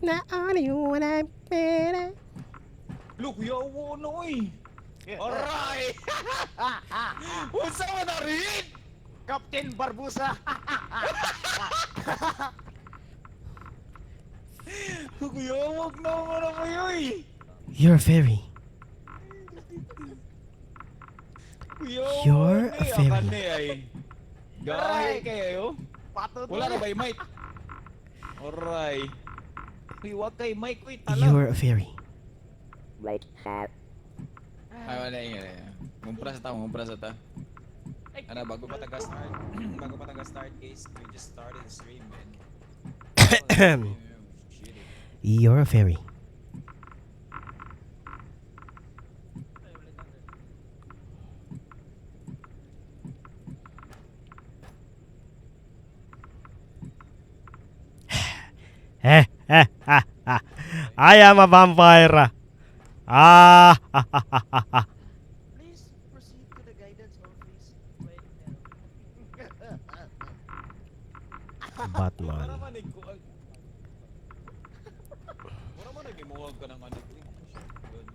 Na only one I'm better. Look, yawa na oy. Aray! Unsa man na rin? Captain Barbusa. Kuyawag na mo na kayo eh. You're a fairy. Kuyawag You're a eh. fairy. Akane ay. Gahi kayo. Pato. Wala na ba yung mic? Aray. Uy, wag kay mic. Uy, tala. You're a fairy. Right have. Ay, wala yun. Wala yun. Ngumpra sa ta, ngumpra sa ta. Ano, bago pa taga-start, bago pa taga-start, guys, we just started the stream, man. Shit. You're a fairy. I am a vampire. Ah. Please proceed to the guidance office right now. Batman. Wala man nag- Wala man nag-imuwag ka ng ano. Yun.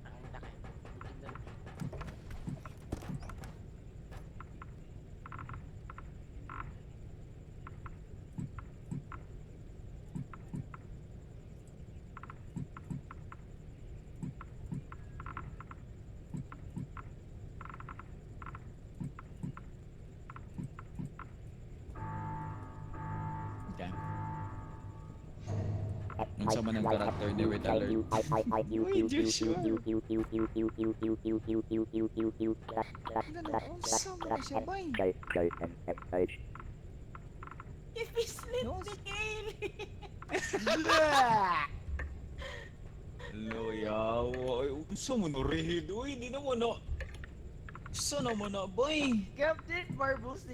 Ay, takay. Okay. Unsa man ang character ni Red Alert? Uy, Joshua. Unsa man siya bay? J J M M H. Ipislit ni Kaylee. Loyawa. Ay, unsa man rehid? Uy, di na mo na. Unsa na man na bay? Captain Barbusa.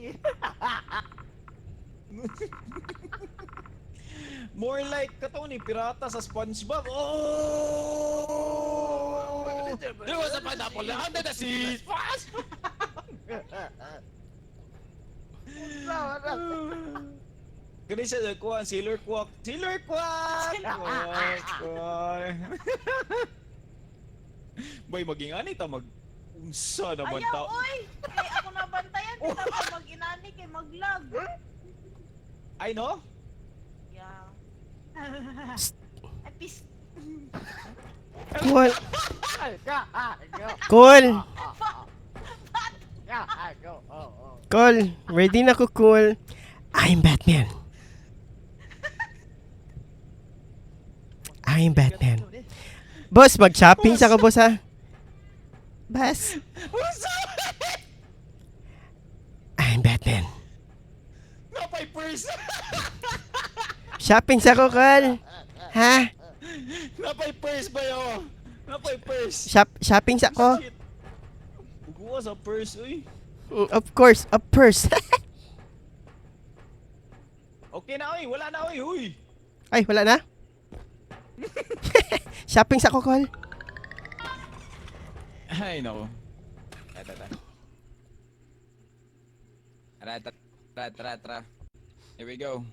More like kataw ni pirata sa SpongeBob. Oh! There was a pineapple under the sea. Fast! Kani siya nagkuha, Sailor Quack. Sailor Quack! Quack, quack. Bay, maging ani ta mag... Unsa naman Ayaw, ta? oy! Kay ako nabantayan, di na ako mag-inani kay maglag. Ay, no? Yeah. Ay, pis... Cool. Cool. Cool. Ready na ko, cool. I'm Batman. I'm Batman. Boss, mag-shopping sa ka, boss, ha? Boss, Unsa? I'm Batman. Napay purse! Shopping sa ko, Col. Ha? Napay purse ba yo? Napay purse! Shopping sa ko? Shit. Buguwa sa purse, uy. Of course, a purse. Okay na, uy. Wala na, uy. Uy. Ay, wala na? Shopping sa ko, Col. Ay, nako. Tara, tara. Tara, tara, tara, tara. Here we go.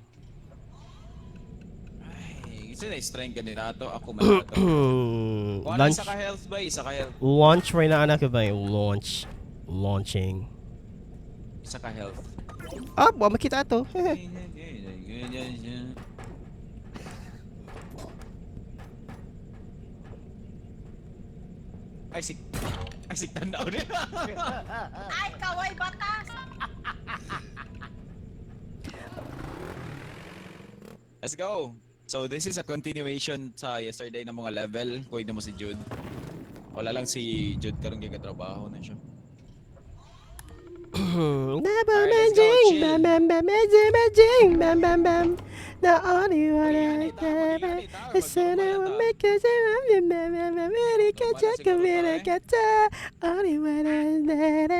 Ay, isa na strength kandidato. Ako man ato. Kung ano, Lunch. isa ka health ba? Isa ka health. Launch right na, anak ko ba? Launch. Launching. Isa ka health. Ah, buwa makita to. Ay, sik... Ay, sik tanaw din. Ay, kaway batas! Let's go! So this is a continuation sa yesterday ng mga level. Kuya mo si Jude. Wala lang si Jude karon kay katrabaho na siya. Never Alright, let's go, magic, chill. bam bam bam magic, magic, bam bam bam. The only one I ever listen to make us only one I bang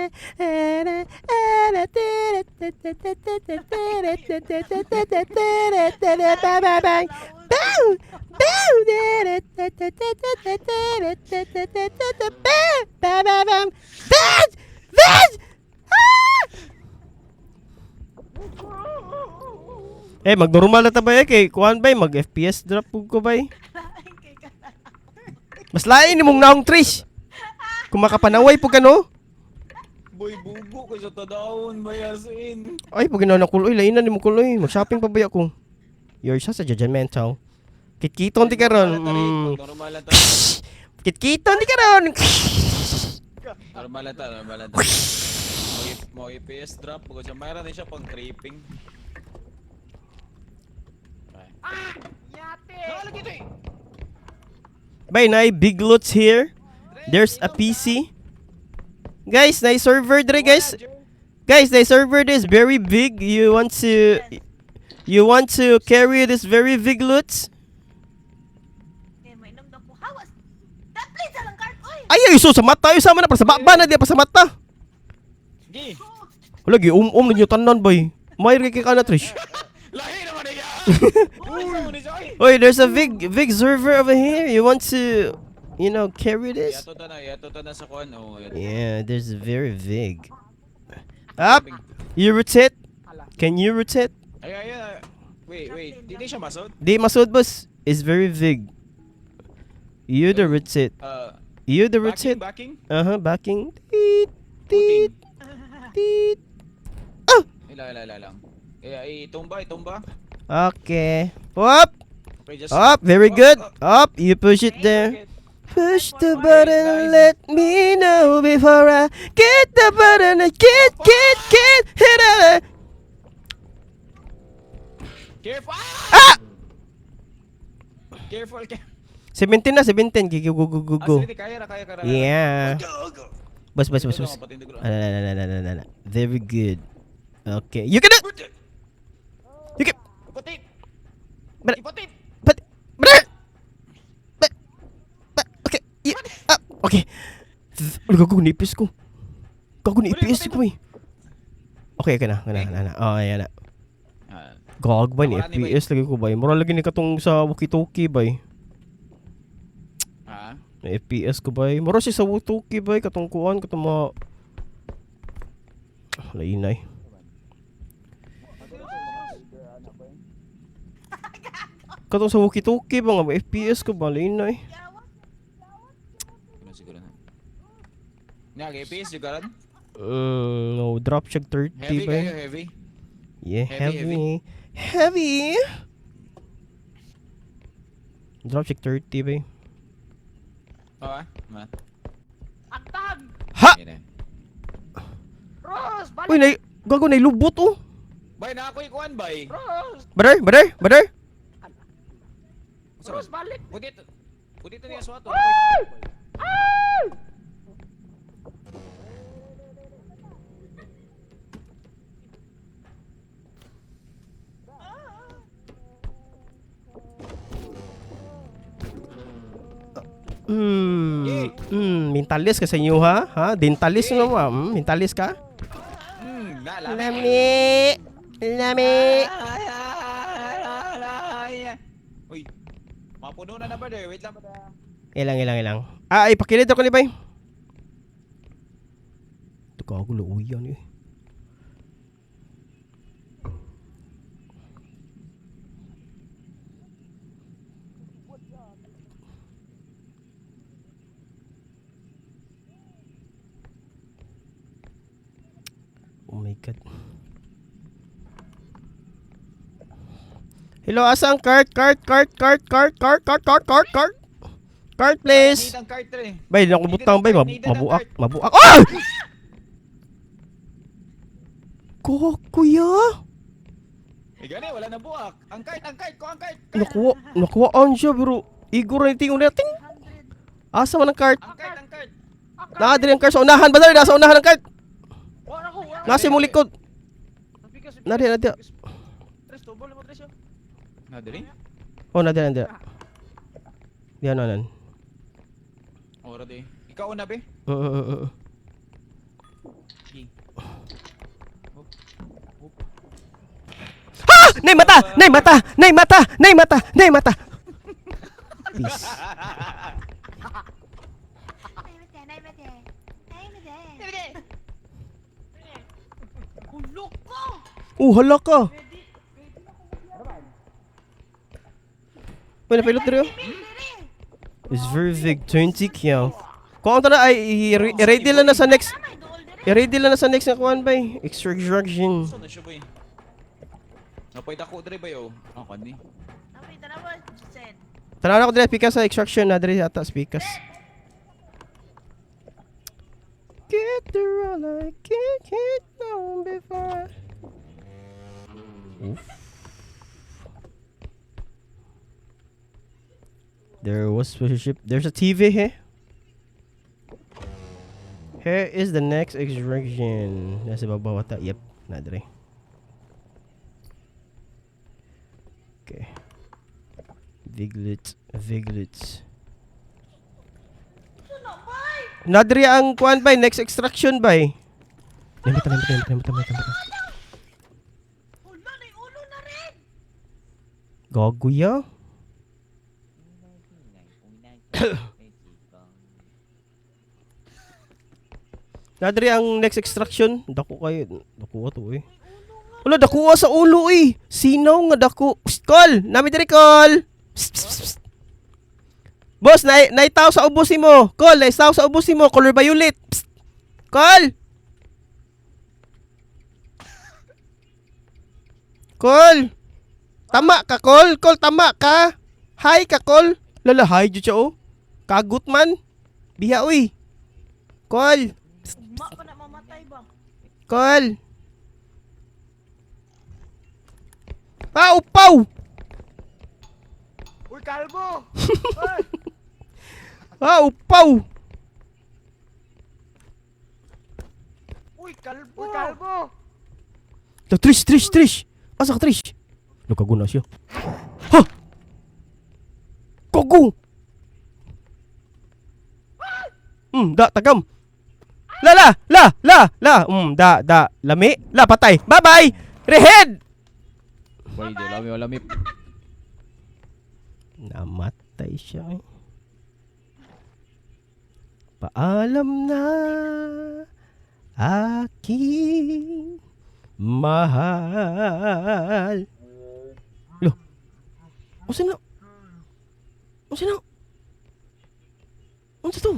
bang bang. Boom! Boom! Bam! Bam! Bam! Bam! Bam! Ah! Eh, magnormal na ta ba eh kay kuan bay mag FPS drop pug ko bay. Lain kay ka na. Mas lain nimong naong Trish. Kung makapanaway pug ka no. Boy, bubo ko sa tadawon, bayasin. Ay, pag na kuloy, lain na nimo kuloy. Mag-shopping pa ba ako? You're such a judgmental. Kitkiton di karon. Normal na ta. Kitkiton di karon. Normal na ta, normal na ta. Mo FPS drop ko siya. Mayroon din siya pang creeping. Ah! Yate! Nakalagay ito eh. Bay, naay big lots here. There's a PC. Guys, naay server dre, guys. Guys, the server is very big. You want to carry this very big loot? Kaya mainom daw ko. Hawas! That place lang cart, oy! Ay, ay, so sa mata, ay sama na para sa baba na di pa sa mata. Gi. Wala gi um ninyo tanan bay. May kay ka na Trish. Lahi naman niya. Uy, sama ni siya, oy. Oy, there's a big big server over here. You want to carry this? Yato ta na sa kuan. Oh, yato. Yeah, there's very big. Up, you rotate. Can you rotate? Ay, ay, ay. Wait, wait. Di di siya masod. Di masud boss. It's very big. You the rotate. You the Backing, rotate. backing. Uh-huh, backing. Teet, teet, teet. Ila, ila, ila lang. Kaya, itumba, itumba. Okay. Up, Okay, just up, very Up, good. up. Up, you push it there. Push the button, let me know before I get the button. Get, hit it. Careful! Ah! Ah! Careful, careful. 17 na, 17. Go, go, go, go, Ah, go. sige, kaya ra, kaya ka ra. Yeah. Go, go. Bas, bas, bas, bas. Patindog ko, patindog ko. Ah, na, na, na, na, na, na, na. Very good. Okay. You can do it! You can... Iputit! But- Iputit! But, okay. Yeah. Ah, okay. Ano gago, nipis ko. Gago, nipis ko eh. Okay, okay na. Okay na, na, na. Oh, ayan na. Ah, Gag ba ni Wala ni FPS lagi ko ba? Mura lagi ni katong sa walkie-talkie ba? ah. Na FPS ko ba? Mura siya sa walkie-talkie ba? Katong kuan, katong mga... Ah, lainay. Katong sa walkie-talkie ba nga may FPS ko ba? Lainay. Yawa. Siguro, siguro na. Nga, GPS, yung karon? No, drop siya 30 Heavy ba? kayo, heavy. Yeah, Heavy, heavy. Heavy. Drop check 30 ba? Oo, ah. Ma. Atag! Ha! Yan eh. Rose! Balik! Uy, nay gago nay lubot oh. Bay, na ako ikuan, bay. Rose! Brother, brother, brother. Rose, balik! Putit. Putit niya swato. Mentalis ka sa inyo ha? Ha? Dentalis na mo. Mentalis ka? Na, lami. Lami. Lami. Uy. Mapuno na na brother. Wait lang brother. Ilang, ilang, ilang. Ah, ay, pakilid ako ni Bay. Ito gago, luuyan eh. Oh my God. Hello, asa ang cart? Cart, cart, cart, cart, cart, cart, cart, cart, cart. Cart, please. Need ang cart tre. Bay, di ako butang bay, Needed ang mabuak, cart. mabuak. Ah! Ko, kuya. Eh gani, wala na buak. Ang cart, ang cart, ko ang cart. Cart. Nakuha, nakuhaan siya pero igor na yung tingong ting. Asa man ang cart? Ang cart, ang cart. Naa diri ang cart sa unahan ba nasa unahan ang cart? Wala ko! Wala ko! Nasa imong likod. Sabi ka, sabi Nari, nari. Tres, tubol mo, tres, oh. Na diri? Oh, nari, nari. Diyan anan. Ora di. Ikaw una be. Oo. Sige. Ah! Nay mata! Nay mata! Nay mata! Nay mata! Nay mata! Peace. Ay, mate, ay, mate. Ay, mate. Hulok ko! Oh, hala ka. Uy, napilot diri oh. Is Vervig 20 kya. Kung ang tana ay i-ready lang na sa next. May duol diri. I-ready lang na sa next na kuan bay. Extraction. Saan na siya bay? Napoy dako diri bay oh. Ah, kani. Napoy tanawa sen. Tanaw na ko diri pikas sa extraction na diri ata pikas. Get the roll I can't hit down before. Oof. There was spaceship. There's a TV here. Here is the next extraction. Nasa babaw ata. Yep, na diri. Okay. Viglet, Viglet. Suno bay. Nadri ang kuan bay, next extraction bay. Limit, limit, limit, limit, limit, limit. Wala na yung ulo na rin. Gago ya. Nadri ang next extraction. Dako kayo. Dako to eh. Wala, dako sa ulo eh. Sinaw nga dako. Psst, call! Nami diri call! Psst, psst, psst, psst. Boss, na naitaw sa ubos mo. Call, naitaw sa ubos mo. Color violet. Psst. Call! Call! Tama ka, call. Call, tama ka. Hi ka, call. Lala, hi, jud siya, oh. Kagut man. Biha, uy. Call. Ugma pa na mamatay ba? Call. Pau, pau! Uy, kalbo! Uy! Pau, pau! Uy, kalbo! Uy, kalbo! To, Trish, Trish, Trish! Asa ka, Trish? Nagkago na siya. Ha! Gago! Da, tagam. La, la, la, la, la. Da, da. Lami. La, patay. Bye-bye! Rehead! Bay, di lami wala mi. Namatay siya eh. Paalam na aking mahal. Lo. Unsa na? Unsa na? Unsa to?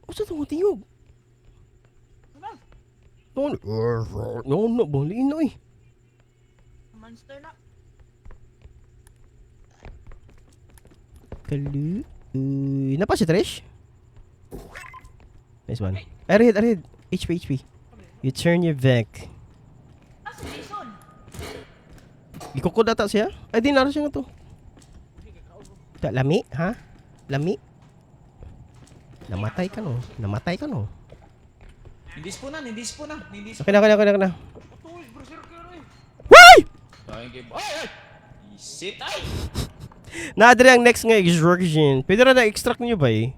Unsa to nga tingog? No, no, no, bali na eh. Monster na. Kalu. Uy, napa si Trish? Nice one. Ahead, ahead. HP, HP. You turn your back. Ah, si Jason. Ikukod ata siya? Ay, di nara siya nga to. Ta, lami, ha? Lami? Namatay ka no? Namatay ka no? Hindi po na, hindi po na, hindi. Okay na, okay na, okay na, okay na. Uy, berserker eh! Why? Ay, kay ay, ay. Isit ay. Naadre ang next nga extraction. Pwede na na-extract niyo ba eh?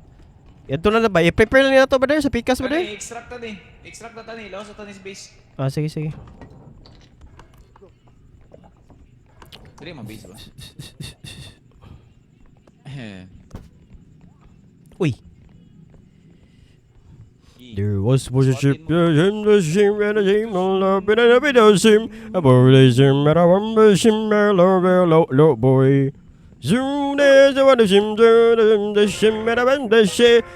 Ito na na ba? I-prepare lang nila to ba there? Sa pikas ba there? Ay, extract ta ni. Extract ta ni, lawas ta ni sa base. Ah, sige, sige. Diri man base ba? Eh. Uy. There was a ship in the ship and a ship and a bit and a bit of ship a boy ship and a one ship and a low low boy. Zoom there's a one ship the ship and a one the ship.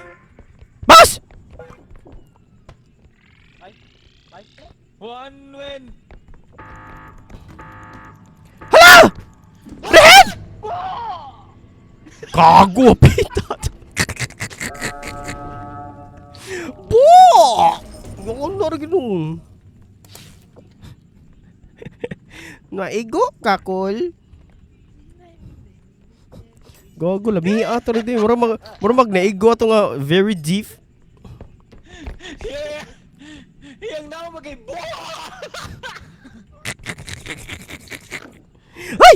Boss! One win. Hala! Red! Gago, pita. Bo! Yung ano rin ginong. Naigo ka, kol. Gago, labi ato rin din. Mura mag naigo ato nga very deep. Yeah. Yang na ako magay bo. Ay!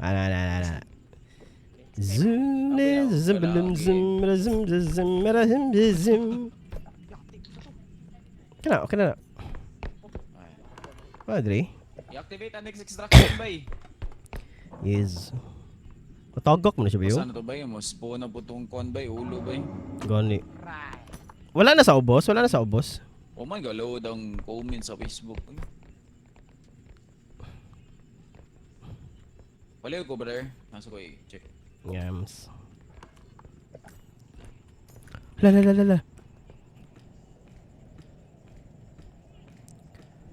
Ala, ala, ala, ala. Zoom, zoom, zoom, zoom, zoom, zoom, zoom, zoom. Okay na, okay na. Padre. I-activate ang next extraction bay. Yes. Matagak mo na siya ba yun? Saan na to bay? Mo spawn na po tong kon bay, ulo bay. Gani. Wala na sa ubos? Wala na sa ubos? Oh my god, load ang comment sa Facebook. Baliw ko, brother. Nasa ko i-check. Yams. La la la la la.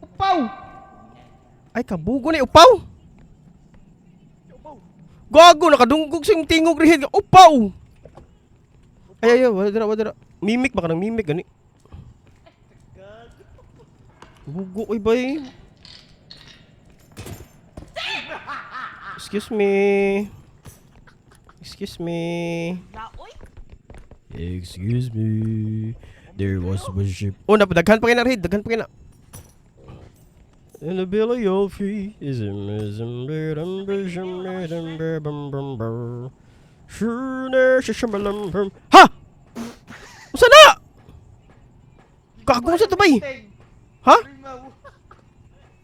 Upaw! Ay, kabugo na upaw! Gago, nakadunggog sa imong tingog rihid. Upaw! Ay, ay, ay, wala dira, wala dira. Mimic ba ka ng mimic, gani? Bugo, oy, bay. Excuse me. Excuse me. Laoy. Excuse me. There was a ship. Oh, daghan pa kayo na, Red. Daghan pa kayo na. In the belly of he is Ha! Usa na? Gago sa tubay. Ha?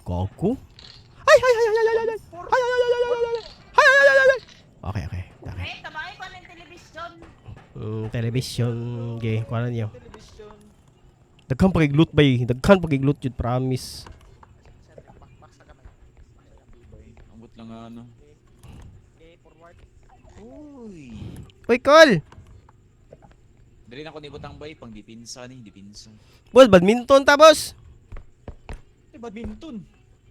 Gago? Ay ay ay ay ay ay ay. Ay ay ay ay ay ay ay. Ay ay ay ay ay. Okay. Okay. Eh, tabangin ko ng television. Television. Okay, kuha na niyo. Television. Daghan pa kay loot bay. Daghan pa kay loot yun, promise. Pakpak sa kamay. Ambot lang nga, ano. Okay, forward. Uy. Uy, Col! Dali na ako ni Butang Bay, pang dipinsa ni, dipinsa. Boss, badminton ta, boss! Eh, badminton.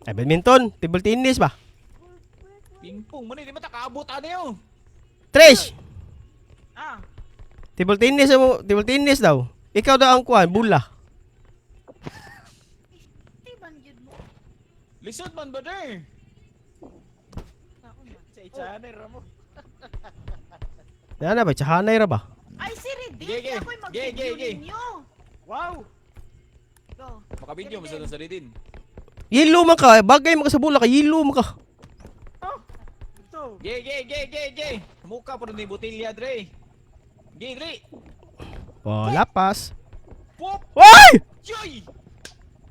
Ay, badminton. Table tennis ba? Ping-pong, man, hindi mo takaabot, ano yun? Trish! Ah. Table tennis mo, table tennis daw. Ikaw daw ang kuan, bula. Di man yun mo. Lisod man, brother. Taon man. Sa itsaner mo. Yan na ba, tsahanay ra ba? Ay, si Redin. Gay, gay. Ako'y Gay, gay, mag-video gay. ninyo. Wow! Go. Makabidyo mo sa sa Redin. Yelo man ka, bagay man ka sa bula ka, yelo man ka. Ito. Gay, gay, gay, gay, gay. Muka po ni Botilya, Dre. Gay, Dre. Oh, lapas. Pop! Oy! Joy!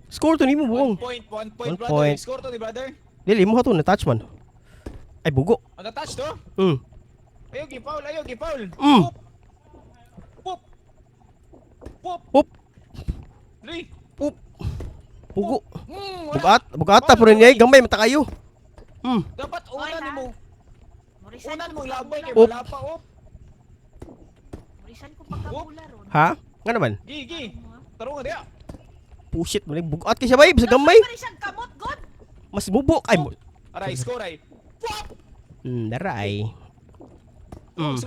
Score to nimo buong. 1 point, 1 point, One brother. point. Score to ni brother. Dili mo to na touch man. Ay bugo. Ang touch to? Ayaw, gi-foul, ayaw, gi-foul. Pop! Pop! Pop! Pop. Dre! Pop. Bugo. Wala. Bugat, bugata po rin niya, gamay mata kayo. Dapat una Oy, ha? ni mo. Murisan Una ko mo labay kay Op. wala pa op. Murisan ko pagkabula ron. Ha? Nga naman. Gi, gi. Tarong nga diya. Pushit mo bugat kay siya bay, sa gamay. Murisan kamot god. Mas bubo ay mo. Aray, score ay. Pop! Daray.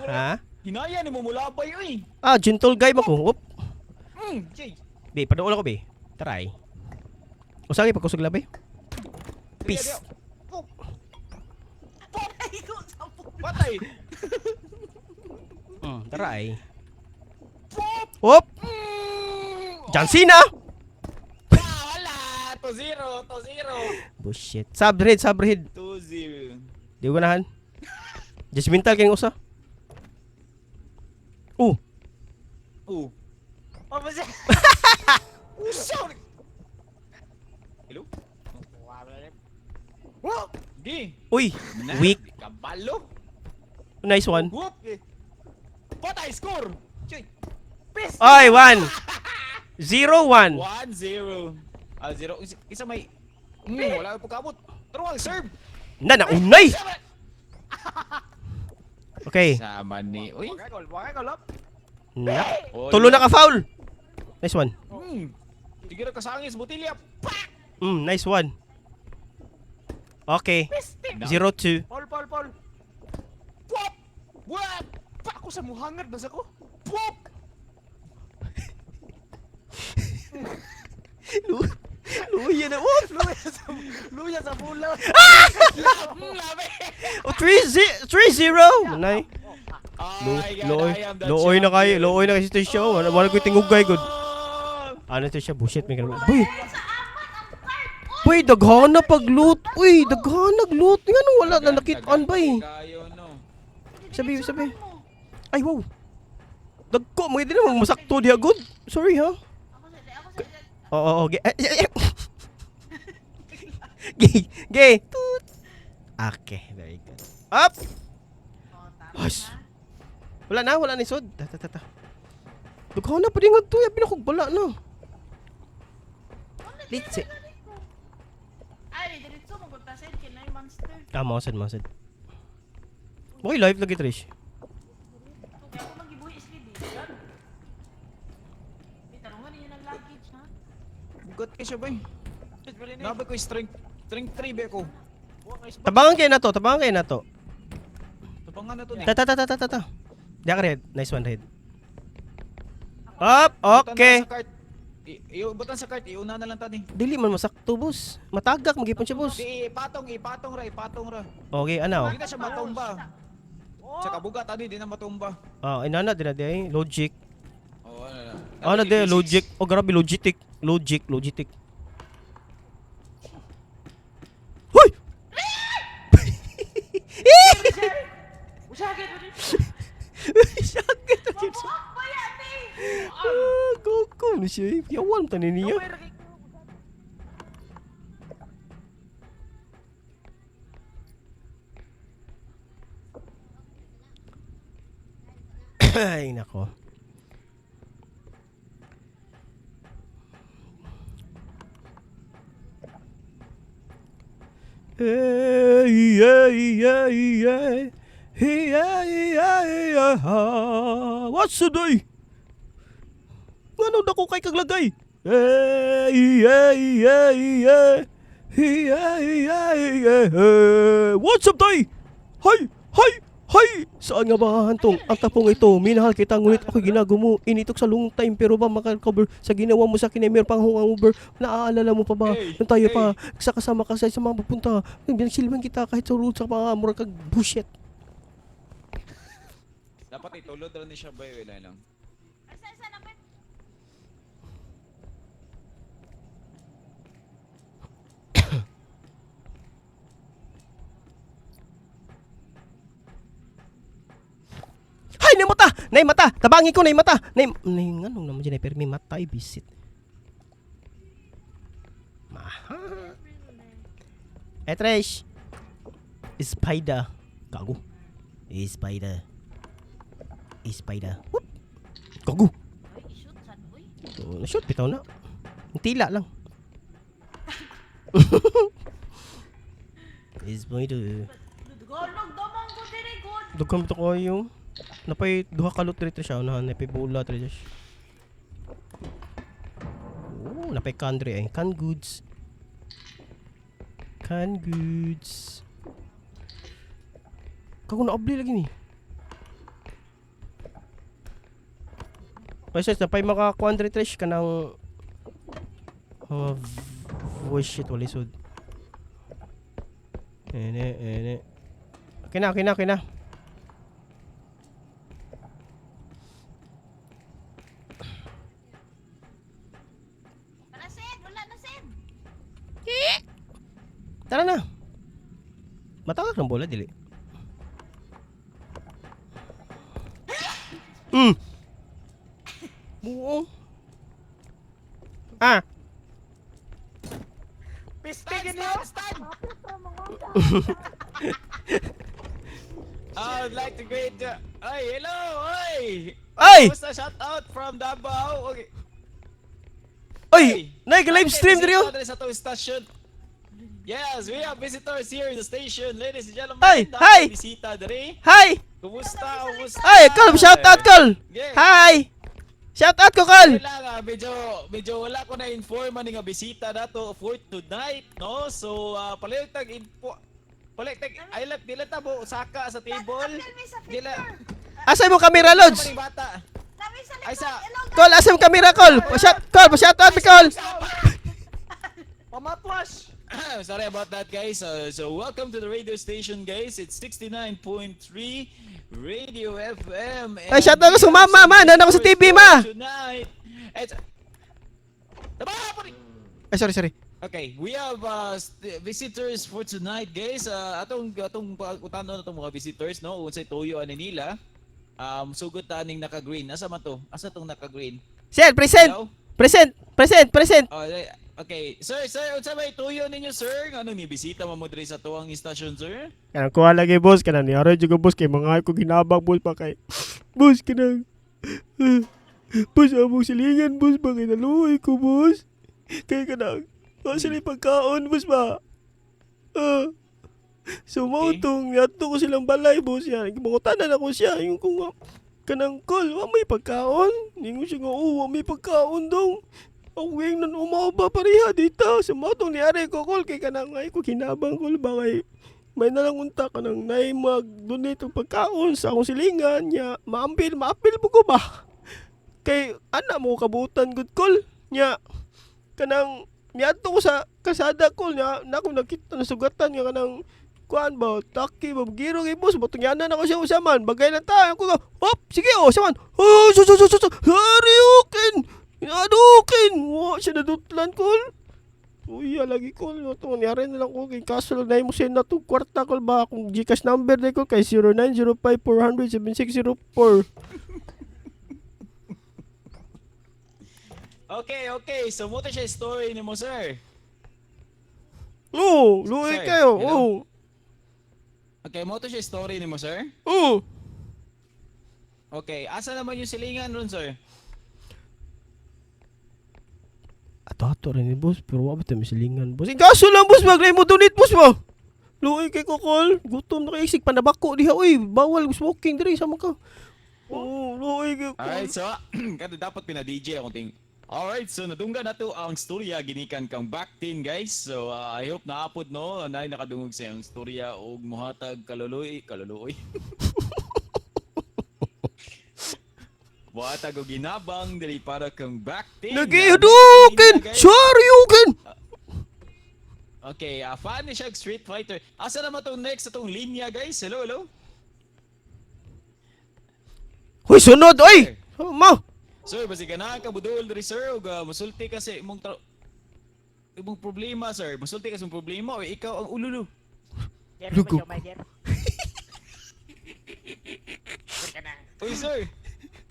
Ha? Hinaya ni mo mulabay oy. Ah, gentle guy ba ko? Whoop. Jay. Be, paduol ako be. Taray. Usagi pagkusog labi. Peace. Pop! Ay, ko sa pula. Patay. Taray. Pop! Whoop. John Cena. Ah, wala. 2-0, 2-0. Bullshit. Sabrehead, sabrehead. 2-0. Di ko ganahan. Judgmental kayong usa. Oh, Oh. Oh, basta. Usaw. Hello? Wow! Gi. Uy, Na, weak. Kabalo. Nice one. Whoop. Patay score. Jay. Peace! Ay, 1. 0-1. 1-0. Ah, 0. Isa may wala pa kabot. Tarong serve. Na naunay. Okay. Sama ni. Uy. Wakay gol, wakay gol up. Na. Oy. Tulo na ka foul. Nice one. Sige ra kasangis butilya. Pak! Nice one. Okay. Na. 0-2. Paul, Paul, Paul. Pop! Wap! Pa ako sa muhangad basta ko. Pop! Luya na. Oh, Luya sa bula. Labi! oh 3-0. Nay. Oh my God, Looy. I am the Looy na kayo. champion. Looy na kasi ito siya. Wala wala ko tingugay good. Oh! Ano to siya? Bullshit. May ganun. Boy. Sa amat ang card. Oy! Boy, daghana pag loot. Uy, daghana loot. Nga no, wala na nakitaan ba eh. Kayo no. Sabi, sabi. Ay, wow. Dagko, mga di naman masakto diha good. Sorry ha. Ako sa ako sa Oo, oo, gay. Gay, gay. Toot. Okay, very good. Up. Oh, tama Hush. na. Wala na isod. Ta ta ta ta. Dughan na pa din nga to, yabi na kog bala na. Wala, Litsi. dili na ko. Ay, diretso mo punta sa kinay monster. Ah, mausan, mausan. Okay, live lagi, Trish. Kaya ako magibuhi is eh. May tarungan niya ng luggage, ha? Bugat kay siya, bay. Nabay ko yung strength. Strength 3 be ko. Tabangan kayo na to, tabangan kayo na to. Tabangan na to ni. Ta ta ta ta ta ta ta. Diyan ka, Red. Nice one, Red. Up, Butan okay. na sa cart. Butan sa cart, iuna na lang tani. Dili man masakto, boss. Matagak magipon siya, boss. Di ipatong, ipatong ra, ipatong ra. Okay, ano? Hindi na siya matumba. Sa kabugat ani di na matumba. Ah, inana din na di ay. Logic. Oh, ano na. Ano di, logic. Oh, grabe, logic. Logic, logic. Hoy! Usakit mo Sakit ang Mabuak ba yan, eh? Ah, Goku na siya eh. Yawan tanin niya. Ay, nako. Hey, hey, hey, hey. Hey, hey, hey, hey, ha. What's today? Ngano dako kay kaglagay? Hey, hey, hey, hey. Hey, hey, hey, hey, hey. What's up, tay? Hay, hay, hay! Saan nga ba hahantong ang tapong ito? Minahal kita ngunit ako'y ginago mo. Initok sa long time pero ba makakover sa ginawa mo sa akin ay meron pang hangover? Naaalala mo pa ba? Hey, Nung tayo hey. pa, sa kasama ka sa mga pupunta. Pinagsilbihan kita kahit sa road sa mga mura kag bullshit. Dapat itulod ra ni siya bay, wala lang. Asa, asa na ba? Hay, nay mata! Nay mata! Tabangi ko, nay mata! Nay, nay, nganong naman dyan, pero may mata, ay bisit. Maha. Eh, Trish. Spider. Gago. Spider. Spider. Whoop. Gago. Ay, shoot, sad, uy. Oh, na-shoot, bitaw na. Ang tila lang. Spider. Golog, damang ko dire, god. Dughan to kayo. Napay duha ka loot diri siya unahan, napay bola diri siya. Oh, napay can diri ay can goods. Can goods. Kago na abli lagi ni. Ay, sis, napay maka kuan diri Trish kanang oh, oh shit, wala sud. Ene, ene. Okay na, okay na, okay na. Wala, Sed. Wala na, Sed. Tara na. Matagak ng bola, dili. Buong. Ah, Piste gini. I would like to greet the... Ay, hello! Ay! Ay! Kumusta? Shout out from Davao. Okay. Ay! Nag live stream diri oh. Bisita diri sa atong station. Yes, we have visitors here in the station, ladies and gentlemen. Ay! Dami Hi! Bisita diri. Hi! Kumusta? Kumusta? Ay, Kol, shout out Kol. Yeah. Hi! Shout out ko Kol. Kailangan, medyo, medyo wala ko na inform ani nga bisita nato for tonight, no? So, palayag tag info palayag tag ay lap dila ta mo saka sa table. Tell me sa Dila. picture. Asa mo camera Lods? Dila man yung bata. Nami sa Ay, likod. sa- Hello, Kol, asa mo camera Kol? Pa-shout Kol, pa-shout out Kol. Pamatwas. Sorry about that, guys. So welcome to the radio station, guys. It's 69.3 Radio FM. Ay, shout out ko sa mama, ma. Nandun ako sa TV, ma. Tonight. It's... Tama, pare- Ay, sorry, sorry. Okay, we have visitors for tonight, guys. Atong atong pag-utanon atong mga visitors, no? Unsay tuyo ani nila. Sugod ta aning naka-green. Asa man to? Asa tong naka-green? Sir, present. Hello? Present, present, present. Oh, eh, okay. Sir, sir, unsa may tuyo ninyo, sir? Ano ni bisita man mo diri sa tuwang istasyon, sir? Kanang kuha lagi boss, kanang niara juga boss kay mga ko ginabang boss pa kay. Boss kanang boss among silingan boss ba kay naluoy ko boss. Kay kanang wa sila pagkaon boss ba. Ah. So mao tong niadto ko silang balay, boss, yan. Mangutanan ako siya yung ko nga kanang kol, wa may pagkaon. Ningon siya nga, oh, wa may pagkaon dong. Ako ngayon nun umaw ba pareha dito. So mao tong niari ko kol kay kanang ay ko kinabang kol ba kay may nalang unta kanang nay mag-donate og pagkaon sa akong silingan nya maambil maapil po ko ba kay ana mo kabutan gud kol nya kanang niadto ko sa kasada ko nya na ako nakita nasugatan nga kanang kuan ba taki ba giro kay boss batong yanan ako siya usaman bagay na tayo ko nga hop sige oh saman oh so so so so so hariukin adukin wa siya nadutlan kol. Uy, lagi ko. Ito, nangyari na lang ko. Kay kaso lang na mo send na itong kwarta ko ba? Kung Gcash number na ko kay 0905 400 7604. Okay. So mo to siya story nimo, sir. Oo, luwi Sir, kayo. hello? Oo. Okay, mo to siya story nimo, sir. Oo. Okay, asa naman yung silingan ron, sir? Ato-ato rin ni boss, pero wa ba tayo masilingan, boss? Eh, kaso lang, boss, mag mo donate, boss mo. Luwi kay kokol. Gutom na kayo. Isig, panabako diha, uy. Bawal smoking diri sama ka. Oo, luwi kay kokol. Alright, so kada dapat pina-DJ akong ting. Alright, so nadunggan na to ang storya ginikan kang Backtin, guys. So I hope naapod no nay nakadungog sa iyang storya og muhatag kaluluoy, kaluluoy. Muhatag og ginabang dili para kang Backtin. Nagihidukin! Saryukin! Okay, fan ni siya og Street Fighter. Asa naman tong next atong linya, guys? Hello, hello. Hoy, sunod, oy! Ma! Sir, basi ganahan ka budol diri sir og musulti ka sa imong imong problema sir. Musulti ka sa imong problema o ikaw ang ululu. Sir, Lugo. may siomay, sir. Sir ka na. Uy sir.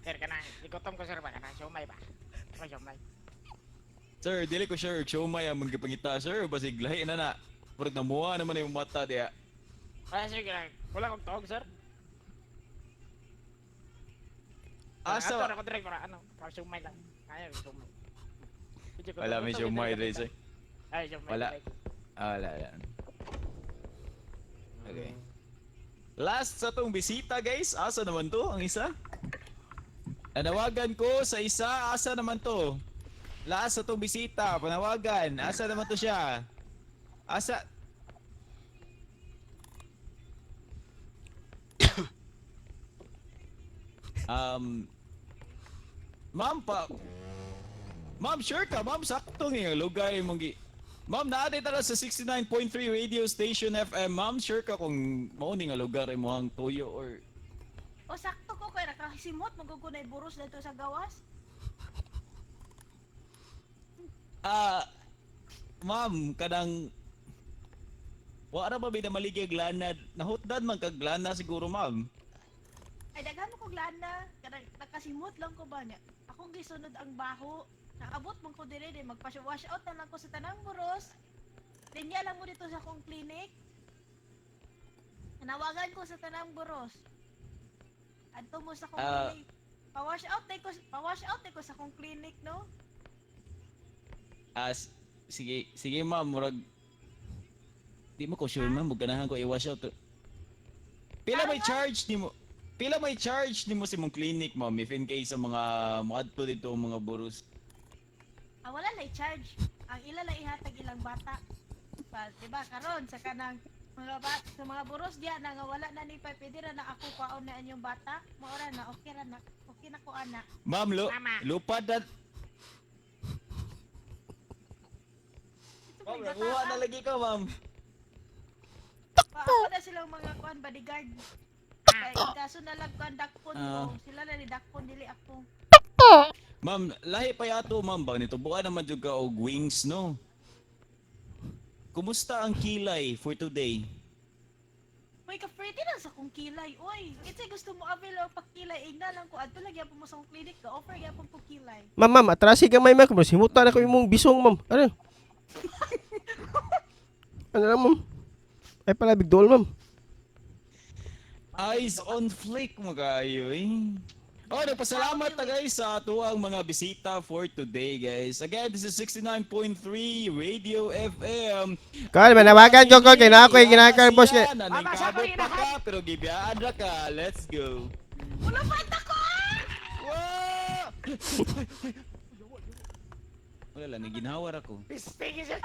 Sir ka na. Igutom ko sir ba ka na? Siomay ba? May siomay. Sir, dili ko sure siomay ang gipangita sir basig lahi na na. Murag namuha naman imong mata diya. Wala sir, ka wala akong tuog sir. Asa Ato na ko direct para ano, para siomay lang. Ay, siomay. Medyo gutom. Wala may Gutom, siomay medyo diri gutom. sir. Ay, siomay. Wala. direct. Ah, wala, wala. Okay. Last sa tong bisita guys, asa naman to ang isa? Nanawagan ko sa isa, asa naman to? Last sa tong bisita, panawagan, asa naman to siya? Asa Um Ma'am pa Ma'am, sure ka, ma'am, sakto nga yung lugar mong gi Ma'am, naa tara sa 69.3 radio station FM. Ma'am, sure ka kung mao ni nga lugar imong tuyo or O sakto ko kay nakasimot magugunay buros dito sa gawas. Ah, ma'am, kanang wa ra ba bida maligay lana? Nahutdan man kag lana siguro, ma'am. Ay daghan mo kog lana, kanang nakasimot lang ko ba niya. Akong gisunod ang baho. Nakaabot man ko dire di magpa-wash out na lang ko sa tanang buros. Linya lang mo dito sa akong clinic. Nanawagan ko sa tanang buros. Adto mo sa akong clinic. Pa-wash out day ko, pa-wash out day ko sa akong clinic, no? Ah, sige, sige ma'am, murag di mo ko sure ma'am, ug ganahan ko i-wash out. Pila may charge nimo? Pila may charge nimo sa imong clinic, ma'am, if in case sa mga moadto dito ang mga buros? Ah, wala na charge. Ang ila lang ihatag ilang bata. Pa, di ba karon sa kanang mga bat sa mga buros diya na nga wala na ni pa pwede ra na ako paon na inyong bata. Maura na okay ra na. Okay na ko ana. Ma'am, Mama. lupad na. Ito Ma'am, may nakuha bata. na lagi ka, ma'am. Pa, ako na silang mga kuan bodyguard. Kay kaso na lang kuan dakpon ko. Sila na ni dakpon dili ako. Ma'am, lahi pa yato, ma'am, ba nito? Buka naman jud ka og wings, no? Kumusta ang kilay for today? Uy, ka pretty lang sa kong kilay. Uy, kitsa gusto mo avail og pagkilay ingna lang ko adto lang gyapon mo sa akong clinic ka offer gyapon ko kilay. Ma'am, ma'am, atrasi ka may ma'am. Simutan na ko imong bisong, ma'am. Ano? Ano lang, ma'am? Ay pala, big doll, ma'am. Eyes on flick mo kayo, eh. Oh, nagpasalamat ta guys sa atuang mga bisita for today, guys. Again, this is 69.3 Radio FM. Kol, manawagan ko, Kol. Kaya na ako, ginakal, boss. Kay. Naningkabot pa ka, pero gibiyaan ra ka. Let's go. Wala pa ko! Wow! Wala lang, naginhawar ako. Pisting siya.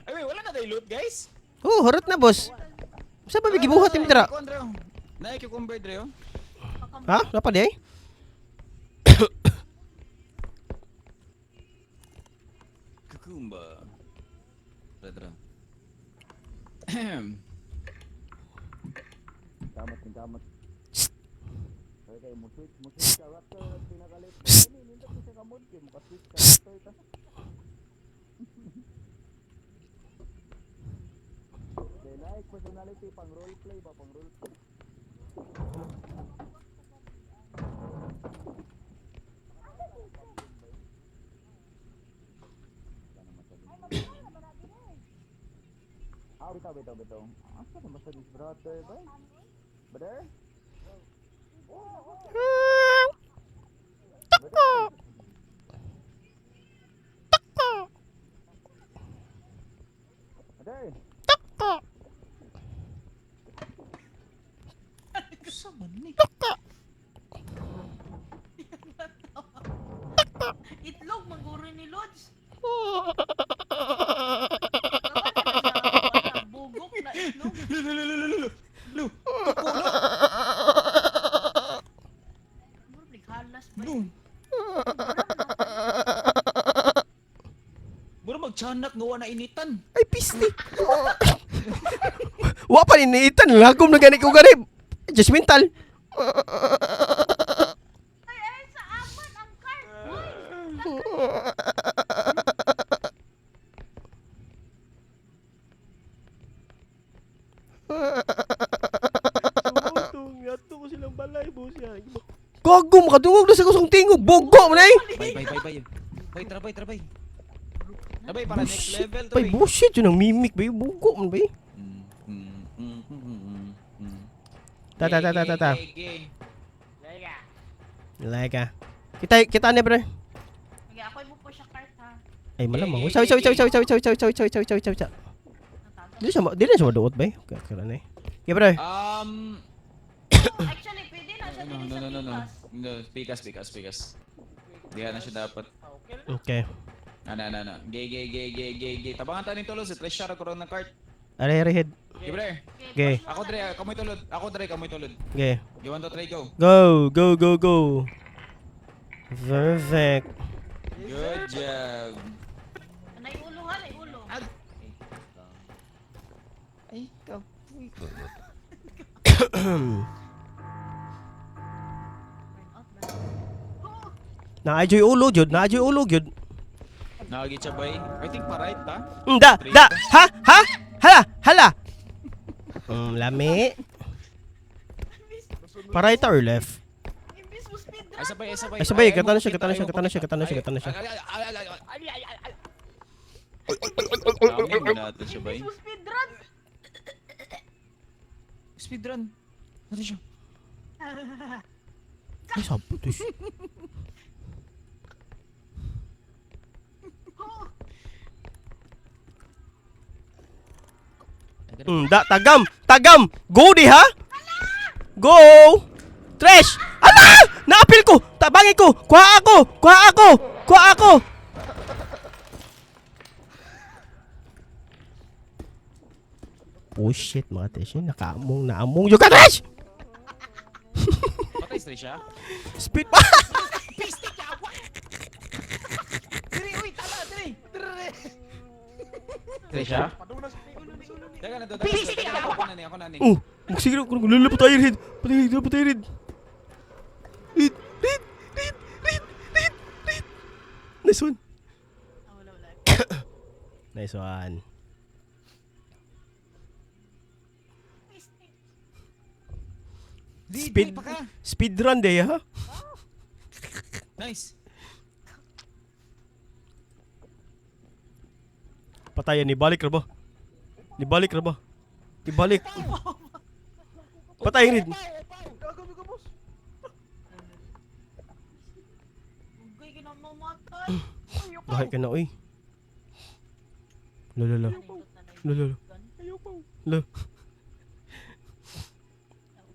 Ay, wait, wala na tayo loot, guys. Oh, harot na, boss. Sa pa gibuhat im dira? Naay cucumber dre, oh. Ha? Napa di ay? Cucumber. Tara, tara. Ahem. Usa man ni? Itlog maguro ni Lods. Bugok na itlog. Lu, lu, lu, lu, lu, lu. Lu. Murag naghalas ba? Lu. Mura magtiyanak nga wa na initan. Ay, pisti. Wa pa ni niitan. Lagom na gani ko gani. Judgmental. Ay, ay, sa aman ang cart. Uy! Ato ko silang balay, boss. Gago, makadungog na sa kusong tingog. Bugo man ay. Bay, bay, bay, bay. Bay, tara, bay, tara, bay. Tabay, para next Bullshit. level, Bay, to, bay. bullshit. Yun ang mimic, bay. Bugo man, bay. Mm, mm, mm, mm, mm, mm. Ta, ta, ta, ta, ta, ta. Gay, gay, gay. Lega. Like ah. Kita, kita na, bro. Sige, ako mo po siya cart ha. Ay, malamang. Sawi, sawi, sawi, sawi, sawi, sawi, sawi, sawi, sawi, sawi, sawi, sawi. Natago. Dili siya, dili siya maduot, bay. Okay, okay na eh. Okay, bro. Actually, pwede na siya No, dili no, sa no, no, no. pikas. No, pikas, pikas, pikas. Diha na siya dapat. Okay na. Okay. Ana, ana, ana. Gay, gay, gay, gay, gay, gay. Tabangan ta ning tulod si Trisha ra karon ng cart. Aray, aray, head. Gay, bre. Okay. push mo Ako na. dre, kamoy tulod. Ako dre, kamoy tulod. Okay. Gay, 1, 2, 3, go. Go, go, go, go. Perfect. Good job. Nay ulo ha, nay ulo. Ay, kapoy. Burn out ba? Oh, Naajoy ulo, jud. Naajoy ulo, jud. Nakagit siya, bay. I think pa right, ta? Da, da, ha, ha, hala, hala. Lami. Paray ta or left? Imbis mo speed Ay, sabay, ay, sabay. Ay, sabay, Ay, katano mo siya, kita, katano ay, siya, mo katano siya, kita. katano siya, Ay, katano siya. ay, ay, ay, ay, ay, ay. Ay, ay, ay, ay. Dami mo natin siya, bay. Imbis mo speed run. Speedrun. Natin siya. Ay, sabot eh. Oh, Da, tagam, tagam. Go di ha? Go! Trash! Ala! Naapil ko! Tabangi ko! Kuha ako! Kuha ako! Kuha ako! Oh shit mga tesh. Nakaamong, naamong. Yung ka, Trash! Patay si Trisha. Speed Pistik yawa! Diri, uy, tala, diri! Diri! Trisha? Daga na to, daga na to, daga na to. Ako na ni, ako na ni. Oh, magsiguro ko lula patay rin. Patay rin, patay rin. Read, read, read, read, read, read. Nice one. Ah, wala, wala. Nice one. Pistik. Di, Speed di pa ka. Speed run day ha. Nice. Patayan ni balik ra ba? Ni balik ra ba? Ibalik. Patay rin. Gago mi boss. Ugoy ginamamatay. Lahi ka na, uy. Lolo, lolo. Lolo, lolo. Ayaw pa. Lo.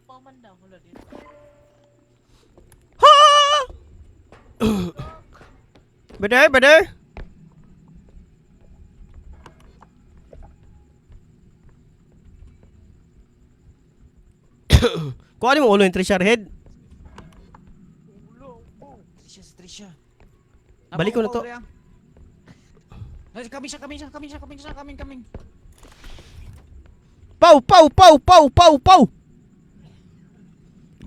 Upaw man daw wala dito. Ha! Brother, brother. Kuha mo ulo yung Trisha head. Trisha, si Trisha. Balik ko na to. Kami siya, kami siya, kami siya, kami siya, kami, kami. Pow, pow, pow, pow, pow, pow.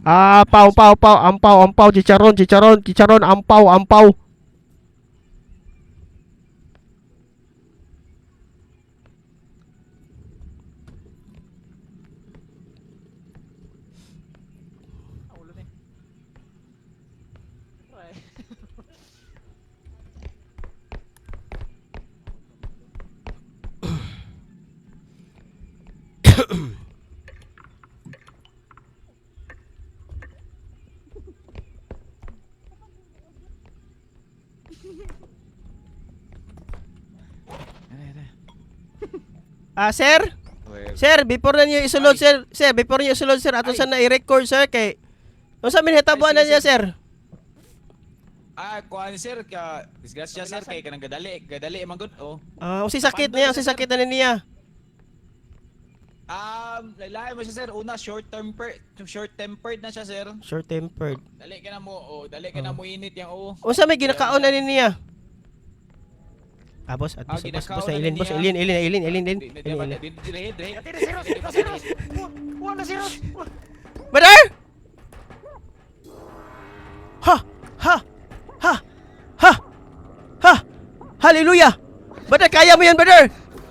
Ah, pow, pow, pow, ampaw, ampaw, chicharon, chicharon, chicharon, ampaw, ampaw. Ah, ulo na eh. Aray. Aray, aray. Ah, sir? Sir, before na niyo isulod, sir. Sir, before niyo isulod, sir, ato Ay. sa na i-record, sir, kay unsa man hitabuan na Ay, sige, niya, sir? Ah, kuan sir, ka disgrasya sir kay kanang gadali, gadali man gud oh. Ah, unsay sakit niya, unsay sakit na niya. Lain mo siya sir, una short temper, short tempered na siya sir. Short tempered. Dali ka na mo, oh, dali ka na mo init yang oh. Unsa may ginakaon na niya? Ah, boss, at Ah, boss, boss, ginakaon boss, na ilin, boss, niya. ilin, ilin, ilin, ilin, ilin, Di- di- di- ilin, ilin. di- di- dire, dire. Ate, na si Ross! Na si Ross! Wa na si Ross! Brother! Ha! Ha! Ha! Ha! Ha! Hallelujah! Brother, kaya mo yan, brother!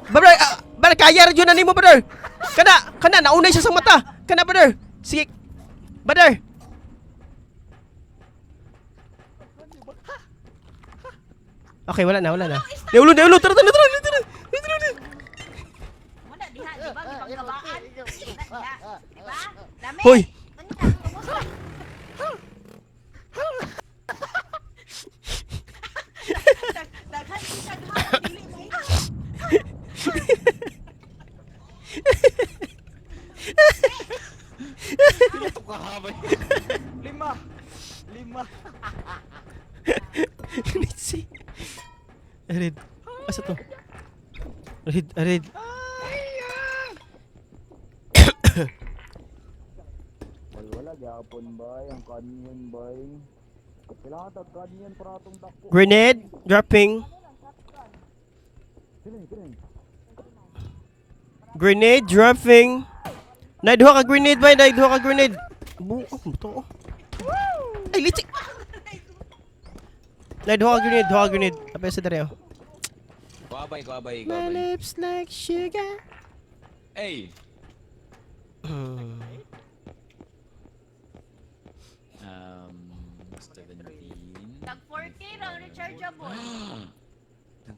Brother, ah, brother, kaya rin yun na nimo, brother! Kana, kana, naunay siya sa mata! Kana, brother! Sige! Brother! Okay, wala na, wala na. Neulo, neulo, tara, tara, tara, tara, tara, tara. Wala diha, di ba? Gipangkabaan. Wala diha, di ba? Lami. Hoy! Ano na, kumusta? Daghan si daghan dili mo. Ito ka habay. Lima! Lima! Nitsi. Arid. Asa to? Arid, arid. Wala gyapon bay ang kanyon bay. Kailangan tag kanyon para atong dako. Grenade dropping. Grenade dropping. Nay duha ka grenade bay, nay duha ka grenade. Buok mo to. Oh. Ay litsi. Nay duha ka grenade, duha ka grenade. Apay sa dere. Oh. Kuabay, kuabay, My kuabay. lips like sugar. Ay. 17. Tag 4K raw rechargeable.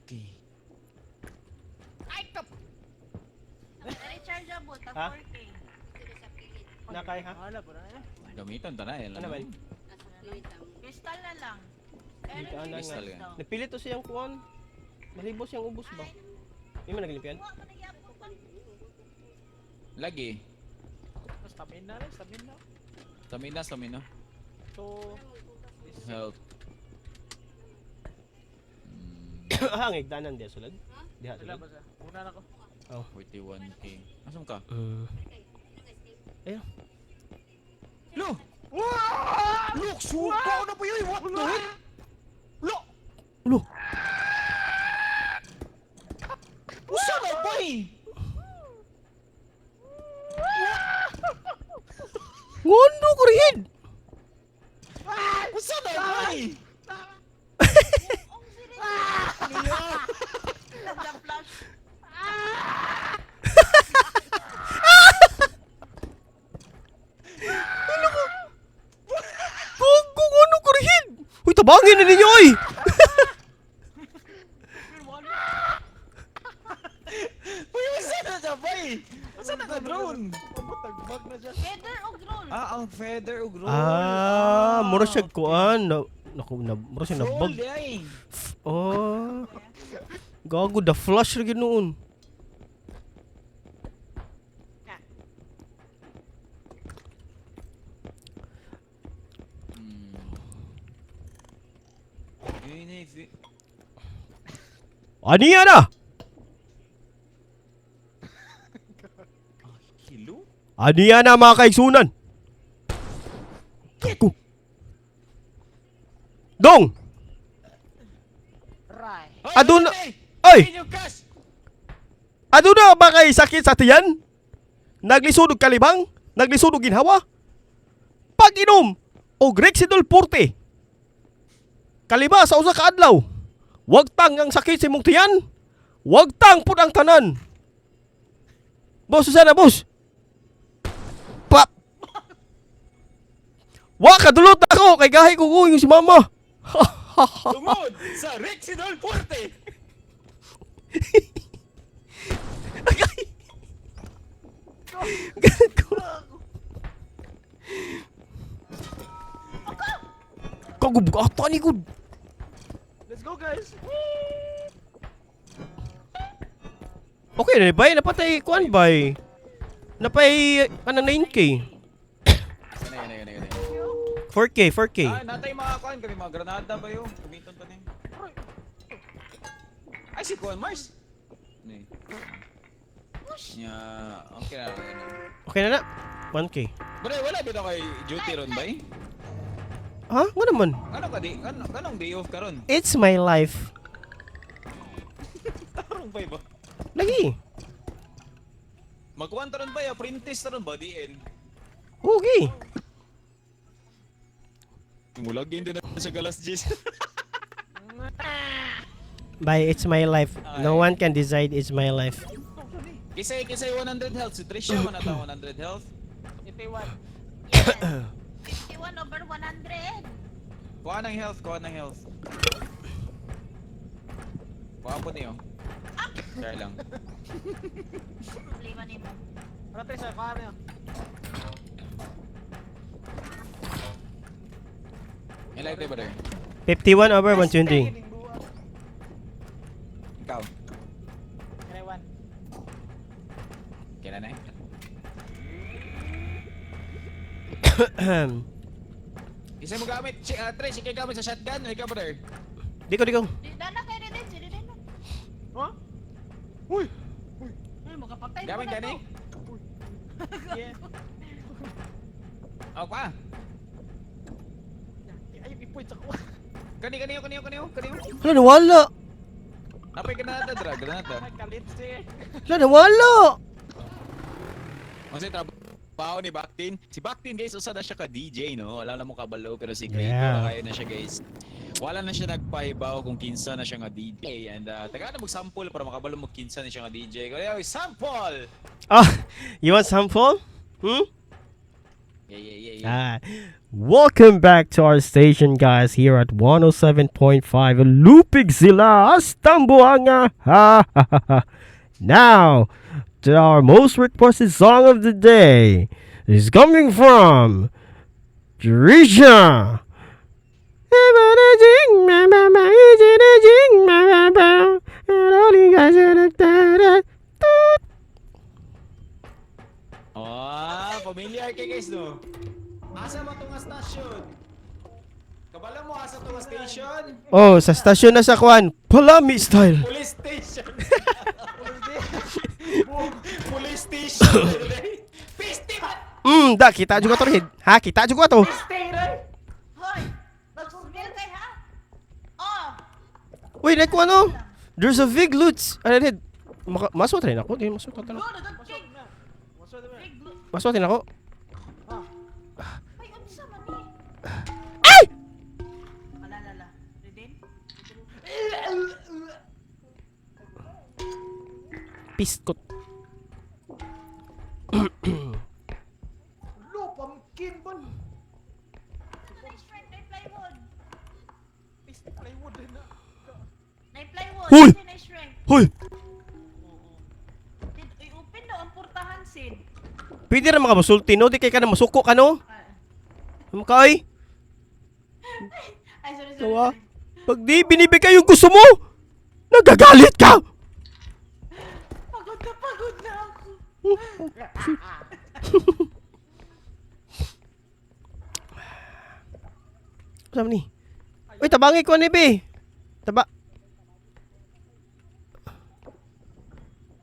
Okay. Ay, kap! Rechargeable tag Ha? 4K. Nakay ha? Wala po na eh. Gamiton ta na eh. Ano ba? Crystal na lang. Dito na Crystal nga. yan. Napilit to siyang kuan. Malibos siyang ubos ba? Di man naglimpian? Wa man nagyapon pa. Lagi. Stamina lang, stamina. Stamina, stamina. So, Health. Ah, ang igdanan diya sulod. Diha sila sulod. ba siya? Una na ko. 41K. Asan ka? Ayun. Lo! Look, suka na po yun! What the heck? Lo! Ulo. Usa na ba eh? Ngono ko rin. Usa na ba eh? Ong sila. The flash. Gogo ngono ko rin. Uy, tabangin na ninyo oy. Uy, usa na siya ba eh? Unsa na ka drone? Tagbag na siya. Feather o roll? Ah, ang feather ug roll. Ah, mura siya kuan. Na, naku, na, mura siya Roll nabag. di ay. Oh. Gago, the flush ra gyud noon. Yun eh, Aniya na! Kilo? Aniya na mga kaigsunan! Gago. Dong! Right. Aduna- Ay! Inyong cash! Aduna ba kay sakit sa tiyan? Naglisod og kalibang? Naglisod og ginhawa? Pag-inom og Rexidol Forte. Kaliba sa usa ka adlaw. Wagtang ang sakit sa imong tiyan. Wagtang pud ang tanan. Boss, Susana, boss. Pa. Wa kadulot ako kay gahi ko ko yung si mama. Tungod sa Rexidol Forte! Gago. Gago, bugata ni good. Let's go, guys. Okay na bay, napatay kuan bay. Napay ano 9K. Yan na, yan na, yan na, yan na. 4K, 4K. Ah, natay mga kuan kami mga granada ba yun? Gamiton ta ni. Ay si kuan Mars. Ni. Nya, okay na. Okay na. Okay na na. 1K. Bre, wala bitaw kay duty ron bay? Ha? Nga naman. Ano ka di? Ano kanong day off karon? It's my life. Tarong bay ba? Lagi. Magkuan taron bay, apprentice taron ba diin? Okay. Mulagin din na sa galas G's. Bye, it's my life. No one can decide it's my life. Kisay kisay 100 health si Tricia man ata 100 health. 81. Yes. 51 over 100. Kuha ng health, kuha ng health. Kuha po niyo. Share lang. Problema nimo. Ano tayo sa kano yun? Ilike tayo, brother. 51 over 120. Ikaw. 21. Kailan na eh? Isa mo gamit, si, Trish, ikaw gamit sa shotgun, o ikaw, brother. Di ko, di ko. Di na kay Reden, si Reden na. Ha? Uy! Uy, makapatay Gamit mo na gani? to. Yeah. O, kuha. Ay, ipoy sa kuha. Kani, kaniyo, kaniyo, kaniyo, kaniyo. Hala, nawala. Napay granada, dra, granada. Ay, kalit siya. Hala, nawala. Kasi trabaho ni Baktin. Si Baktin, guys, usa na siya ka DJ, no? Wala na mo kabalo, pero si Great, Yeah. wala kayo na siya, guys. Wala na siya nagpahibaw kung kinsa na siya nga DJ. And, taga na mag-sample para makabalo mo kinsa na siya nga DJ. Kaya, sample! Ah, you want sample? Hmm? Yeah. Ah, welcome back to our station, guys, here at 107.5 Lupig Sila, Astambuanga. Ha, ha, ha, ha. Now, to our most requested song of the day is coming from Trisha. Ah, familiar kay guys, no? Asa mo itong station? Kabalo mo, asa itong station? Oh, sa stasyon na sa Kwan, Palami style. Police station! Police station! Festival! Da, kita juga to, Red. Ha, kita juga to. Stay right! Hoy, mag-smell kay ha? Oh, Uy, naku ano? There's a big loot. Ano, Red? Maka, maswat rin ako. Di, maswat rin go ako. na dog king. Maswerte ba? Big blue. Maswat rin ako. Ay, unsa man ni? Ay! Ala la la. Reden? Piskot. Lo, pumpkin ba? Ito na strength na plywood. Is plywood din na. Na plywood. Hoy! Kasi na strength. Hoy! Did i-open daw ang portahan sis. Pwede ra makamusulti no, di kay ka na masuko ka no. Ano ka ay? Ay, sorry, sorry. Tawa. Sorry. Pag di binibigay yung gusto mo, nagagalit ka. Pagod na ako. Saan ni? Uy, tabangi ko ni be. Taba.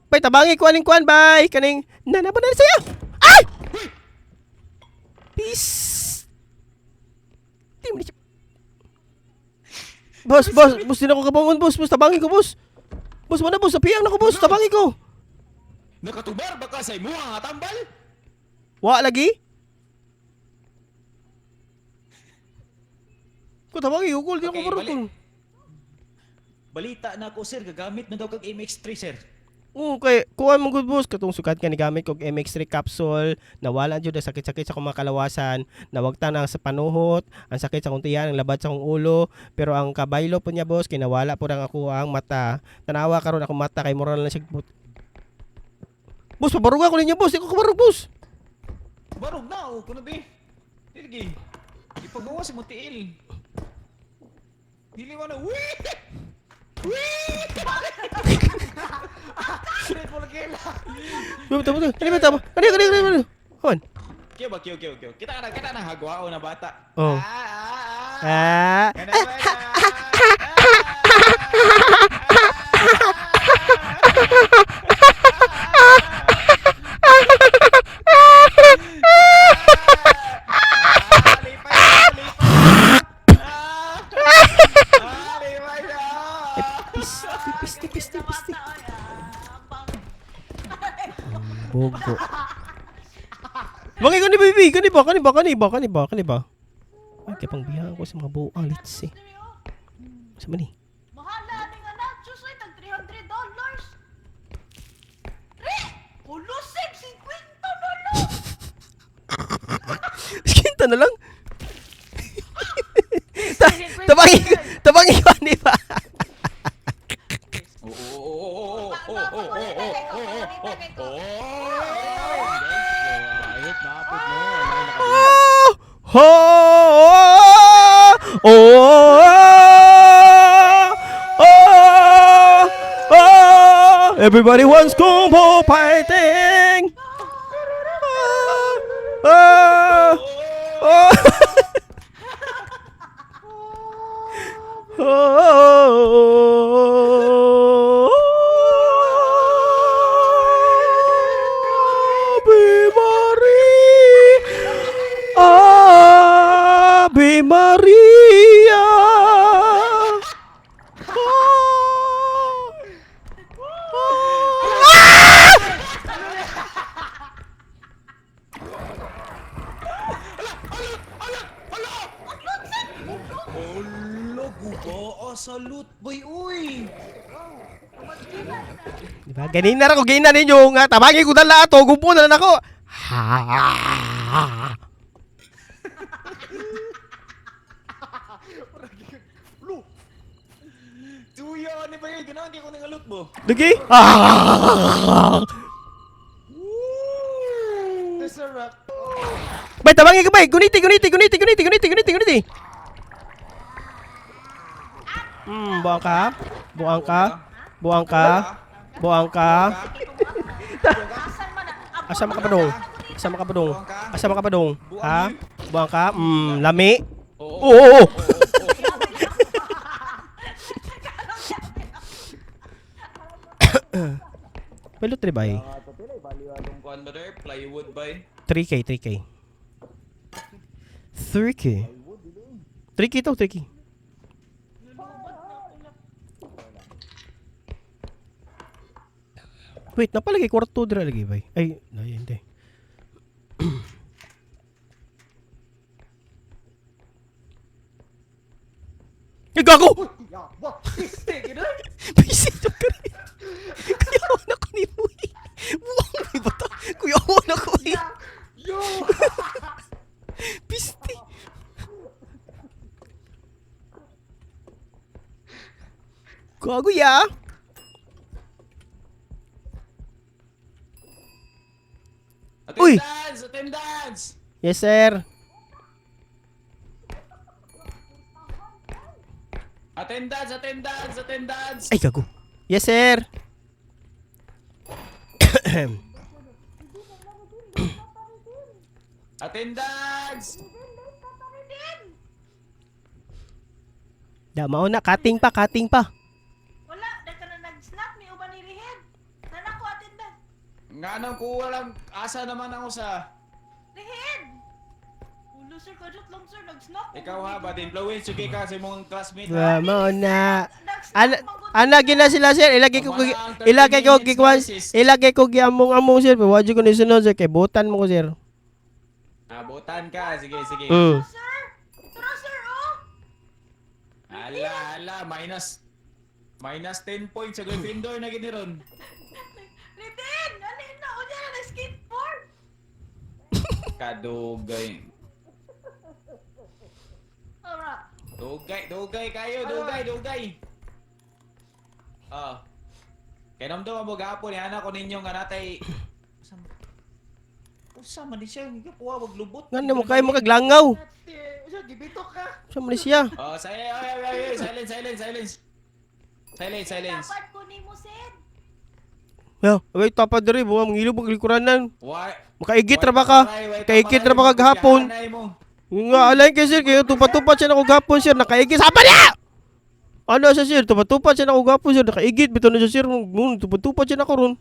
Bay, tabangi ko aning kuan bay. Kaning nanaba na siya. Ay! Peace. Di mo na siya. Boss, boss, boss, di na ko kabangon, boss, boss, tabangi ko, boss. Boss, wala, boss, sapiyang na ko, boss, tabangi ko. Nakatubar ba ka sa imuha nga tambal? Wa lagi? Ko tabangi ko, di na ko Okay, barog, balik. kol. Balita na ako sir, gagamit na daw kag MX3 sir. Oo, kay kuha mo good boss katong sukat ka ni gamit kog MX3 capsule, nawala jud ang sakit-sakit sa akong mga kalawasan, nawagtan ang sa panuhot, ang sakit sa akong tiyan, ang labad sa akong ulo, pero ang kabaylo po niya boss, kinawala po ang ako ang mata. Tanawa karon akong mata kay moral na siya. Boss, pabaruga ko ninyo boss, di ko kabarug boss. Barog na o kuno be. Dili Ipagawa si mo tiil. Dili man na. Wee! Wee! Triple kill. Tama tama. Kani ba tama? Kani kani kani. Kani. Hon. Kiyo ba kiyo kiyo kiyo. Kita na hagwao na bata. Oh. Ah, ah, ah. Ah. Kana ba na? Ah, lipay, lipay. Ah, ah, lipay na. Tipis, tipis, tipis, tipis. Bata, oy, ah, Bogo. Bangay ko ni baby, kani ba, kani ba, kani ba, kani ba, kani ba? Ay, kay pangbiyahan ko sa mga buang litsi. Sa man ni? Mahala ni nga nachos ay tag $300. Re! Kulusib 50 na lang. Kinta na lang. Tabangi, tabangi ko ni ba? Oo, oo, oo, oo, oo, oo, oo, oo, oo, oo. I hope naapod mo. Oh! Ho! Oh! Oh! Oh! Everybody wants kung fu fighting. Ah! Oh! Oh! Ave Maria, Ave Maria. Oh! Ah! Olo, guba, salute, boy, uy. Diba? Ganin na ra ko ganin na ninyo nga tabagi ko dala ato gumpo na lang ako. Ha. Tuyo, ano ba yun? Ganahan kayo kung nangalot mo. Lagi. Ah. There's a rock. Bay tabangi ko bay. Guniti guniti guniti guniti guniti guniti guniti. Buang ka. Buang ka. Buang ka. Buang ka. Asan man na? Asa man ka pa dong? Asa man ka pa dong? Asa man ka pa dong? Ha? Buang ka? Lami. Oo, Oo. oo, oo. Pelot rin ba eh? Atong kuan ba there? Plywood bay. 3K, 3K. 3K. 3K to, 3K. Wait, napalagay kwarto dira lagi bay. Ay, ay hindi. Ay, gago! Bisito ka rin. Kuya, na ko ni Muy. Buwang may bata. Kuya, na ko eh. Yo! Piste. Gago ya. Uy! Attendance! Yes, sir. Attendance, attendance, attendance. Ay, gago. Yes, sir. Attendance. Da, mao na. Cutting pa, cutting pa. Wala, da ka na nag-snap ni uban ni Rihen. Nana ko attendance. Nga nang kuha lang asa naman ako sa Rihen. Ulo sir, kadot lang sir, nag-snap. Ikaw ha, bad influence okay ka sa imong classmate. Da, Ha? mao na. Nag-snap Ana, manggod. ana gina sila sir. Ilagay ko gikwan, ilagay ko giamong-among sir. Wa ko ni sunod sir kay butan mo ko sir. Abutan ka, sige sige. Sir, tara sir oh. Ala, ala, minus minus 10 points sa Gryffindor na gini ron. Rihen, alin na unya na nag-skateboard. Kadugay. Ora. Dugay, dugay kayo, dugay, dugay. Ah. Kay namdam mo gahapon ni anak ko ninyo nga natay. Usa man ni siya, gipuha wag lubot. Ngano mo kay mo kaglangaw. Usa, gibitok ka. Sa man ni siya. Oh, silence, ay, ay, ay, silence, silence, silence. Silence, silence. Dapat kunin mo sir. Ya, wait tapa diri buwa mangilo bag likuranan. Why? Makaigit ra ba ka? Kaigit ra ba ka gahapon? Nga alay kay sir kayo tupat-tupat siya nako gahapon sir nakaigit sa niya. Ano siya sir tupat-tupat siya nako gahapon sir nakaigit bitaw na siya sir mun tupat-tupat siya nako ron.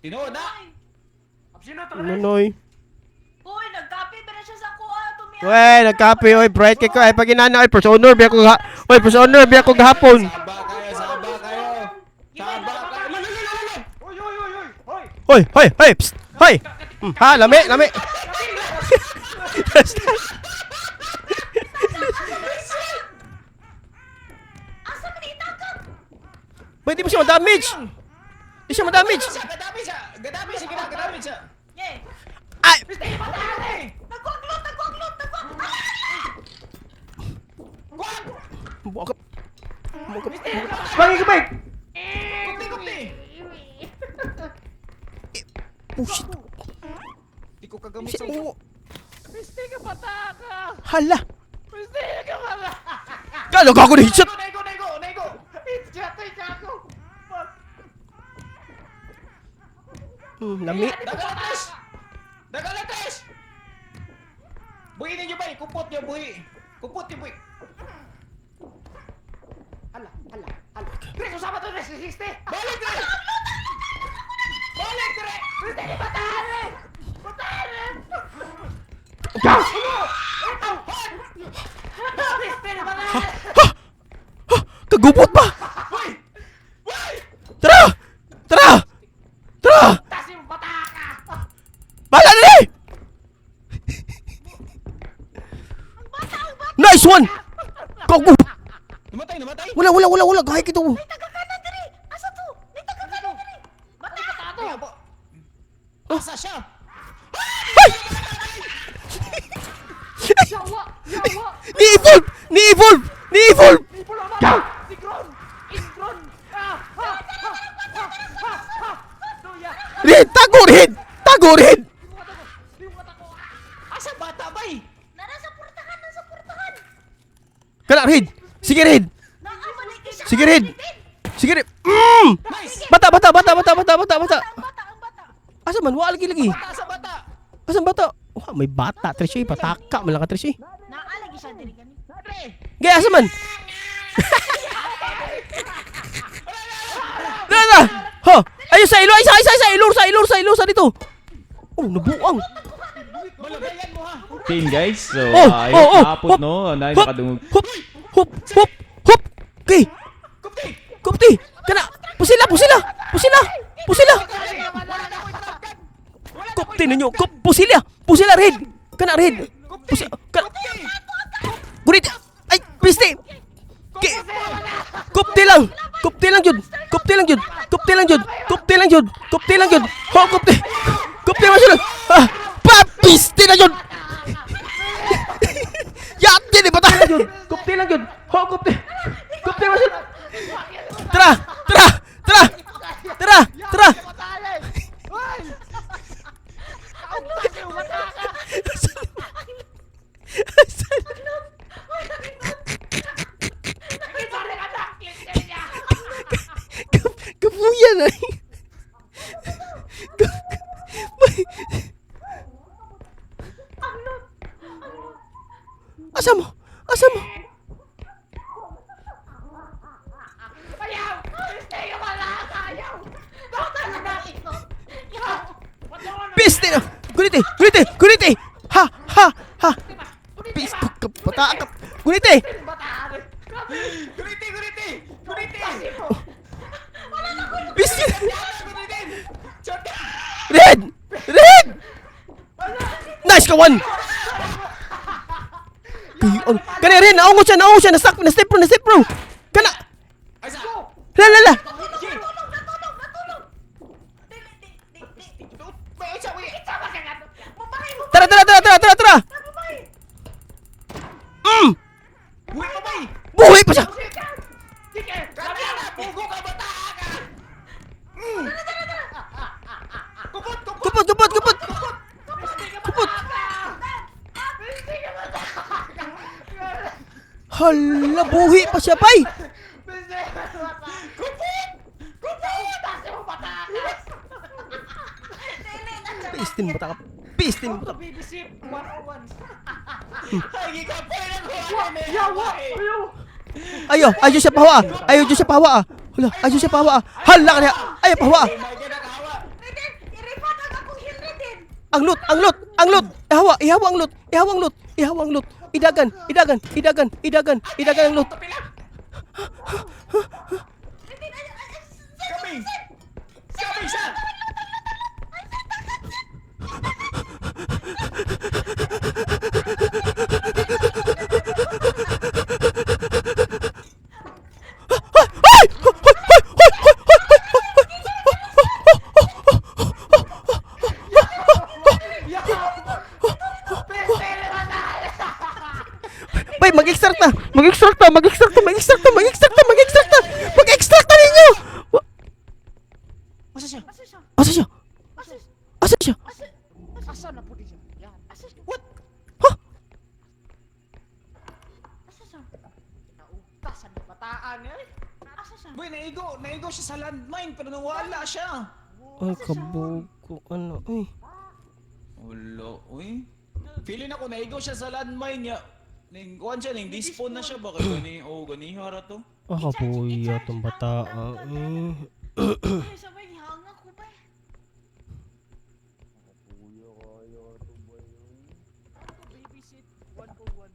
Tinuod na. Sino to? Nonoy. Uy, nagkape ba na siya sa kuha? Tumiyak. Wey, nagkape oy bright kay ko ay paginana oy first honor biya ko ga oy first honor biya ko gahapon. Saba kayo, saba kayo. Saba kayo. Lalo, lalo, lalo. Oy, oy, oy, oy. Oy. Hoy, hoy, hoy, psst, hoy. Ha, lami, lami. Asa man itakap? Pwede mo siya ma-damage. Di siya ma-damage. Siya, Gadami siya. Gadami siya, gina, gadami siya. Yay. Ay, Nagwaglot, nagwaglot, nagwag. Kuwan! buka. Buka. Bangin ka, bang. Kupti, kupti. Oh shit. Di ko kagamit Shit. sa Oh. Piste ka pataka. Hala. Piste ka pataka. Kalo ka ako na headshot. Nego, nego, nego. It's jatoy ka ako. Fuck. Lami. Dagalates! Dagalates! Buhi ninyo ba? Kupot niyo, buhi. Kupot niyo, buhi. Hala, hala, hala. Chris, usama to, Chris, siste. Balik, dire! Balik, dire! Piste ka pataka. Pataka. Piste ka pataka. Kagubot ba? Buhi! Buhi! Tara! Tara! Tara! Tasi mo pataka. Bala na eh! Nice one! Gago! Namatay, namatay! Wala, wala, wala, wala. Gaya kita. May tagakanan diri. Asa to? May tagakanan diri. Bata. Kaya po. Asa siya? Yawa, yawa. Ni-evolve! Ni-evolve! Ni-evolve! Ni pula mata. Si Gron. Ingron. Ah, ha, ha, ha, ha, ha. Duya. Red! Tago, Red! Tago, Red! Di mo katako. Asa bata, bay? Nara sa purtahan, nasa sa purtahan. Kana, Red! Sige, Red! Naa man kay siya. Sige, Red! Sige, Red! Mm! Nice! Bata, bata, bata, bata, bata, bata, bata! Ang bata, ang bata. Asa man? Wa lagi lagi. Bata, asa bata? Asa bata? Wah, may bata, Trish. Eh. Pataka, man lang ka, Trish. Eh. Naa lagi siya diri gani. Dire! Gaya, asa man? Na, na! Ha! Ayun sa ilo! Ay, sa, sa, sa, ilor, sa, ilor, sa, ilor, sa dito! Oh, nabuang! Malagayan mo ha! Team guys, so Oh, ayos oh, oh, hapon hop, no, na Hop! nakadungog. Hop! Hop! Hop! Hop! Okay! Kupti! Kupti! Kana! Pusila! Pusila! Pusila! Pusila! Kupti ninyo! Kup! Pusila! Pusila, Red! Kana, Red! Pusila! Kana! Gurit! Ay! Piste! Ki! Kupti lang! Kupti lang jud! Kupti lang jud! Kupti lang jud! Kupti lang jud! Kupti lang jud! Ho! Kupti! Kupti man jud! Ah! Pa! Piste na jud! Yate ni bata jud! Kupti lang jud! Ho! Kupti! Kupti man jud! Tara! Tara! Tara! Tara! Tara! Pataka. Oy. Kaugta si mo. Asa mo? Ayaw! Piste ka wala! Ayaw! Bata na! Piste na! Gunite! Gunite! Gunite! Ha! Ha! Ha! Piste ka! Bata ka! Gunite! Guniti, guniti! Guniti! Piste! Guniti! Short ka! Red! Red! Nice ka one! Kayon. Kani rin, naungo siya, naungo siya, na-stuck, na-step bro, na-step bro! Kana! Ay, sa! La la la! Natulog, natulog, natulog! Dili, di, di, di. May isa, wait! Babae, babae, Tara, tara, tara, tara, tara, tara! babae! Mm! Uy, babay! Buhay pa siya! Kaya na! Bugo ka, bata ka! Kupot, kupot! Kupot, kupot, kupot! Kupot! Hala, buhi pa siya, bay! Kupot! Kupot! Pistin mo ta ka. Pistin mo ta. Babysit 101. Ay, gikapoy na ko! Yawa! Ayaw! Ayo, ayo siya pahawa. Ayo siya pahawa. Hala, ayo siya pahawa. Hala ka niya. Ayo pahawa. May kinakawa! Reden, i-refund ang akong heal, Reden! Ang loot, ang loot, ang loot. Ihawa, ihawa ang loot. Ihawa ang loot. Ihawa ang loot. Idagan, idagan, idagan, idagan, idagan ang loot. Reden, ay, ay, ay, Kami! Kami siya! Ay! Bay, mag-extract na! Mag-extract na! Mag-extract na! Mag-extract na! Mag-extract na! Mag-extract na! Mag-extract na ninyo! Masa siya? Asa siya? Asa siya? Asa siya? Asa siya? Asa Asa na po di siya? Yan. Asa siya? What? Ha? Asa siya? Nautasan ng bataan eh. Asa siya? Boy, naigo! Naigo siya sa landmine pero nawala siya! Ay, kabuko. Ano? Ay. Ulo, uy. Feeling ako naigo siya sa landmine niya. Ning kuan siya ning despawn na siya ba kay gani oh gani hara to. Ah, kabuya tong bata. Ah, eh. Ay, sabay, gihanga ko ba? Babysit 101.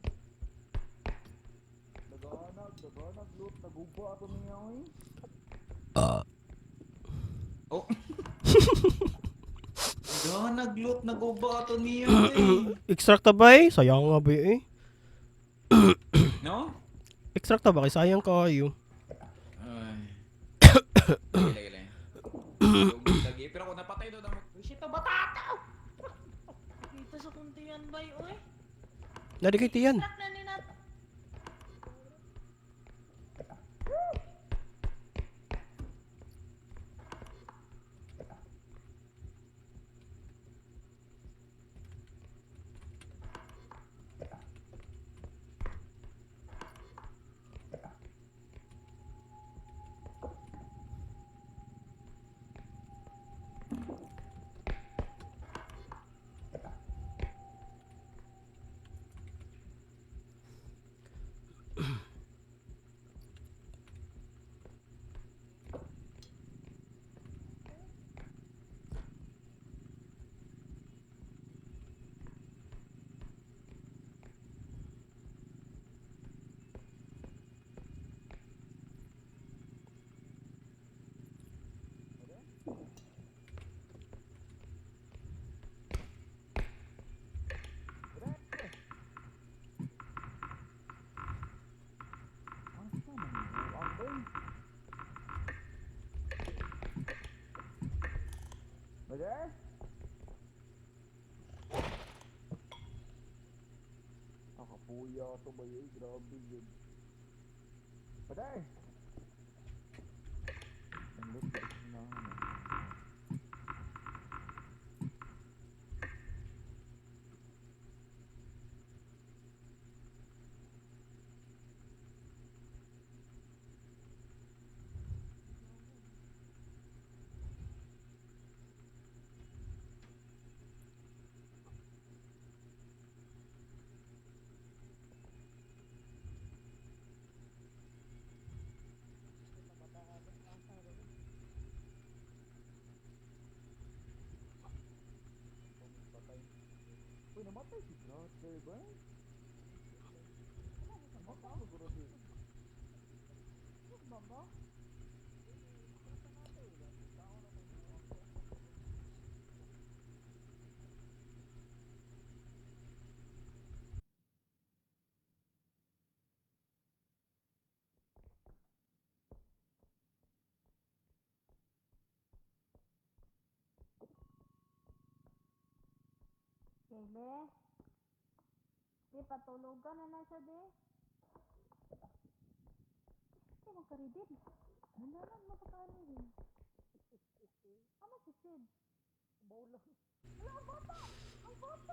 Nagaanag, nagaanag, loot, naguba ato niya oy. Oh. Ga nagloot naguba to niya. Eh. Extract ta ba eh? Sayang nga ba eh? No? Extract ta ba? Kay sayang kayo. Ay. Gila gila. Lagi pero kung napatay do na Babysit ang bata! Dito sa kuntiyan, bay, oy. Nari kay tiyan. Track na ni nat. Brother? Nakapuya to ba yun? Grabe yun. Brother! Ang loot, guys, na ano. namatay si Trotter ba? Kele? Di, patulogan na na siya, di. Di, magkaridin. Nandanan mo pa kaano rin. Ama si Sid. Wala, ang bata! Ang bata!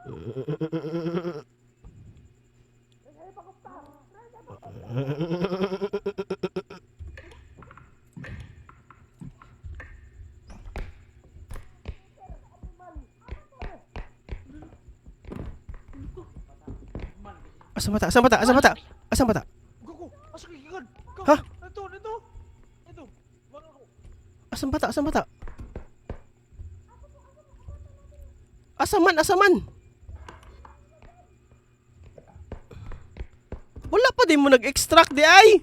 Asa bata? Asa bata? Asa bata? Asa bata? Go, go! Asa ka gikan? Go! Ha? Ito, ito! Ito! Wala ko. Asa bata? Asa bata? Asa man? Asa man? Wala pa din mo nag-extract di ay.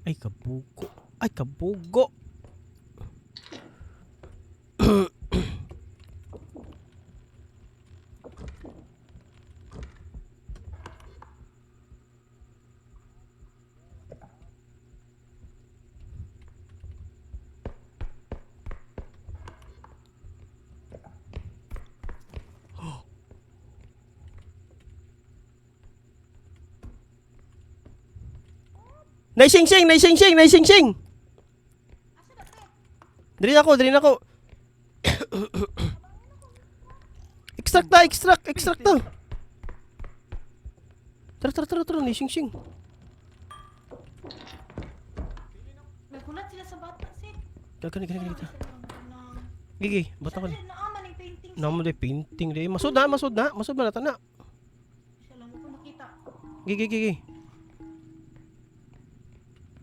Ay kabugo. Ay kabugo. Naising-sing, naising-sing, naising-sing. Diri na ako, diri na ako. Extract ta, extract, extract ta. Tara, tara, tara, tara, naising-sing. Nagulat sila sa bata, Sid. Gani, gani, gani, gani. Gigi, bata ko. Siya naaman ang painting. Sid. Namo de painting de. Masud na, masud na, masud na na. Siya lang ko makita. Gigi, gigi.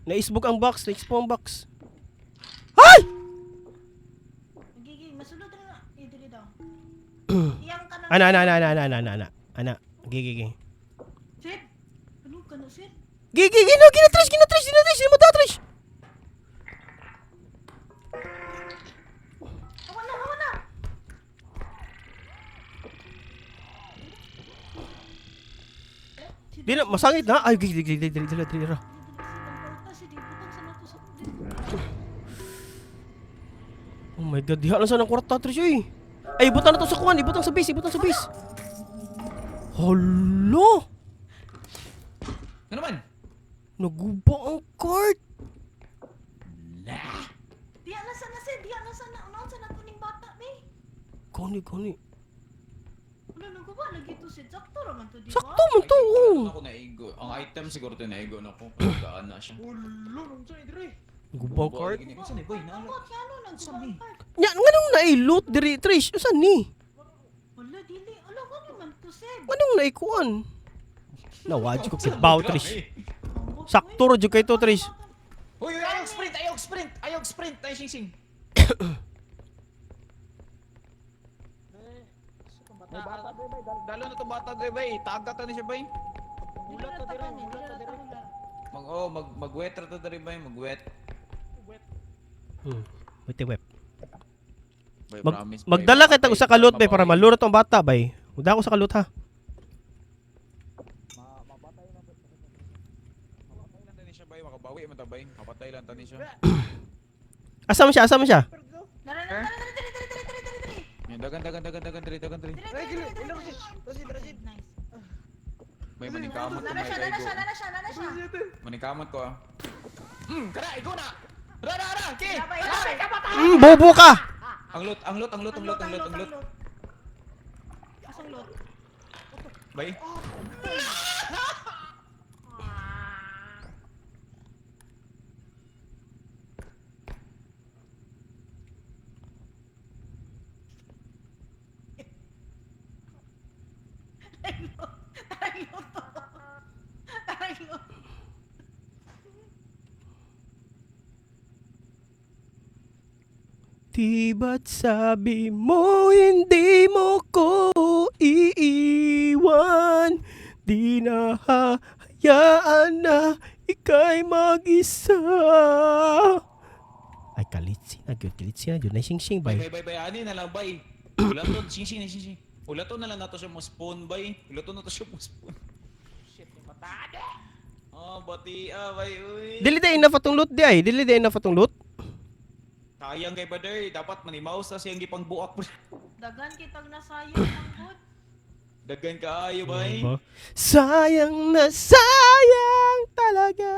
Naisbog ang box, naisbog ang box. Ay! Gigi, masulod na na. Eh, dili daw. Iyang ka na. Ana, ana, ana, ana, ana, ana, ana, ana. Gigi, gigi. Sid! Ano ka na, Sid? Gigi, gino, gino, Trish, gino, Trish, gino, Trish, gino, Trish. Hawa na, hawa na! Di na, masangit na. Ay, gigi, gigi, gigi, dili, dili, dili. Oh my God, diha lang sa ng kwarta, Trish, oy. Ay, ibutan na to sa kuwan, ibutan sa base, ibutan sa base. Hala! Ano naman? Naguba ang cart. Diya na sana, Sid! Diya na sana! Unaon sana to ning bata, be? Kani, kani. Ano, naguba lagi to, Sid? Sakto raman to, di ba? Sakto man to, oh. Ako naigo. Ang item siguro to naigo na ko. Pagkaan na siya. Ulo, nung saan dire? Naguba ang cart. Saan ni boy? Naala. Ang ano, naguba ang cart. Nya, nganong nailot diri, Trish? Usan ni? Wala, dili. Ala, ano man to, Sid? Nganong naikuan? Nawad ko kibaw, Trish. Ambot, Sakto ra jud kay to, Trish. Uy, uy, ayog sprint, ayog sprint, ayog sprint, ay sing sing. May bata dre bay, dal. Dalo na to bata dre bay, taga ta ni siya bay. Dili na takan eh, dili na takan. Mag oh, mag magwet ra to dre bay, magwet. Wait, wait. Bay, Mag, promise, bay, magdala kay tag usa ka loot bay para mabawi. maluro tong bata bay. Muda ko sa kalot ha. Mapatay na. Mapatay lang ta ni siya bay, makabawi man ta bay. Mapatay lang ta ni siya. Asa man siya? Asa man siya? Dara, dara, dara, dara, dara, dara, dara, dara, dara. Yan, dagan dagan dagan dagan dre, dagan dre. Dara, dara, dara, dara, dara. Nice. Bay maningkamot ko Nana may siya, nana kaigo. siya, nana siya, nana siya. Maningkamot ko ah. Kara, igo na. Ra ra ra, ke. Labay, labay. Bobo ka. Ang lot, ang lot, ang lot, ang lot, ang lot, ang lot. Asang lot? Bay. Tarang lot. Tarang lot. Di ba't sabi mo hindi mo ko iiwan? Di na hayaan na ika'y mag-isa. Ay, kalitsi na gyud, kalitsi na gyud. Naising-sing Bay, bay. bay, bay, bay, ani na lang, bay. Ulaton, sing, sing, sing, sing. Ulaton na lang nato siya mo spawn, bay. Ulaton na to siya mo spawn. Shit, yung matade. Oh, bati, ah, bay, uy. Dili na enough atong loot di ay. Dili na enough atong loot. Sayang kay brother, dapat manimaus na siyang gipang buak. Dagan kitang nasayang ang good. Dagan kaayo, bay. Diba? Sayang na sayang talaga.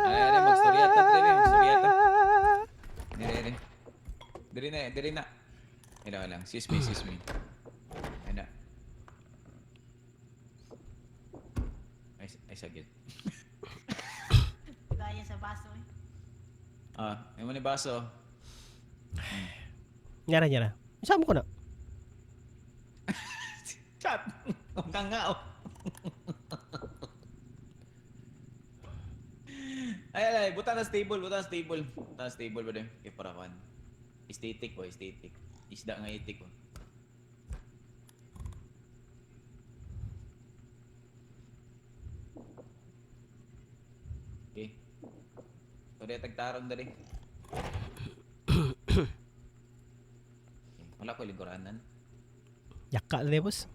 Ay, ay, magstorya ta, dre, magstorya ta. Dire, dire. Dire na, dire na. Ila lang, sis me, sis me. Ana. Ay, ay sagit. Gaya sa baso eh. Ah, imo ni baso. Nyara, nyara. Isama ko na. Chat. Ang nga oh. Ay, ay, ay, buta na stable, buta na stable. Buta na stable ba din? Kay para kwan. Aesthetic po, aesthetic. Isda nga itik po. Okay. Pwede tagtarong dali. Okay, wala ko lingkuranan. Yaka na boss.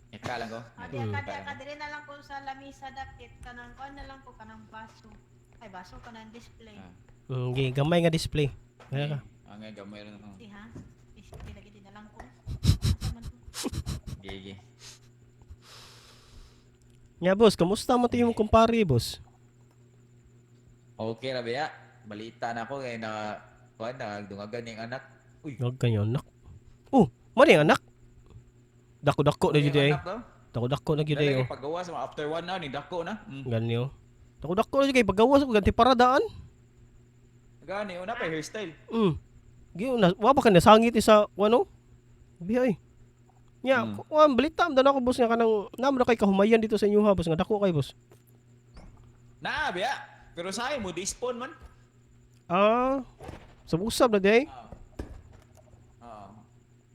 Ika lang ko. Ah, di ka, di ka, dili na lang ko sa lamisa dapit kanang kuan na lang ko kanang baso. Ay baso kanang display. Ah. Okay, gamay nga display. Kaya ka. Ah, nga gamay rin ako. Di ha? Display lagi di na lang ko. Asa man to? Gigi. Nga boss, kamusta mo to yung kumpare boss? Okay ra ba? Balita na ako kay na kuan na dungagan yung anak. Uy. Huwag kanyo anak. Oh, mali ang anak. Dako-dako na jud Yung ay. anak daw. Dako-dako na jud ay. Dali Oh. kay paggawa sa mga after one hour ni dako na. Ganyo. Dako-dako na jud kay paggawas ko ganti paradaan. Gani una pa hairstyle. Giyo na wa pa ka nasangit sa ano? Bihay. Nya, kuan balita man ako boss nga kanang namo na kay kahumayan dito sa inyo ha boss nga dako kay boss. Na biya. Pero sayo mo despawn man. Ah, usab na di ay. Ah. Ah.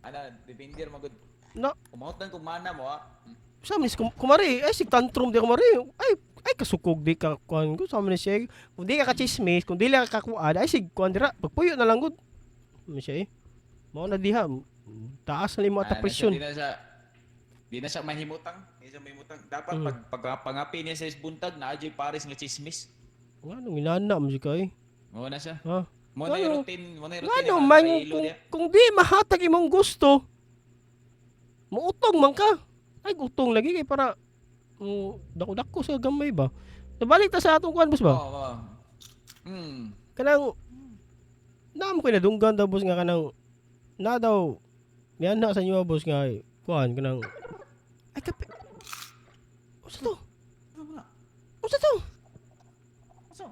Ana defender magud. Na, Kumautan kung mana mo ah. sa man is kumari ay sig tantrum di kumari. Ay ay kasukog di ka kuan ko sa man siya. Kung di ka kachismis, kung di ka kakuan, ay sig kuan dira. Pagpuyo na lang gud. Ano siya eh. Mao na diha. Taas na nimo ata Ana siya, presyon. Di na siya mahimutang. Di na siya mahimutang. Dapat pag pag pangapi niya sa buntag na adyoy pares nga chismis. Ngano inana mo siya kay? Mo na siya. Ha? Mo na yung Ngano? routine, mo na yung routine. Ngano niya, man sa ilo kung, niya. kung di mahatag imong gusto, muutong man ka. Ay utong lagi kay para dako-dako sa gamay ba. So, balik ta sa atong kuan boss ba? Oo, oo. Kanang naamo kay nadunggan daw boss nga kanang na daw niyan na sa inyo boss nga ay, kuan kanang ay kape. Unsa to? Ano na? Unsa to? Asa?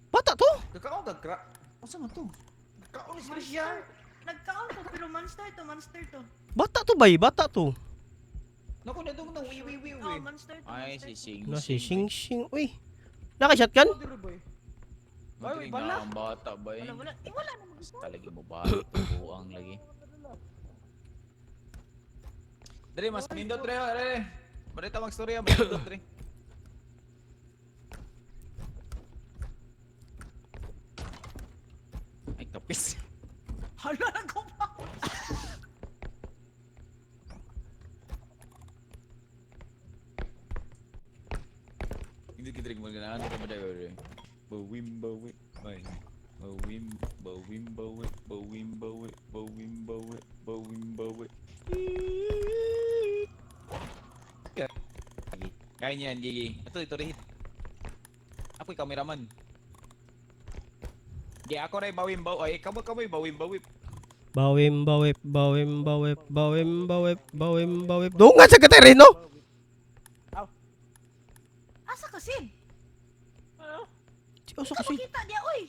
Bata to? Kakaon ka kra. Asa man to? Kakaon ni siya. Nagkaon ko pero monster to, monster to. Bata to bay, bata to. Naku na dong nang wi wi wi Oh, wi. monster to. Ay monster si to. Sing. Na si Sing Sing. Uy. Naka shotgun? Dili boy. Ay, Ay, bala. ang bata ba eh. Wala, wala. Eh, wala na gusto. Talaga mo ba? Buang lagi. Dre, mas nindot dre, dre. Marita magstorya, mas nindot dre. Ay, kapis. Hala, nagkupa. Hindi kita rin maganahan ka ba dre? Bawim bawim bay. Bawim bawim bawim bawim bawim bawim bawim bawim bawim. Kaya niyan, Gigi. Ito, ito rin. Ako'y cameraman. Gi, ako rin bawim baw. Ay, kamo kamo bawim bawim. Bawim bawip bawim bawip bawim bawip bawim bawip. Dungan sa katerino. Asa ka, Sid? Usa Ka kasi. makita diya, oy.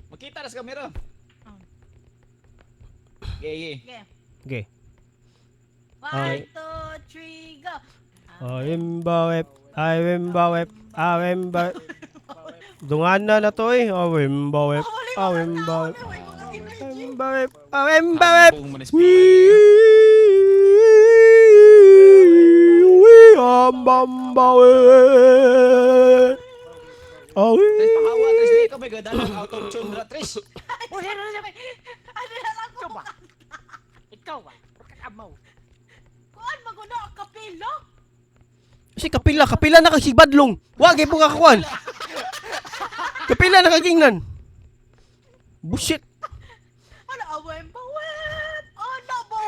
Makita na sa kamera. Ah. Gigi. Okay. Okay. One, Ay. two, three, go. Bawim bawip bawim bawip bawim bawip. Dungana na to eh. Awim bawep. Oh, wala Awim mga bawep. tao, may mga energy. Awim bawep. Awim bawep. Ambong man is We ambambawe. Awi. Tres, pakawa, Tres, di ka may gadalang out of tune ra, Tres. Uy, ano na siya? Ano na lang Ikaw ko? ba? Ikaw ba? Amaw. Kuan maguno ang kapilo. Si kapila, kapila na kag badlong. Wa gay po kakuan. Kapila na kagingnan. Bullshit. Ano awem bawep. Oh no bo.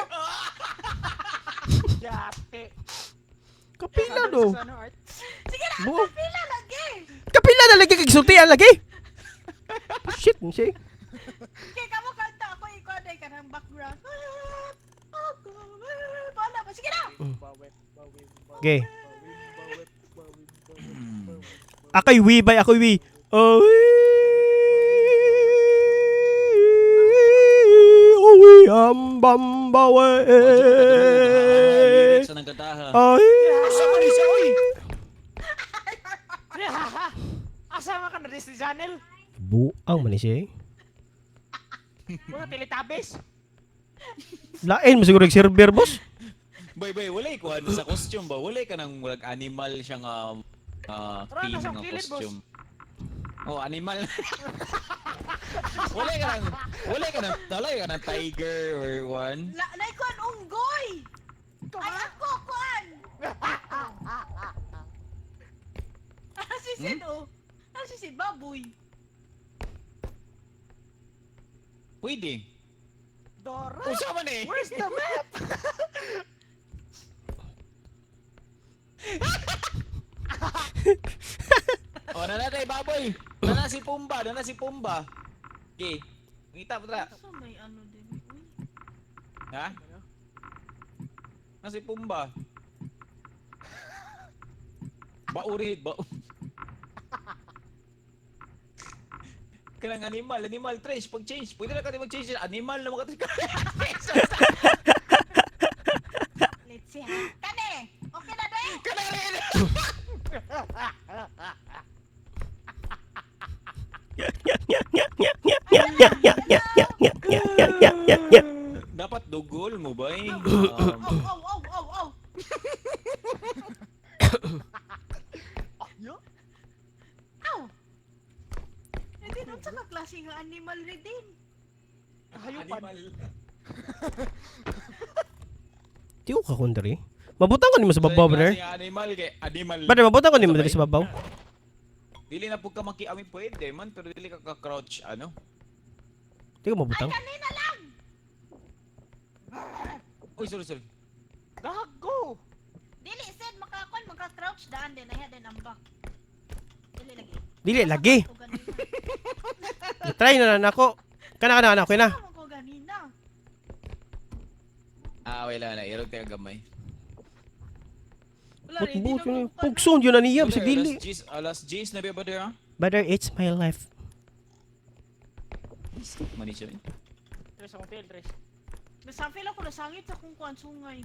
Dati. Kapila do. Sa ano, art? Sige na, Buo. kapila lagi. Kapila na lagi kag sultian lagi. Bullshit ni siya. Kay kamo kanta ako ikaw day kanang background. Ako, wala ba? Sige na. Bawep, bawep, bawep, Okay. bawep, bawep, bawep, bawep. Ako'y we bay, ako'y we. Oh, we ambambawe. Lyrics na ng kantaha. Ay. Asa man ni siya, oy? Asa man ka na Disney Channel? Buang man ni siya. Eh. Mga Teletubbies? Lain mo siguro yung server, boss. Bay, bay, walay ko ano sa costume ba? Walay ka nang murag animal siya nga Tara, theme nasa nga kilid, boss. costume. Oh, animal. Walay ka nang walay ka nang tiger or one. La, nay kuan unggoy. Ikaw Ay ba? ako kuan. Ano si Sid oh? Ano si Sid baboy? Pwede. Dora? Usa man eh. Where's the map? Oh, nanatay baboy. Nana si Pumba, nana si Pumba. Okay. Ngita pa tra. So may ano din. Uy. Ha? Na si Pumba. Baurid, ba. Kanang animal, animal trash pag change. Pwede na ka di mag-change. Animal na mga Let's see ha. Kane. Okay na day. Kanang rin. Dapat dugol mo ba eh? Oh oh oh oh oh. Yo? Aw. Hindi nun sa kaklase nga animal rin din. Kahayupan. Animal. Tiyo ka kundri. Mabutang ko nimo sa babaw, brother. Klase nga Animal kay animal. Brother, mabutang ko nimo diri sa babaw. Dili na pud ka makiami pwede man pero dili ka ka-crouch ano. Tiyo mabutang. Ay kanina lang. Uy, sorry, sorry. Gago! Dili Sid makakon maka-crouch daan din ay din ambak. Dili lagi. Dili lagi. Ko ganina. Try na na nako. Kana kana kana okay na. Asa man ko ganina. Ah, wala na. Irog tayo gamay. Wala But ready buot na yun. ko kuan. Pugson yun na niya sa Wala, dili. Alas 10 na ba ba ha? Brother, it's my life. Mani siya. eh. Tres akong tail, tres. Nasafil ako nasangit sa kung kuan sungay.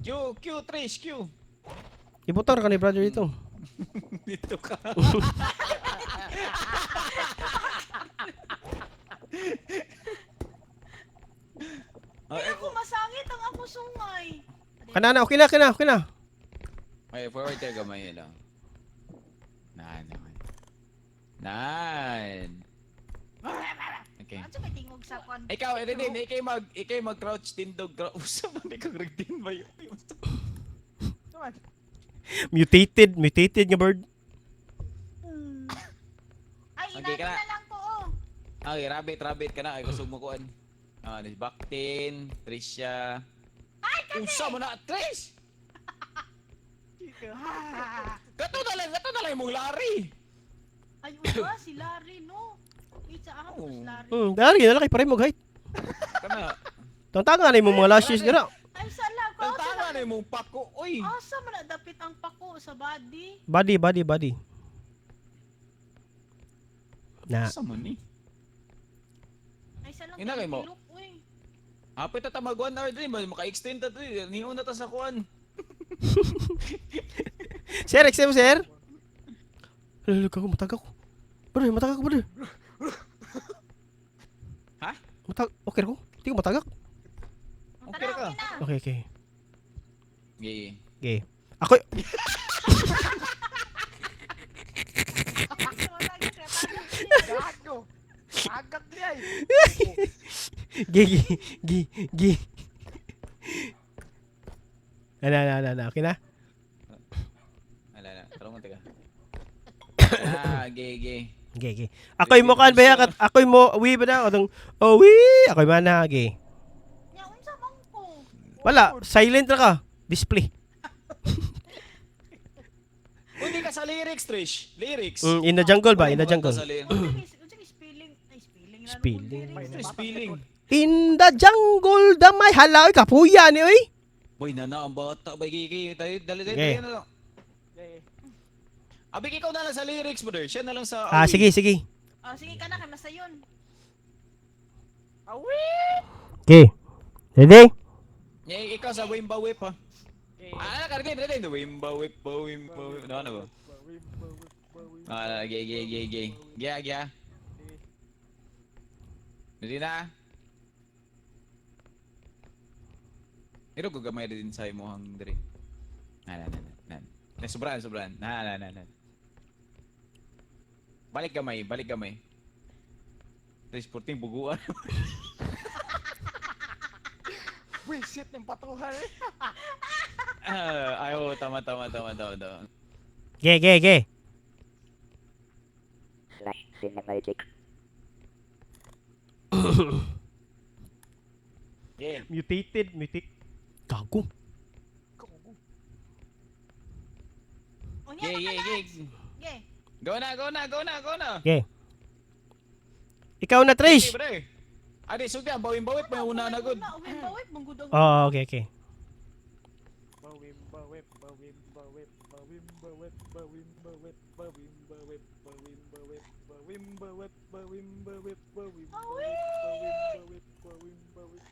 Q, Q, Trish, Q. Ibutang ra ka ni brother dito. Dito ka. Ah, Di eh, ako masangit ang ako sungay. Kana na okay na okay na okay na. Ay, forward tayo gamay lang. Nan, nan. Nan. Okay. Ano may tingog sa kuan? Ikaw, eh, din, ikay mag-crouch tindog. Usa man ikaw din ba yun? Tuman. Mutated, mutated nga bird. Ay, Okay, inano kana. na lang ko oh. Okay, rabbit, rabbit ka na. Ay, kusog mo kuan. Ah, ni Baktin, Trisha. Ay, kani. Usa mo na, Trish! Kato na lang imong lari. Ay, uwa si Larry no. Wait, sa ako Oo. si Larry. Dari na laki pare mo height. Kana, Tangtanga na imong mga lashes dira. Ay, sa lang ko. tama na imong pako, oy. Asa man na dapit ang pako sa body? Body, body, body. Na. Usa man ni. Ay, sa lang. Ina kay mo. Look, uy. Apit ta mag 1 hour din, maka-extend ta to. Niuna ta sa kuan. Sir, exam sir. Lalo ka ko, matag ako. Brother, matagak ko, brother. Ha? Okay ko? Hindi ko matagak. Okay ra ka. Okay na. Okay. Okay. Okay. Ako, Gago. Agak niya eh. gi, gi, gi, gi. Na, na, na, na, okay na? Wala na. Tarong ka. Ah, gay, gay. Okay, okay. Ako'y mo kan ba kat ako'y mo wi ba na atong oh wi ako'y mana okay. Nya unsa man ko? Wala, silent ra ka. Display. Hindi ka sa lyrics, Trish. Lyrics. In the jungle ba? In the jungle. Sa lyrics. Unsa ni spelling? Ay, spelling na. Spelling. Trish, spelling. In the jungle the may hala oy kapuya ni oy. Boy, nana ang bata. Boy, gay, gay. Tayo, dali, dali, Okay. dali na lang. Okay. Abig, ikaw na lang sa lyrics, brother. Siya na lang sa... Ah, sige, sige. Oh, sige ka na kay masayon. Awi! Okay. Ready? Eh, ikaw sa Wimba Whip, ha? Okay. Ah, karga, ready. Wimba Whip, Wimba Whip. Ano, ano ba? Ah, gay, gay, gay, gay. Gya, gya. Ready na? Pero ko gamay din sa imo hang diri. Na na na na. Na sobran, sobran. Na na na na. Balik gamay, balik gamay. Tres porting buguan. Wisit ng patuhan eh. Ah, ay oo, tama tama tama tama tama. Ge, ge, ge. Slash cinematic. Yeah. Mutated, mutated. Gago. Unya Yeah, na yeah, ka yeah. Ge. Go na, go na, go na, go na. Ge. Ikaw na, Trish. Okay, bre. Adi, sugdi ang bawin-bawit may una na gud. Uwim-bawip, manggod ang Oh, okay, okay. Bawim bawip bawim bawip bawim bawip bawim bawip bawim bawip bawim bawip bawim bawip bawim bawip bawim bawip bawim bawip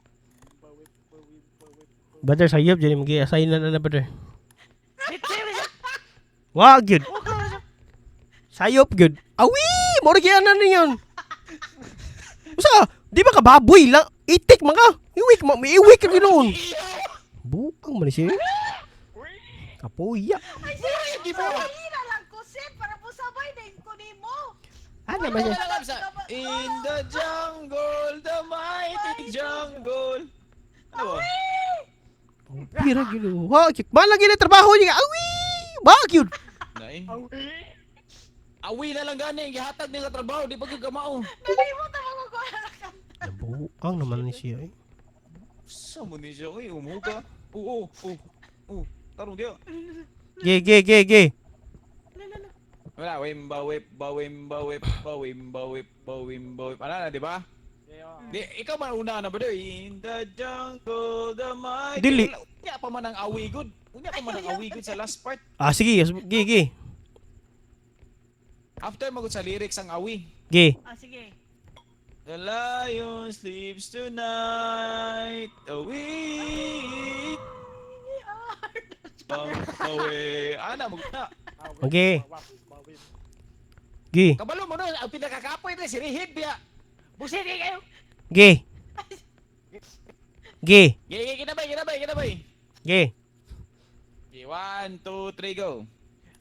bawip bawim bawip. Brother, sayop dyan yung mag-assign na na, brother. Wag yun. Sayop yun. Awi! Mora kaya na yun. Usa, di ba ka baboy lang? Itik man ka. Iwik mo, may iwik ka ginoon. Buang man siya. Kapuya. Ay, sige. Sa lang ko, Seth, para po sabay din ko nimo. Ano ba siya? In the jungle, the mighty jungle. Ano ba? Pira gino. Wag yun. Malang yun ang trabaho niya. Awi! Wag yun. Nay. Awi na lang gani, gihatag nila trabaho, di pa gyud kamao. Nalimot ang mga ko na. Nabuang naman ni siya eh. Sa mo ni siya, oy, umuga. Oo, oo, oo. Tarong diyo. Ge, ge, ge, ge. Wala, wimba whip, ba wimba whip, ba wimba whip, ba wimba whip. Ano na, di ba? Di, ikaw man una na ba doy? In the jungle, the mighty... Dili. Wala, Unya pa man ang awi good. Unya pa man ang awi good sa last part. Ah, sige. Ge, ge. After magud sa lyrics ang awi. Ge. Ah, sige. The lion sleeps tonight. Away. Away. Ana mo na. Okay. Ge. Kabalo mo no, ang pinakakapoy na si Rihid biya. Busit eh kayo. Ge. Ge. Ge, ge, kinabay, kinabay, kinabay. Ge. Okay, one, two, three, go.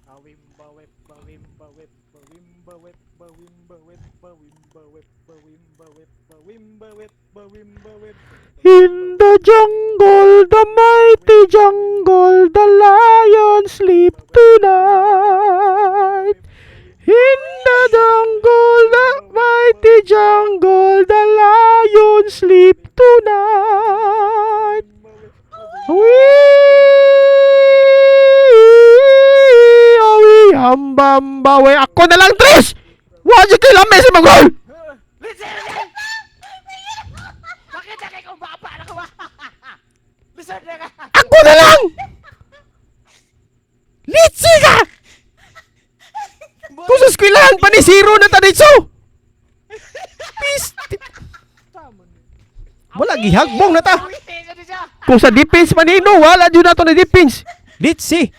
Awim bawip bawim bawip bawim bawip bawim bawip bawim bawip bawim bawip bawim bawip bawim bawip. In the jungle, the mighty jungle, the lion sleep tonight. In the jungle, the mighty jungle, the lion sleep tonight. Wee! Awi, hambamba, we. Ako na lang, Trish! Wajik kay lamis sa magol! Listen! Bakit na kayo baba na ko ba? Listen na ka! Ako na lang! Litsi ka! Kung sa eskwelahan pa ni zero na ta dito! Peace! Wala, gihagbong na ta! Kung sa defense man nino, wala dyan na to na defense! Litsi!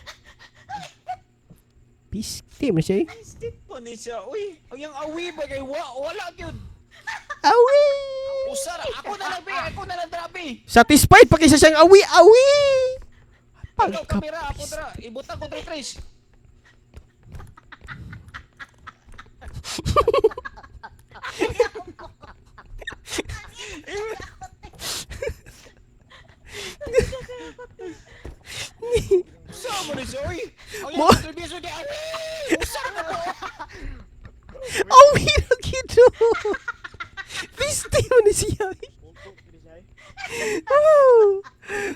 Peace. Di man siya eh. Stick po ni siya. Uy, ang yang awi ba kay wa wala gyud. Awi! Usara, ako na lang be, ako na lang drabi. Satisfied pa kaysa siyang awi, awi! Ikaw Pagka... kamera ako dra. Ibutang ko dre Trish. Sa mo ni siya, uy. Ang Mo- yang contribution kay awi. Usara na to. Awi na gito! Piste mo ni siya. eh. Unto kini siya eh. Oh.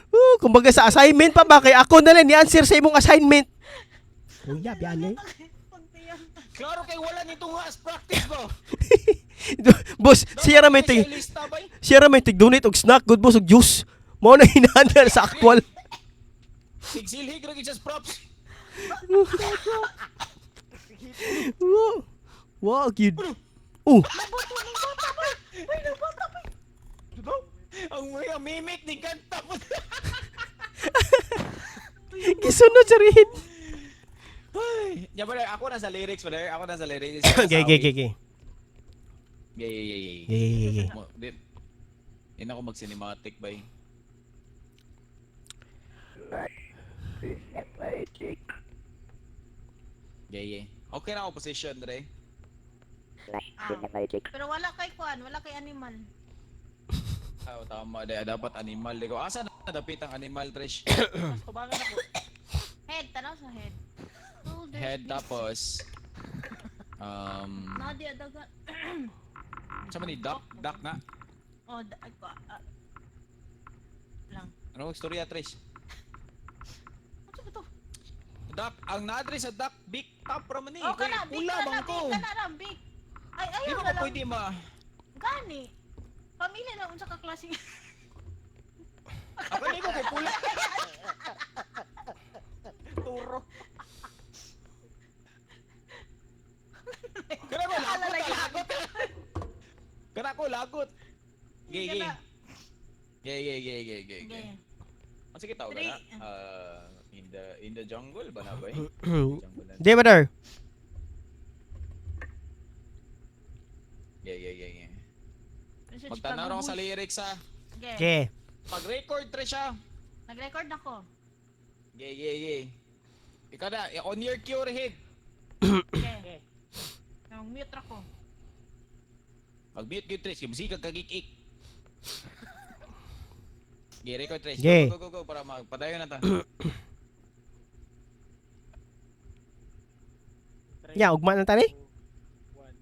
Oh, kumbaga sa assignment pa ba kay ako na lang ni answer sa imong assignment. Kuya, biyan eh. Pagtiyang. Klaro kay wala nitong has practice ba. Boss, siya ra may Dapat tig siya lista bay. siya ra may tig donate og snack, good boss og juice. Mao na hinahanda sa actual. Sigsilhig ra gyud siya sa props. Wow. Wow, cute. Oh, Nabuto ng bata ba? Uy, nabata ba? Ang mga mimic ni kanta po. gisunod sa rin. Ay, ya brother, ako na sa lyrics, brother. Ako na sa lyrics. Okay, okay, okay, okay. Yeah. Yeah. Mo, di. Di na ako mag-cinematic, bay. Yeah. Okay na ako position, Dre. Slash cinematic. Pero wala kay kuan, wala kay animal. Ah, tama. Di, dapat animal. Di ko, asa na dapit ang animal, Trish? Mas tubangan ako. Head, tanaw sa head. Shoulders, Head, knees. tapos... Nadi adaga. Sa man ni duck? Duck na? Oh, da, ako, ah. Lang. Ano ang istorya, Trish? Ano ba to? Duck, ang na-address sa duck, big top raman ni. Oh, kana, big Pula, kana, bangko. big kana ram, big. Ay, Di ayaw ba na ka lang. pwede ma... Gani. Pamilya lang unsa ka klase. Ako hindi ko kay pula. Turo. Kana ko lagot, lagot. Kana ko lagot. Gay, gay. Gay, gay, gay, gay, gay, gay. Ang sige tawag Three. na. Ah, in the jungle ba na ba? eh? Jungle na. Di ba dar? Gay, gay, gay, gay. Magtanaw ako sa lyrics ha. Okay. Okay. Pag-record tre siya. Nag-record na ko. Gay, gay, gay. Ikaw na, on your cue, head. Okay. Nang mute ra ko. Mag-mute gyud Trish, kay musika kagik-ik. Gay, record Trish. Gay. Go, go, go, go, para magpadayon na ta. Three, Ya, ugma na tani. two, one.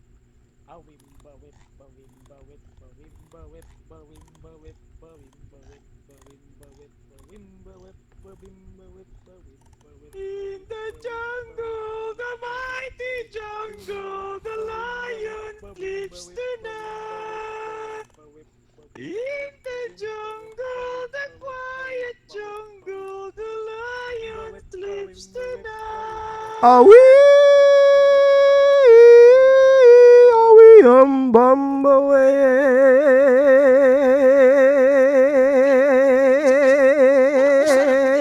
Awim ba wip ba wim ba wip ba wim ba wip ba wim ba wip ba wim ba wip ba wim ba wip ba wim ba wip ba wim ba wip ba wim ba wip. In the jungle, the mighty jungle, the lion sleeps tonight. In the jungle, the quiet jungle, the lion sleeps tonight. Awi! Awi am bamba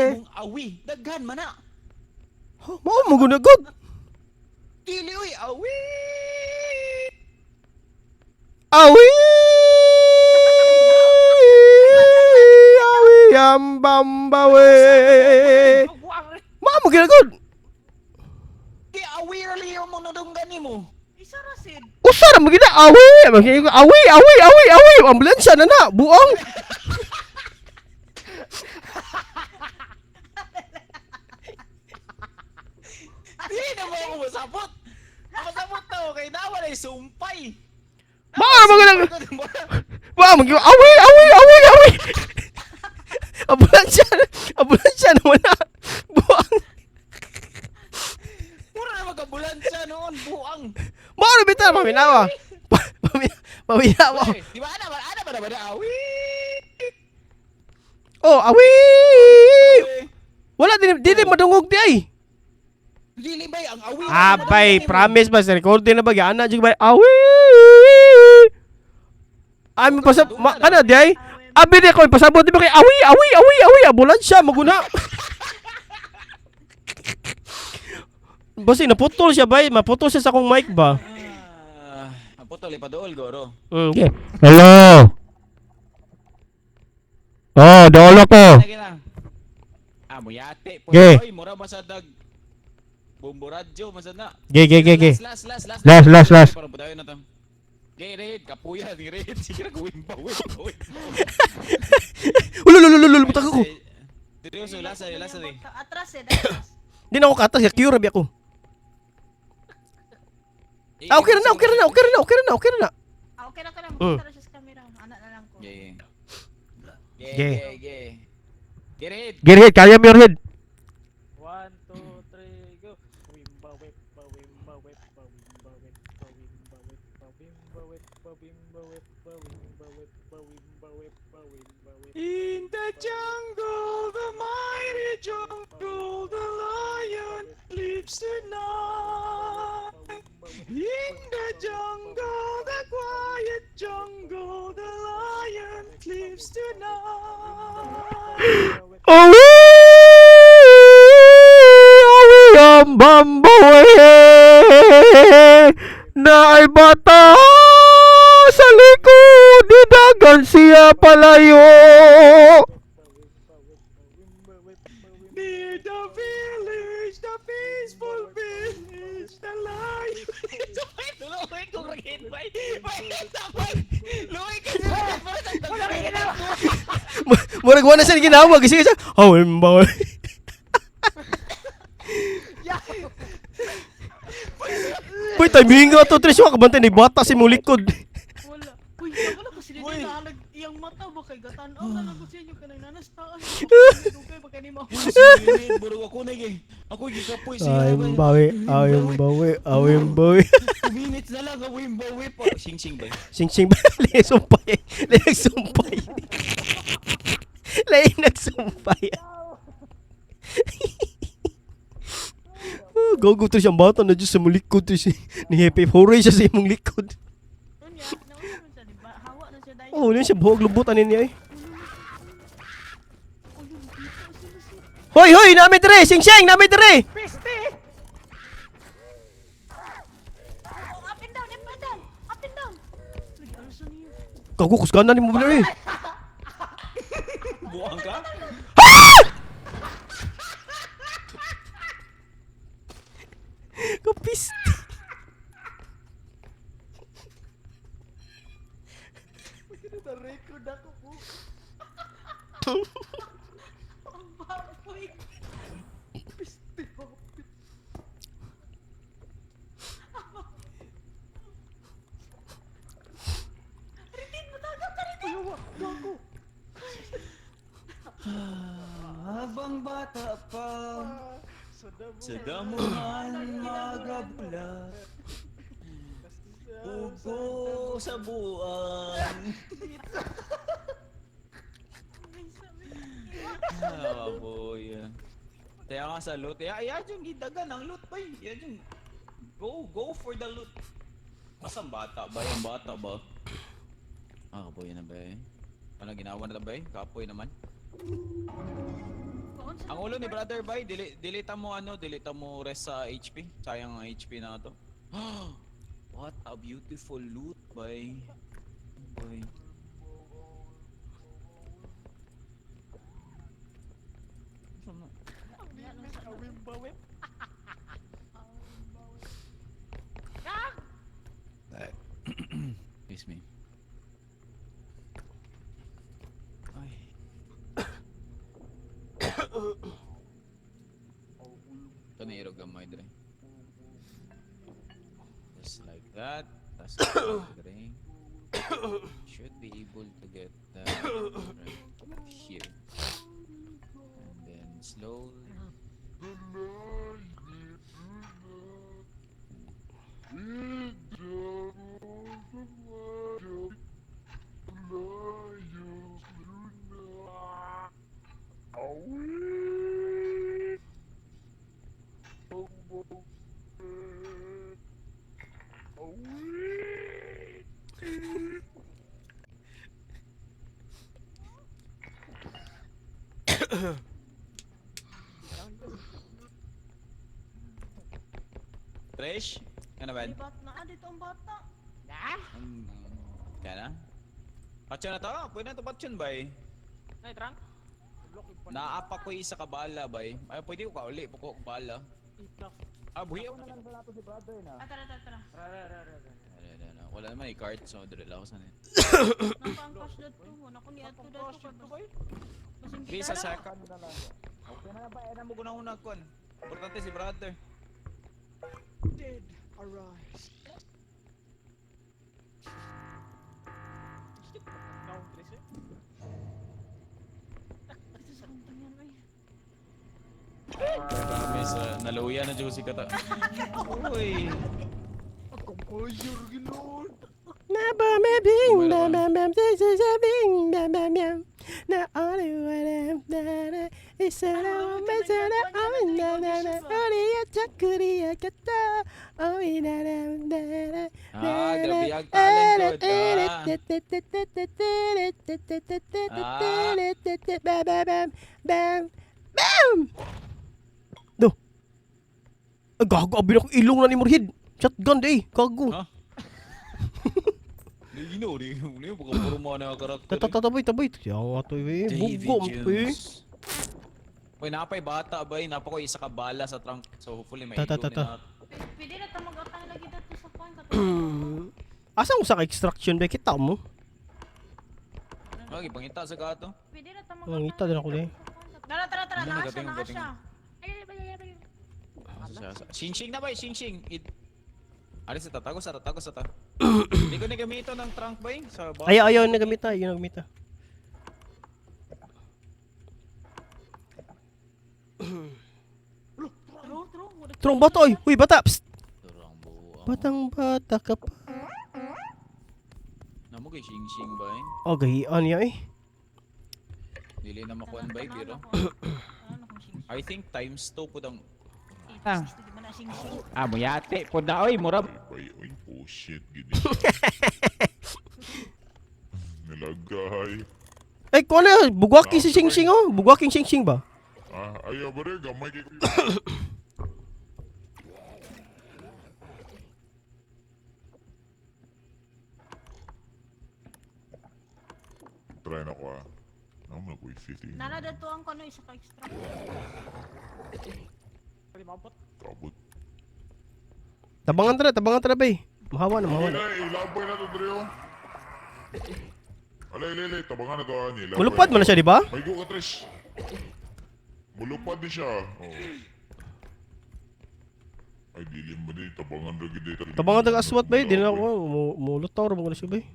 Mong awi, daghan man na. Mao mo gunagod. Dili uy, awi. Awi! Awi am bamba we. Mao mo ginagod. Di awi ra liyo mo nadunggan nimo. Isa ra sid. Usa ra mo gina awi. Awi awi awi awi ambulansya na na buong. Dili na mo ako masabot. Ang masabot na ako kay nawa na sumpay. Mao ra mo ginag Mao mo ginag awi awi awi awi. Ambulansya na ambulansya na wala. Buang. Mura na magambulansya noon, buang. Mao ra bitaw paminawa. Paminawa. Uy, di ba ana ba na ba na awi? Oh, awi. Wala din dili madungog di ay. Dili bay ang awi. Abay, promise ba sa recording na ba ana jud ba awi. Ay mo pasab ma, kana di ay. Abi di ko pasabot di ba kay awi awi awi awi ambulansya maguna. Basta naputol siya bay, maputol siya sa akong mic ba? Ah, putol ipaduol goro. Okay. Hello. Oh, dolo ko. Lagi na. Ah, muyate po. Ge. Oy, mura masadag. Bomboradyo masad na. Ge, ge, ge, ge. Last, last, last, Last, last, last. Para budayon na to. Ge, red, kapuya ni red. Sige na wimba, wimba, wimba. Ululululul, butag ako. Seryoso, last, last, last. Atras eh, atras. Di na ako katas, cure abi ako. Ah, okay na, okay na, okay na, okay na, okay na. Ah, okay na ka na. Magkita na siya sa camera. Anak na lang ko. Ge. Ge, Ge. ge, ge. Ge, red. Get head, kaya mo your head. 1, 2, 3, go. Wimba whip, ba wimba whip, ba wimba whip, ba wimba whip, ba wimba whip, ba wimba whip, ba wimba whip, ba wimba whip, ba wimba whip. In the jungle, the mighty jungle, the lion sleeps tonight. In the jungle, the quiet jungle, the lion sleeps tonight. Awi! Awi ang bambawe na ay bata sa likod didagan siya palayo. Near the village, the peaceful village, the lion. Luloy ko rin, bay. Bay, sabay. Luloy ka Murag wala siya ginawa kasi siya awi bambawe. Uy, timing nga to, Trish. Kabantay ni bata sa imong likod. Wala. Uy, wala ko sila dito. Alag, iyang mata ba kay gatan-aw na lang ko sa inyo kanang nanas taas. Dugay ba kani mo? Buro ako na eh. Ako gikapoy siya. Ay, bawi, ay, bawi, ay, bawi. 2 minutes na lang, gawin bawi pa. Sing sing ba? Sing sing ba? Lay sumpay. Lay sumpay. Lay nagsumpay. Oh, Gago to siyang bata na Diyos sa mong likod to si ni Happy Hooray siya sa imong likod. Unya, nauna man siya, di ba? Hawa na siya dahil. Oh, niya siya buhok lubutan niya eh. Uy, dito sila siya. Hoy, hoy, nami dire, sing sing, nami dire. Oh, up and down, up and down, up and down. Uy, ano sa niyo? Gago kusgana ni mo dire. Buang ka? Kapis. Na-record ako po. Ang baboy. Ritin mo talaga ka, Ritin! Habang bata pa, sa damuhan magabla, ugo sa buang. Ah, boy. Kaya nga sa loot. Ya, ya, yung gidagan ang loot, bay. Ya, yung go, go for the loot. Masang bata ba? Yung bata ba? Ah, kapoy na ba eh? Ano ginawa na ba eh? Kapoy naman. Ang ulo ni brother bay, dili delete mo ano, delete mo rest sa HP. Sayang ang HP na to. What a beautiful loot, bay. Boy. Excuse me. Ay. Ito na irog gamay dre. Just like that. Tas dre. Should be able to get that right here. And then slowly. Trish? Ano ba? Di ba? Naa dito ang bata. Kaya na? Patsyon na to? Pwede na to patsyon bay. Nay, trunk. Naapa ko isa ka bala bay. Ay, pwede ko kauli. Puko ko bala. Ah, buhi ako na lang. Wala to si brother na. Ah, tara, tara, tara. Wala, wala, wala. Wala naman i-cart, so dire lang ako sana. Napa ang cash dito. Naku ni ato dito. Basing Please, sa gitara. second na lang. Okay na ba? Eh, na mo gunang kon. Importante si brother. Dead arise. Ito sa kong tingnan, oy. Grabe sa naluya na jud si kata. Uy. Composure, gilord. Na ba me bing ba ba ba ba ba ba bing ba ba ba na ali wa na na na isa na ma sa na ali na na na ali ya chakuri ya kata ali na na na na. Ah, grabe ang talent ko. Ah. Bam bam bam bam bam. Do. Ay, gago, abi na akong ilong na ni Murhid. Shotgun day, gago. Huh? Di gino, di gino, baka puro mga nakarakter. Tataboy, taboy. Yawa to eh. Davy Bugo mo to eh. Jones. Uy, napay bata ba? Napa ko isa ka bala sa trunk. So hopefully may Ta, ta, ta, ta. na. Pwede na ta mag-utang lagi dito sa kwan. Asa mo sa extraction ba? Kita mo? Lagi pangita sa gato. Pwede na ta mag-utang. Mangita din ako eh. Tara, tara, tara. Ano, Naa siya, nagatingin, naa gatingin. siya. Ay, ay, ay, ay, ay. Shing-shing na ba? Shing-shing. It... Alis sa tatago sa tatago sa ta. Hindi ko na gamito ng trunk ba eh? Sa box. Ayaw, ayaw, nagamita. Yun nagamita. True, true. Trong bata oy. Uy, bata. Psst. Turang buo. Batang bata ka pa. Namo kay shing-shing ba eh? Oh, gahian niya eh. Dili na makuan ba eh, pero Ano kung sing I think times 2 po ang. Ah. Di ba na sing sing? Ah, muyate po na oy, murab. Ay, ay, bullshit, gini. Nilagay. Ay, kuha na. Bugwaking si Sing Sing oh. Bugwaking Sing Sing ba? Ah, ayaw ba rin? Gamay kay. Try na ko ah. Naman ako 50. Nana dito ang kuno isa ka extra. Kabot. Tabangan tara, tabangan tara bay. Mahawa na, mahawa Ay, na. ilabay na to, Dreo. Alay, alay, alay. Tabangan na to, ah. Nilabay. Mulupad man na siya, di ba? May go ka, Trish. Mulupad din siya. Oo. Ay, dili mo din. Tabangan na gid dito. Tabangan taga aswat bay. Di na ako. Mulutaw ra mo na siya bay.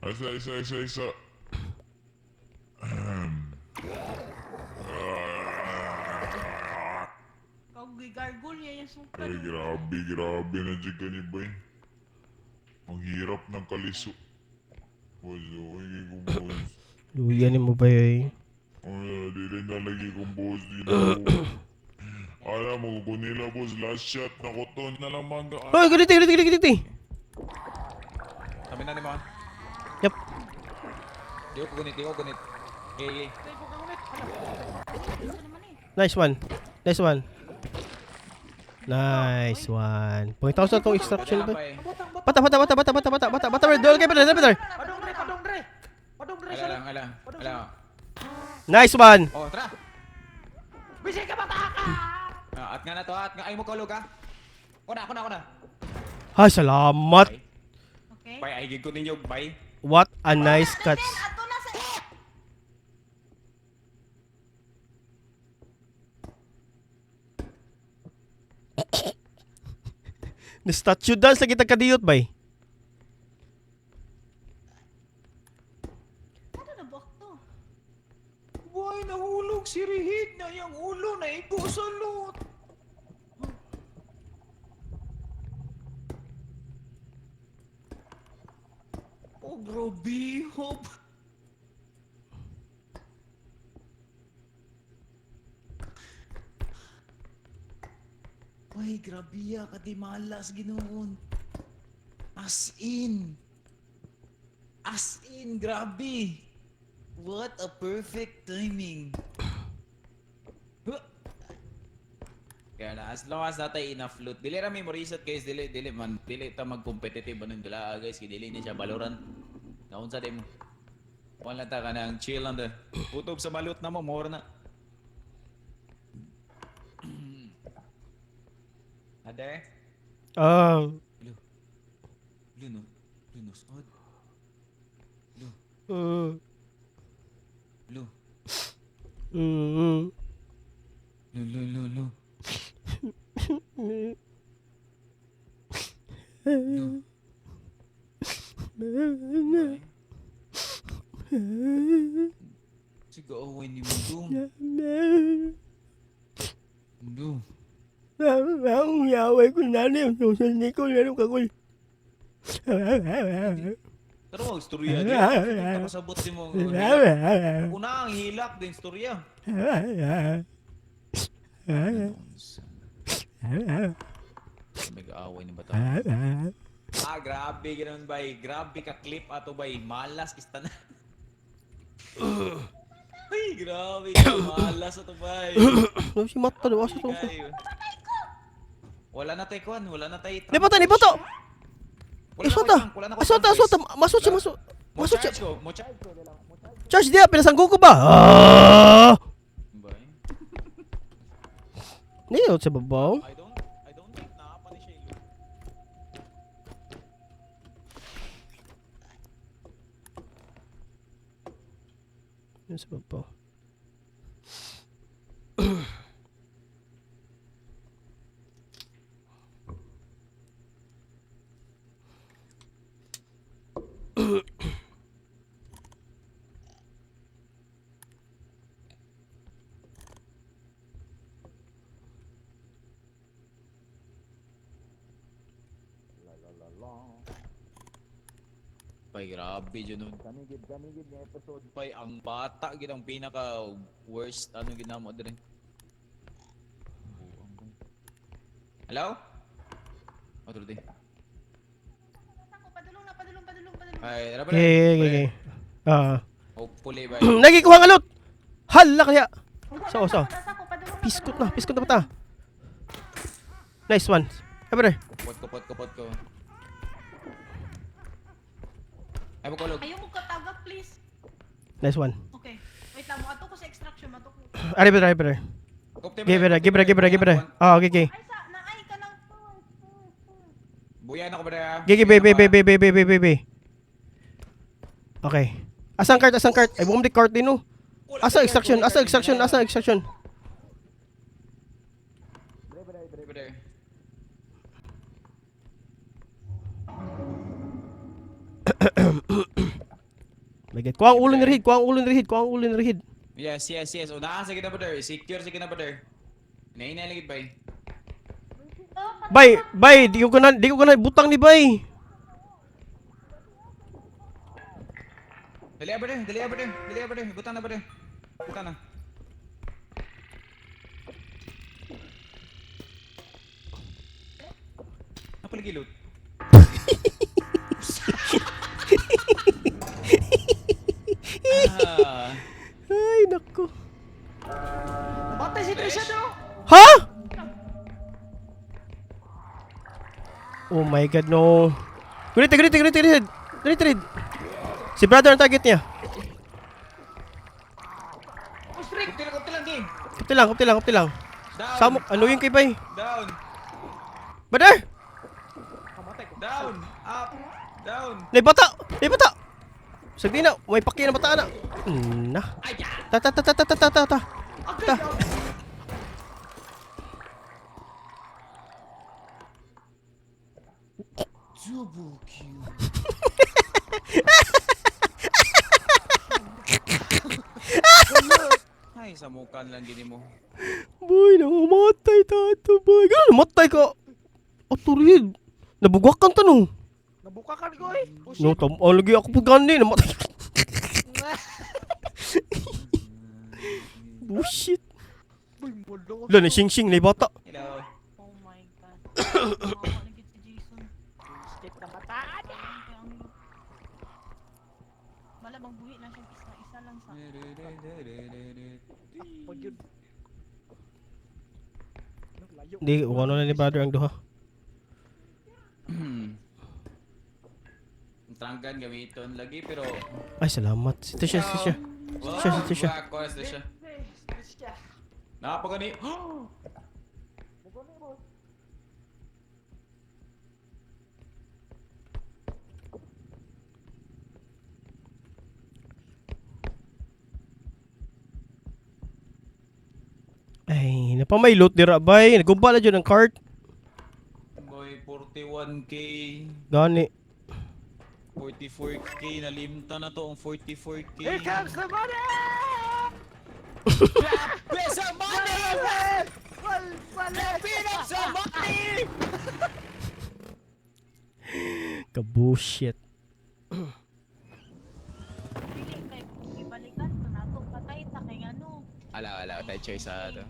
Isa, isa, isa, isa. Ahem. Ah. Kag gigargol niya yung suka. Ay, grabe, grabe na dyan ka ni Bay. Ang hirap ng kaliso. Boss, okay kong boss. Luyan ni mo bay. Ay, dili na lagi kong boss. Di na ako. Alam mo, kung nila boss, last shot na ko to. Na lang mangga. Hoy, ganito, ganito, ganito, ganito. Sabi na ni mo. Yep. Di ko gunit, di ko gunit. Okay, okay. Isa naman eh. Nice one. Nice one. Nice one. Pangitaw sa itong extraction ba? Bay. Bata, bata, bata, bata, bata, bata, bata, bata, dol kay brother, brother. Padong dre, padong dre. Padong dre Ala sa. lang, ala. Ala. Nice one. Oh, tara. Bisig ka bata ka. Ah, at nga na to, at nga ay mo kaulog ah. Kuna, kuna, kuna. Ay, salamat. Okay. Bay, ay gid ko ninyo, bay. What a nice catch. Ato na sa. Na statue dance lagi ta kadiyot bay. Ano na buwak to? Boy, nahulog si Rihid na yung ulo na igo sa lot. Oh, grabe, hope. Uy, grabe ah, kadimalas ginoon. As in. As in, grabe. What a perfect timing. Huh. Kaya na As long as natay enough loot. Dili ra may mo reset guys, dili dili man dili ta mag-competitive anong dala guys, kay dili ni siya Valorant. Naunsa di mo. Wala ta kanang chill lang da. Kutob sa malot na mo, more na. Ade? Ah. Lu. Lu no. Lu no. Sod. Lu. Lu. Lu lu lu lu. Lu. Bay. Sige, away ni mo dong. Lu. Ang yaway ko na niyo. Social ni ko meron ka kul. Pero wag istorya di. Nakasabot si mo. Una ang hilak din istorya. Nag-aaway ni bata. Ah, grabe ganun bay. Grabe ka clip ato bay. Malas kista na. Ay, grabe ka malas ato bay. Ano si mata do asa to? Kayo. Wala na tay kwan, wala na tay. Ni bata ni bata. Wala na koy Isota. tank, wala na koy Asota tank, asota guys. masot siya masot. Mo Masot siya. charge ko, mo charge ko. Charge dia pinasanggo ko ba? Ah! Bay. Niyo sa babaw. I don't think naa pa ni siya ilo. Niyo sa babaw. La la la la. Bay, grabe jud nun. Kanigid, kanigid nga episode. Bay, ang bata gid ang pinaka worst ano ginamo dire. Hello? Otro din. Ako, padulong na, padulong, padulong, padulong. Ay, tara Okay, okay, okay. Ah. Hopefully, bay. Nagikuha ang alot. Hala kaya. So, so. Nasa ko, padulong na, Piskot padulong na, piskot na bata. Nice one. Ay, brother. Kupot, kupot, kupot ko. Ay, makulog. Ayaw mo katagak, please. Nice one. Okay. Wait lang, mo ato ko sa extraction, mato ko. Ari, brother, ari, brother. Kupte, Give it, give it, give it, give it. Ah, okay, okay. Ay, sa, naay ka ng... Buyan ako, brother. Gigi, B, B, B, B, B, B, B, B, B. Okay. Asang cart, asang cart? Ay, bumalik cart din, no? Asa extraction, asa extraction, asa extraction. Bre, bre, bre. Brother. My God. Kuha ang ulo ni Rahid, kuha ang ulo ni Rahid, kuha ang ulo ni Rahid. Yes, yes, yes. Unahan sa kita, brother. Secure sa kita, brother. Inahinay lagi, bay. Bay, bay, di ko gana, di ko gana butang ni bay. Dali, brother. Dali, brother. Dali, brother. Butang na, brother. Butang na. Napaligilot. Ah. Ay, nako. Patay si Trisha do! Ha? Oh my God, no. Gunit, gunit, gunit, gunit. Gunit, gunit. Si brother ang target niya. Kupti lang, kupti lang, game. Kupti lang, kupti lang, kupti lang. Down. Samo, ano yung kay bay? Down. Brother! Down. Up. Down. May bata! May bata! Sagdi na, may paki na bata na. Na. Ta ta ta ta ta ta ta ta ta. Ta. Double kill. Ay, sa mukha lang gini mo. Boy, nangamatay tato, boy. Gano'n, namatay ka. Aturid. Nabugwak kang tanong. Nabuka ka ko eh. Oh, No, shit. tam oh, lagi ako po gani. Namatay. Bullshit. Boy, mulo. Wala, na sing-sing na bata. Hello. Oh my God. Kawawa na gid si Jason. Shit na bataan. Kaya ang- Malamang buhi na siya isa, isa lang sa... Pag yun. Layo. Di, ano na ni brother ang duha. Ang Tranggan gamiton lagi pero Ay, salamat. Ito siya, ito siya. Wow, Siya, siya, siya. Black, oras na siya. Napagani. Ay, napamay loot dira bay. Nagumba na dyan ang cart. Boy, 41K, Gani. 44K, nalimta na to ang 44K. Here comes the money! Where's the money? Wal Where's the money? Kabullshit. Dili kay ibalikan ko nato patay ta kay ngano. Ala, ala, tayo choice sa ato.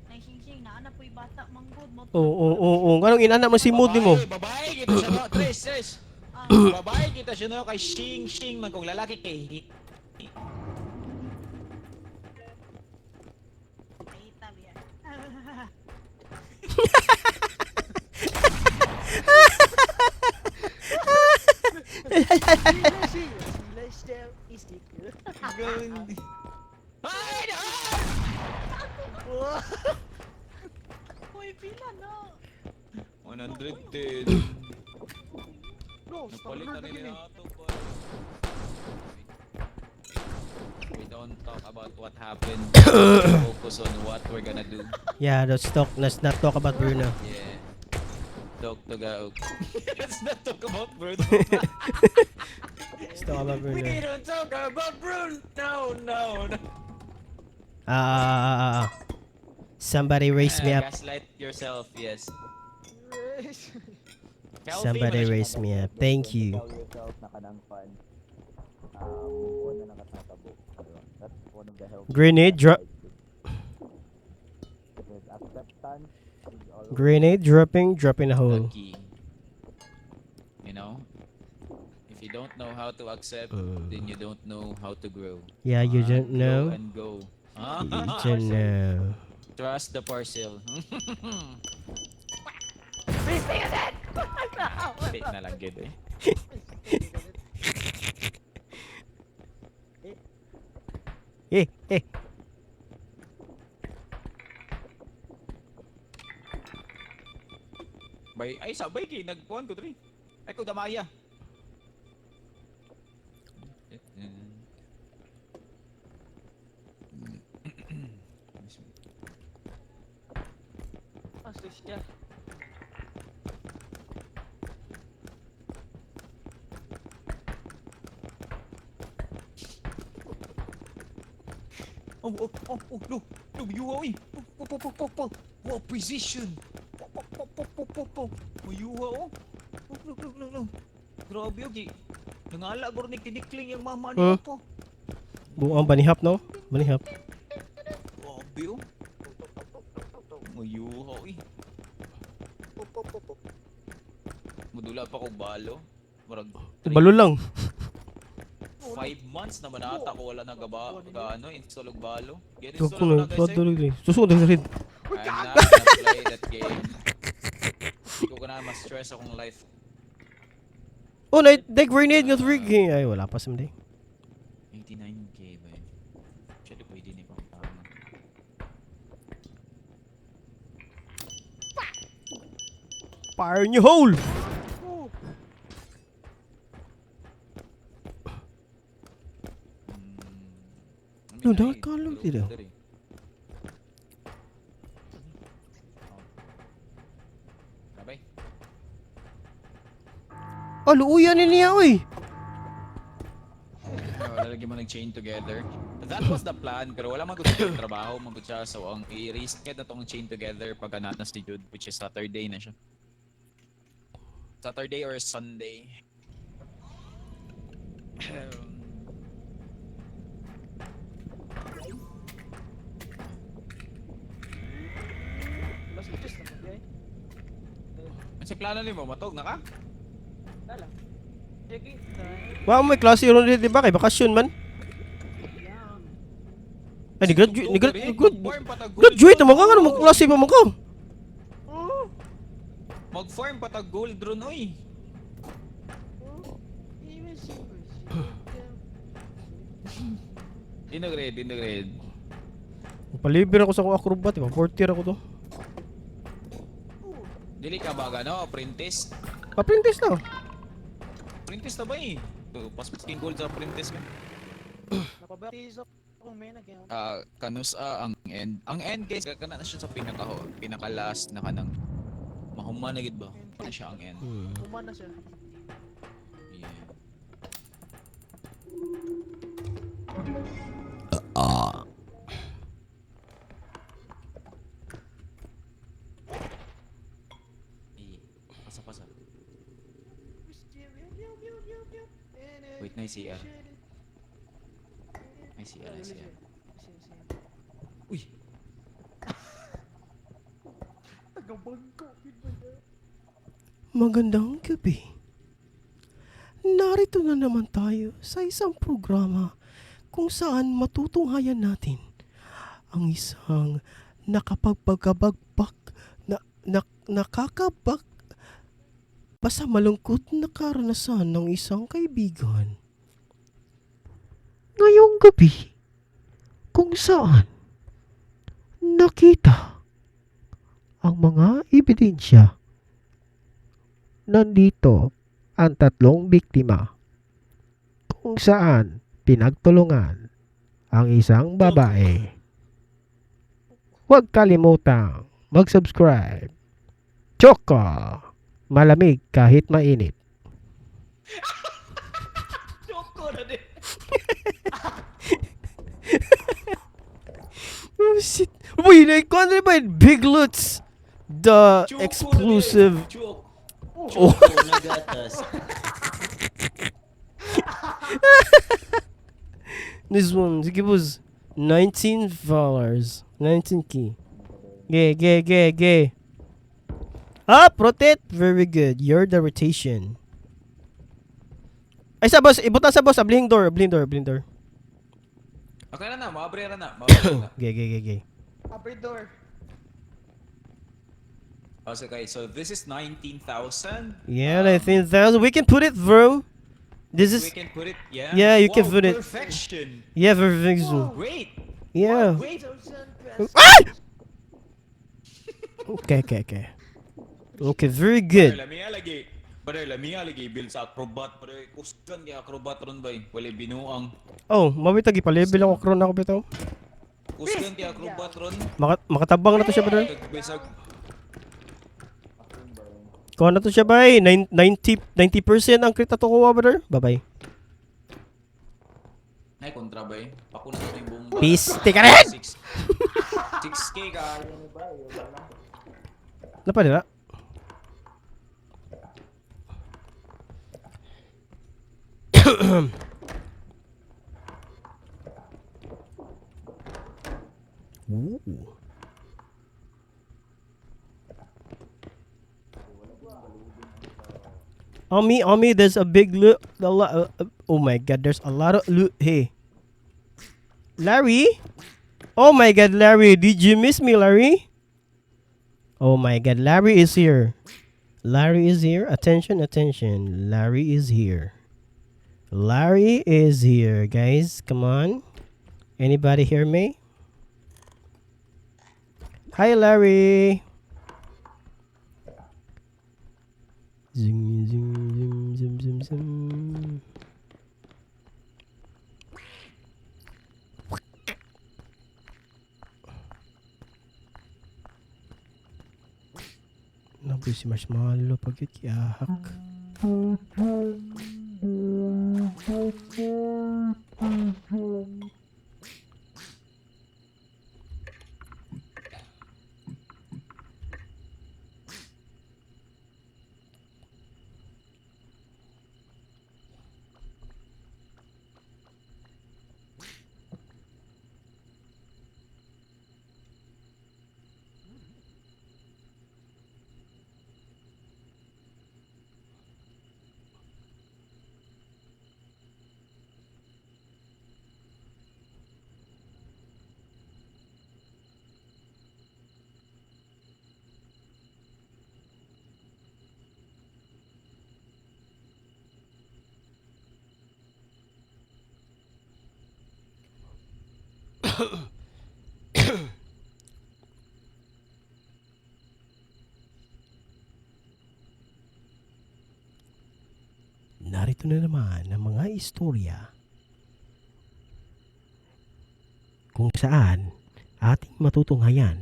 Nay sing na ana po'y bata manggod mo. Oo, oo, oo, oo. Anong inana mo si mood mo? Babae, babae kita siya no. Tres, tres. Ah, Babae kita siya no kay Shing Shing man kung lalaki kay Hi. Kahita biya. Ay, no! Uy, pila na. 110. No, Napalit na Star Lord nila lagi ni. ato pa. We don't talk about what happened. Focus on what we're gonna do. Yeah, let's not talk about Bruno. Yeah. Talk to Gaok. Let's not talk about Bruno. Let's talk about We Bruno. don't talk about Bruno. No, no, no. Ah, ah, ah, ah, ah. Somebody raise me up. Gaslight yourself, yes. Healthy Somebody man siya. raise me up. Thank you. Tell yourself na kanang fun. Move on na lang ka sa tabo. Diba? That's one of the healthy Grenade drop. Because acceptance is always Grenade dropping, dropping a The hole. key. You know? If you don't know how to accept, then you don't know how to grow. Yeah, you Ah, don't grow know. and go. You don't know. Trust the parcel. Wait na lang gid eh. Eh, eh. Bay, ay sabay kay nagkuan ko diri. Ay ko damaya. Ah, siya. Oh, oh, oh, oh, no. No, you oy. Po, po, po, po, po. Wow, precision. Po, po, po, po, po, po, po. Mayuha, oh. Oh, no, no, no, no. Grabe, okay. Nangala, guro ni tinikling yung mama ni Huh? po. Buang banihap, no? Banihap. Grabe, oh. Mayuha, oy. Mudula pa ko balo. Murag Balo lang. 5 months naman ata ko wala nagaba ga ano install og balo. Get Ko install na na, guys. Eh. tuloy rin. Susunod na rin. I'm not gonna play that game. Hindi ko na ma-stress akong life. Oh, na deck grenade nga three. Ay, wala pa someday. 89K ba yun? Actually, pwede na ipang tama. Fire in your hole. I mean, No, dapat ay, kalog pero dito. dari. Oh. Grabe. Oh, luuyan ni niya, oy. Wala lagi mo nag-chain together. That was the plan, pero wala man gud siya trabaho, man gud siya. So, ang i-risk na tong chain together pag na si Jude, which is Saturday na siya. Saturday or Sunday. Mas utos naman di ay. Ano sa plano nimo? Matog na ka? Wala. Checking time. Wa may klase ron di ba kay bakasyon man. Yeah. Ay, ni graduate, ni October, eh. graduate, Warm pa tag- graduate naman ka, ano mo klase pa man ka? Mag-farm pa tag gold ron oy. Integrate, integrate. Palibre ako sa akong acrobat, diba? Fourth year ako to. Dili ka ba gano, apprentice? Apprentice na. Apprentice na ba eh? Pas gold sa apprentice ka. Napabatizo akong mena kaya. Ah, kanus ang end. Ang end guys, kana na siya sa pinaka pinaka last na kanang mahuman na gid ba? Kana siya ang end. Human na siya. Yeah. Eh, pasa pasa. Wait, na CR. May CR, may CR. Uy! Taga-Bangkok, yun ba yan? Magandang gabi. Narito na naman tayo sa isang programa kung saan matutunghayan natin ang isang nakapagpagkabagbak na, na nakakabak basta malungkot na karanasan ng isang kaibigan. Ngayong gabi, kung saan nakita ang mga ebidensya, nandito ang tatlong biktima kung saan pinagtulungan ang isang babae. Huwag kalimutang mag-subscribe. Choco! Malamig kahit mainit. Choco na din! Oh shit! Wait, like, ano ba yun? Big Lutz! The Choco na din! exclusive. Choco! Oh. Choco na gatas. This one, sige boss. 19 followers. 19K. Gay, gay, gay, gay. Up, rotate. Very good. You're the rotation. Ay, sa boss. Ibutan sa boss. Abling door, abling door, abling door. Okay na na, maabre na na. Maabre na. Gay, gay, gay, gay. Upper door. Oh, so okay, so this is 19,000. Yeah, 19,000. We can put it through. This We is... can put it, yeah. Yeah, you can Wow, put it. Perfection. Yeah, perfection. Great. Yeah. Great. 1,000 pesos. Ah! Okay. Okay, very good. Brother, lami lagi. Brother, lami lagi build sa acrobat. Brother, kusgan kay acrobat ron bay. Wala binuang. Oh, mawita gipalevel ako karon ako bitaw. Kusgan kay acrobat ron. Makatabang na to siya, brother. Bisag Kuha na to siya, bay. 90, 90% ang crit na to kuha, brother. Bye-bye. Ay, kontra bay. Pako na to yung buong Peace. Teka rin! 6 6K ka. Napa nila? Ooh. On me, there's a big loot. A lot. Oh my god, there's a lot of loot here. Larry? Oh my god, Larry, did you miss me, Larry? Oh my god, Larry is here. Larry is here. Attention, attention. Larry is here. Larry is here, guys. Come on. Anybody hear me? Hi, Larry. Zoom, zoom, zoom, zoom, zoom, zoom. Naku, si Marshmallow pag kiahak. Narito na naman ang mga istorya kung saan ating matutunghayan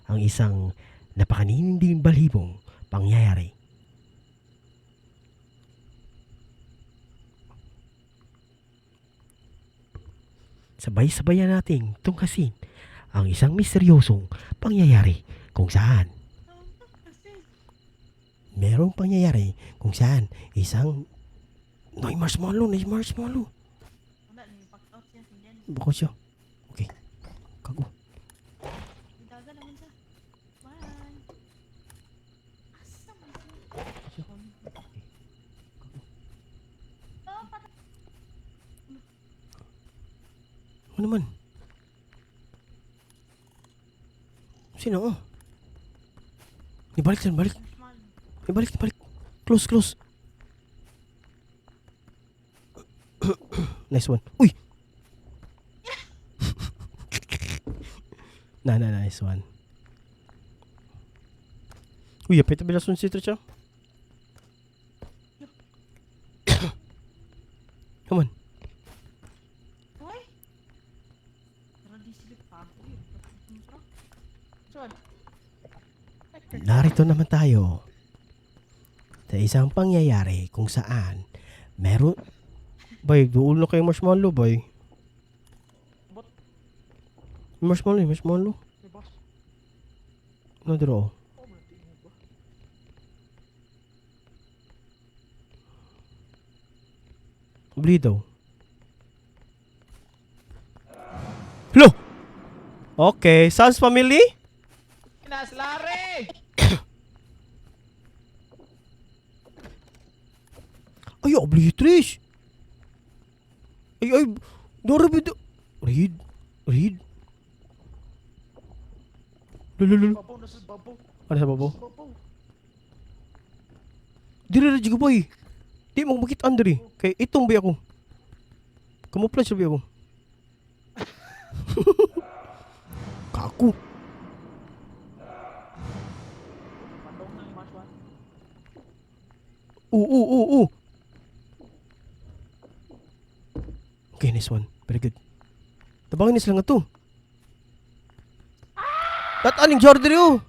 ang isang napakaninding balhibong pangyayari. Sabay-sabayan nating tunghasin ang isang misteryosong pangyayari kung saan Kasi, merong pangyayari kung saan isang Nay marshmallow, nay marshmallow. wala na yung out siya. Sinyan. Bako siya. Okay. Kago. Daga naman siya. Bye. Asa man siya? Siya. Oh, patay. Ano naman? Sino? Oh? Ibalik siya, balik. Marshmallow. Ibalik, ibalik. Close, close. Nice one. Uy! Na, na, nice one. Uy, apit na bilason si siya. Come on. Uy! Pero di sila pa ako yun. Saan? Narito naman tayo sa isang pangyayari kung saan meron. Bay, duol na kayo marshmallow, bay. Bot. Marshmallow, eh, marshmallow. May boss. Ano dito, oh? Oh, man, tingin ba? Bli daw. Hello! Okay, Sans family? Nas Larry! Ay, oblitrish! Ay, ay, Dora ba Read, read. Lululul. Babaw, nasa babaw. Ano sa babaw? Nasa babaw. Dire ra jud ko, boy. Di mo makita Andre. Kay itong bi ako. Camouflage ra bi ako. Kaku. Patong na yung marshmallow. Oo, oo, oo. Okay, nice one. Very good. Tabangin ni sila nga to. Tataning jar diri oh.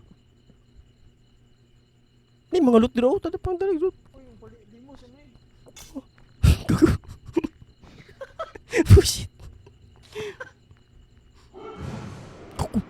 May mga loot diri oh. Tatapang dali loot. Uy, yung pali, di mo, saan eh. Gago. Oh shit. Kuku.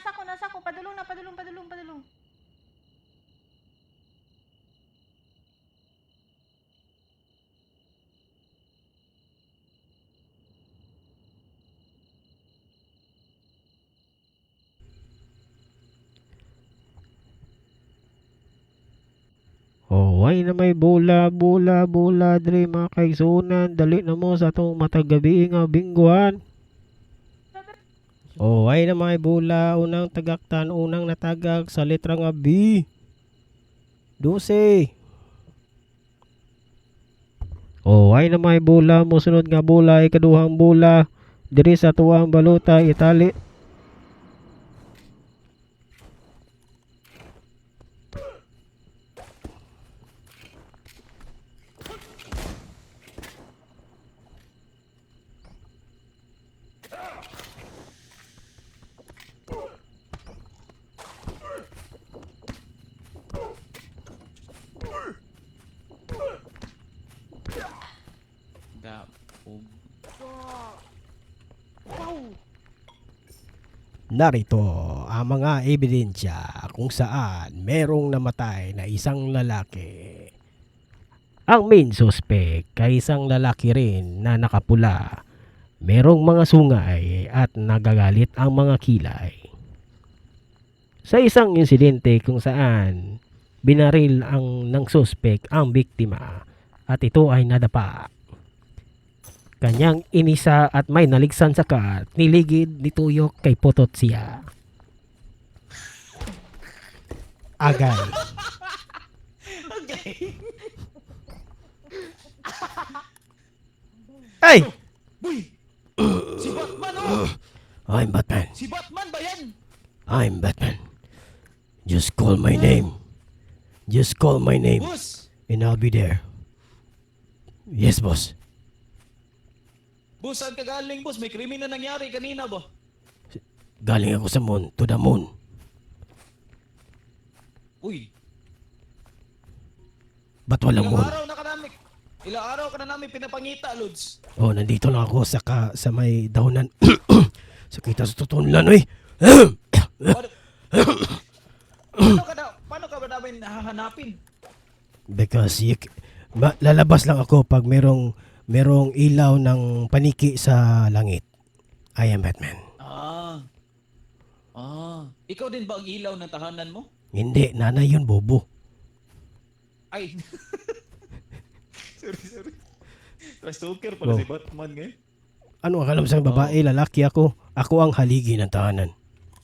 nasa ko, nasa ko. Padulong na, padulong, padulong, padulong. Oh, ay na may bola, bola, bola, dre mga kaigsunan. Dali na mo sa atong matag gabi nga bingguan. Oh, ay na may bola, unang tagaktan, unang natagak sa letra nga B. 12. Oh, ay na may bola, mosunod nga bola, ikaduhang bola. Diri sa tuwang balota, itali. Da, og. Narito ang mga ebidensya kung saan merong namatay na isang lalaki. Ang main suspect ay isang lalaki rin na nakapula. Merong mga sungay at nagagalit ang mga kilay. Sa isang insidente kung saan binaril ang ng suspect ang biktima at ito ay nadapa. Kanyang inisa at may naligsan sa kat, niligid ni Tuyok kay Potot siya. Agay. Okay. Ay! Uy! Si Batman oh! I'm Batman. Si Batman ba yan? I'm Batman. Just call my name. Just call my name Boss! and I'll be there. Yes, boss. Boss, saan ka galing, boss? May krimen na nangyari kanina ba? Galing ako sa moon, to the moon. Uy, Ba't walang ilang moon? araw na ka namin. Ilang araw ka na namin pinapangita, Lods. Oh, nandito lang ako sa sa may dahunan. Sa kita sa tutunlan, oy. Paano, paano ka na, paano ka ba namin hahanapin? Because you, lalabas lang ako pag merong merong ilaw ng paniki sa langit. I am Batman. Ah. Ah. Ikaw din ba ang ilaw ng tahanan mo? Hindi, nanay yun, bobo. Ay. Sorry, sorry. Trash talker pala Oh. si Batman ngayon. Ano akala mo sa babae, lalaki ako. Ako ang haligi ng tahanan.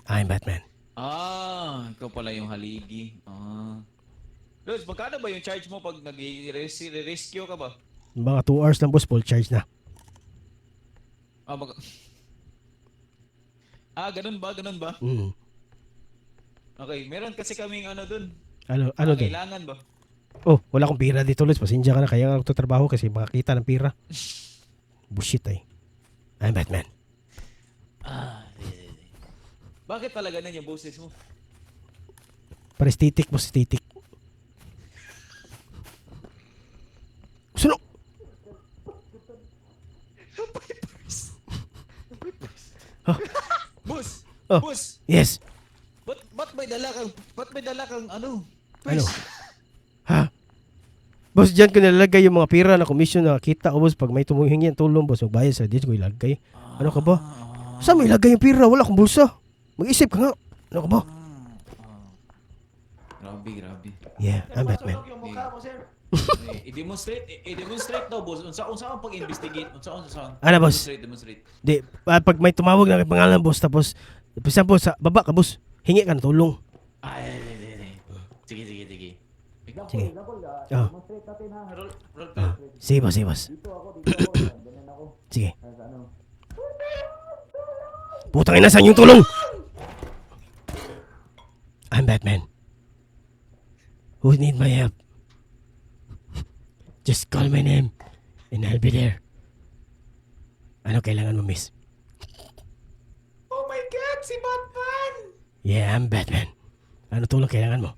I'm Batman. Ah, ikaw pala yung haligi. Ah. Lods, magkano ba yung charge mo pag nag-rescue ka ba? Mga 2 hours lang, boss, full charge na. Ah, mag... Ah, ganun ba? Ganun ba? Mm. Okay, meron kasi kaming ano dun. Ano, ano din? Kailangan ba? Oh, wala akong pira dito, Lods. Pasensya ka na. Kaya nga ako trabaho kasi makakita ng pira. Bullshit ay. I'm Batman. Ah, eh, eh. Bakit pala ganun yung boses mo? Parestitik, boss, titik. Suno! Boss! Oh. Boss! Yes! Ba't may dala kang, ba't may dala kang ano? Ano? Purse? Ha? Boss, dyan ko nilalagay yung mga pira na commission na kita ko, boss. Pag may tumuhingi ng tulong, boss, magbayad sa dyan ko ilagay. Ano ka ba? Saan mo ilagay yung pira? Wala akong bulsa. Mag-isip ka nga. Ano ka ba? Grabe, grabe. Yeah, I'm Batman. Yung mukha mo, sir. Eh, i-demonstrate daw, boss. Unsa unsa ang pag-investigate? Unsa unsa unsa? Ano, boss? Demonstrate, demonstrate. Di, pag may tumawag na kay pangalan, boss, tapos, for example, sa baba ka, boss, hingi ka ng tulong. Ay, ay, ay, ay, ay. Sige, sige, sige. Sige. Oh. Demonstrate natin ha. Roll, roll play. Ah, sige, boss, sige, boss. Dito ako, dito ako. Ganyan ako. Sige. Sa ano. Putang ina, saan yung tulong? I'm Batman. Who need my help? Just call my name and I'll be there. Ano kailangan mo, miss? Oh my God, si Batman! Yeah, I'm Batman. Ano tulong kailangan mo?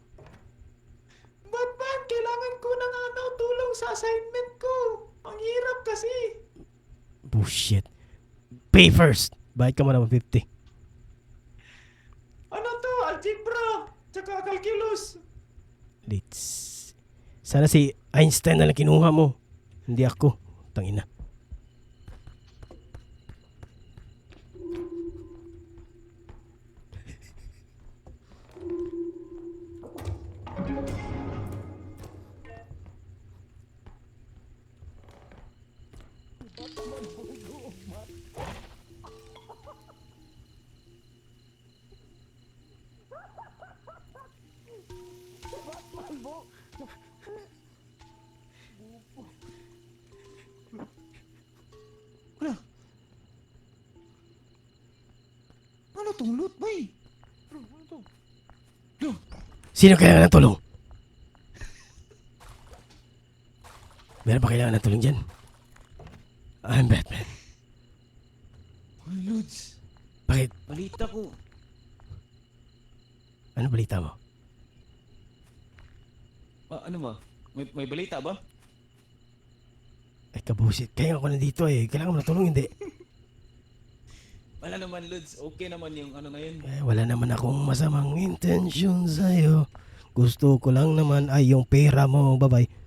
Batman, kailangan ko ng ano, tulong sa assignment ko. Ang hirap kasi. Bullshit. Pay first. Bayad ka muna 150. Ano Algebra! Tsaka calculus! Let's. Sana si Einstein na lang kinuha mo. Hindi ako. Tangina. Wala. Ano tong loot, bay? Bro, ano to? Sino kailangan ng tulong? Meron ba kailangan ng tulong dyan? I'm Batman. Ay, Lods. Bakit? Balita ko. Ano balita mo? Ah, ano ba? May balita ba? Ay, kabusit. Kaya ako nandito eh. Kailangan mo ng tulong, hindi. Wala naman, Lods. Okay naman yung ano ngayon. Eh, wala naman akong masamang intention sa'yo. Gusto ko lang naman ay yung pera mo. Bye-bye.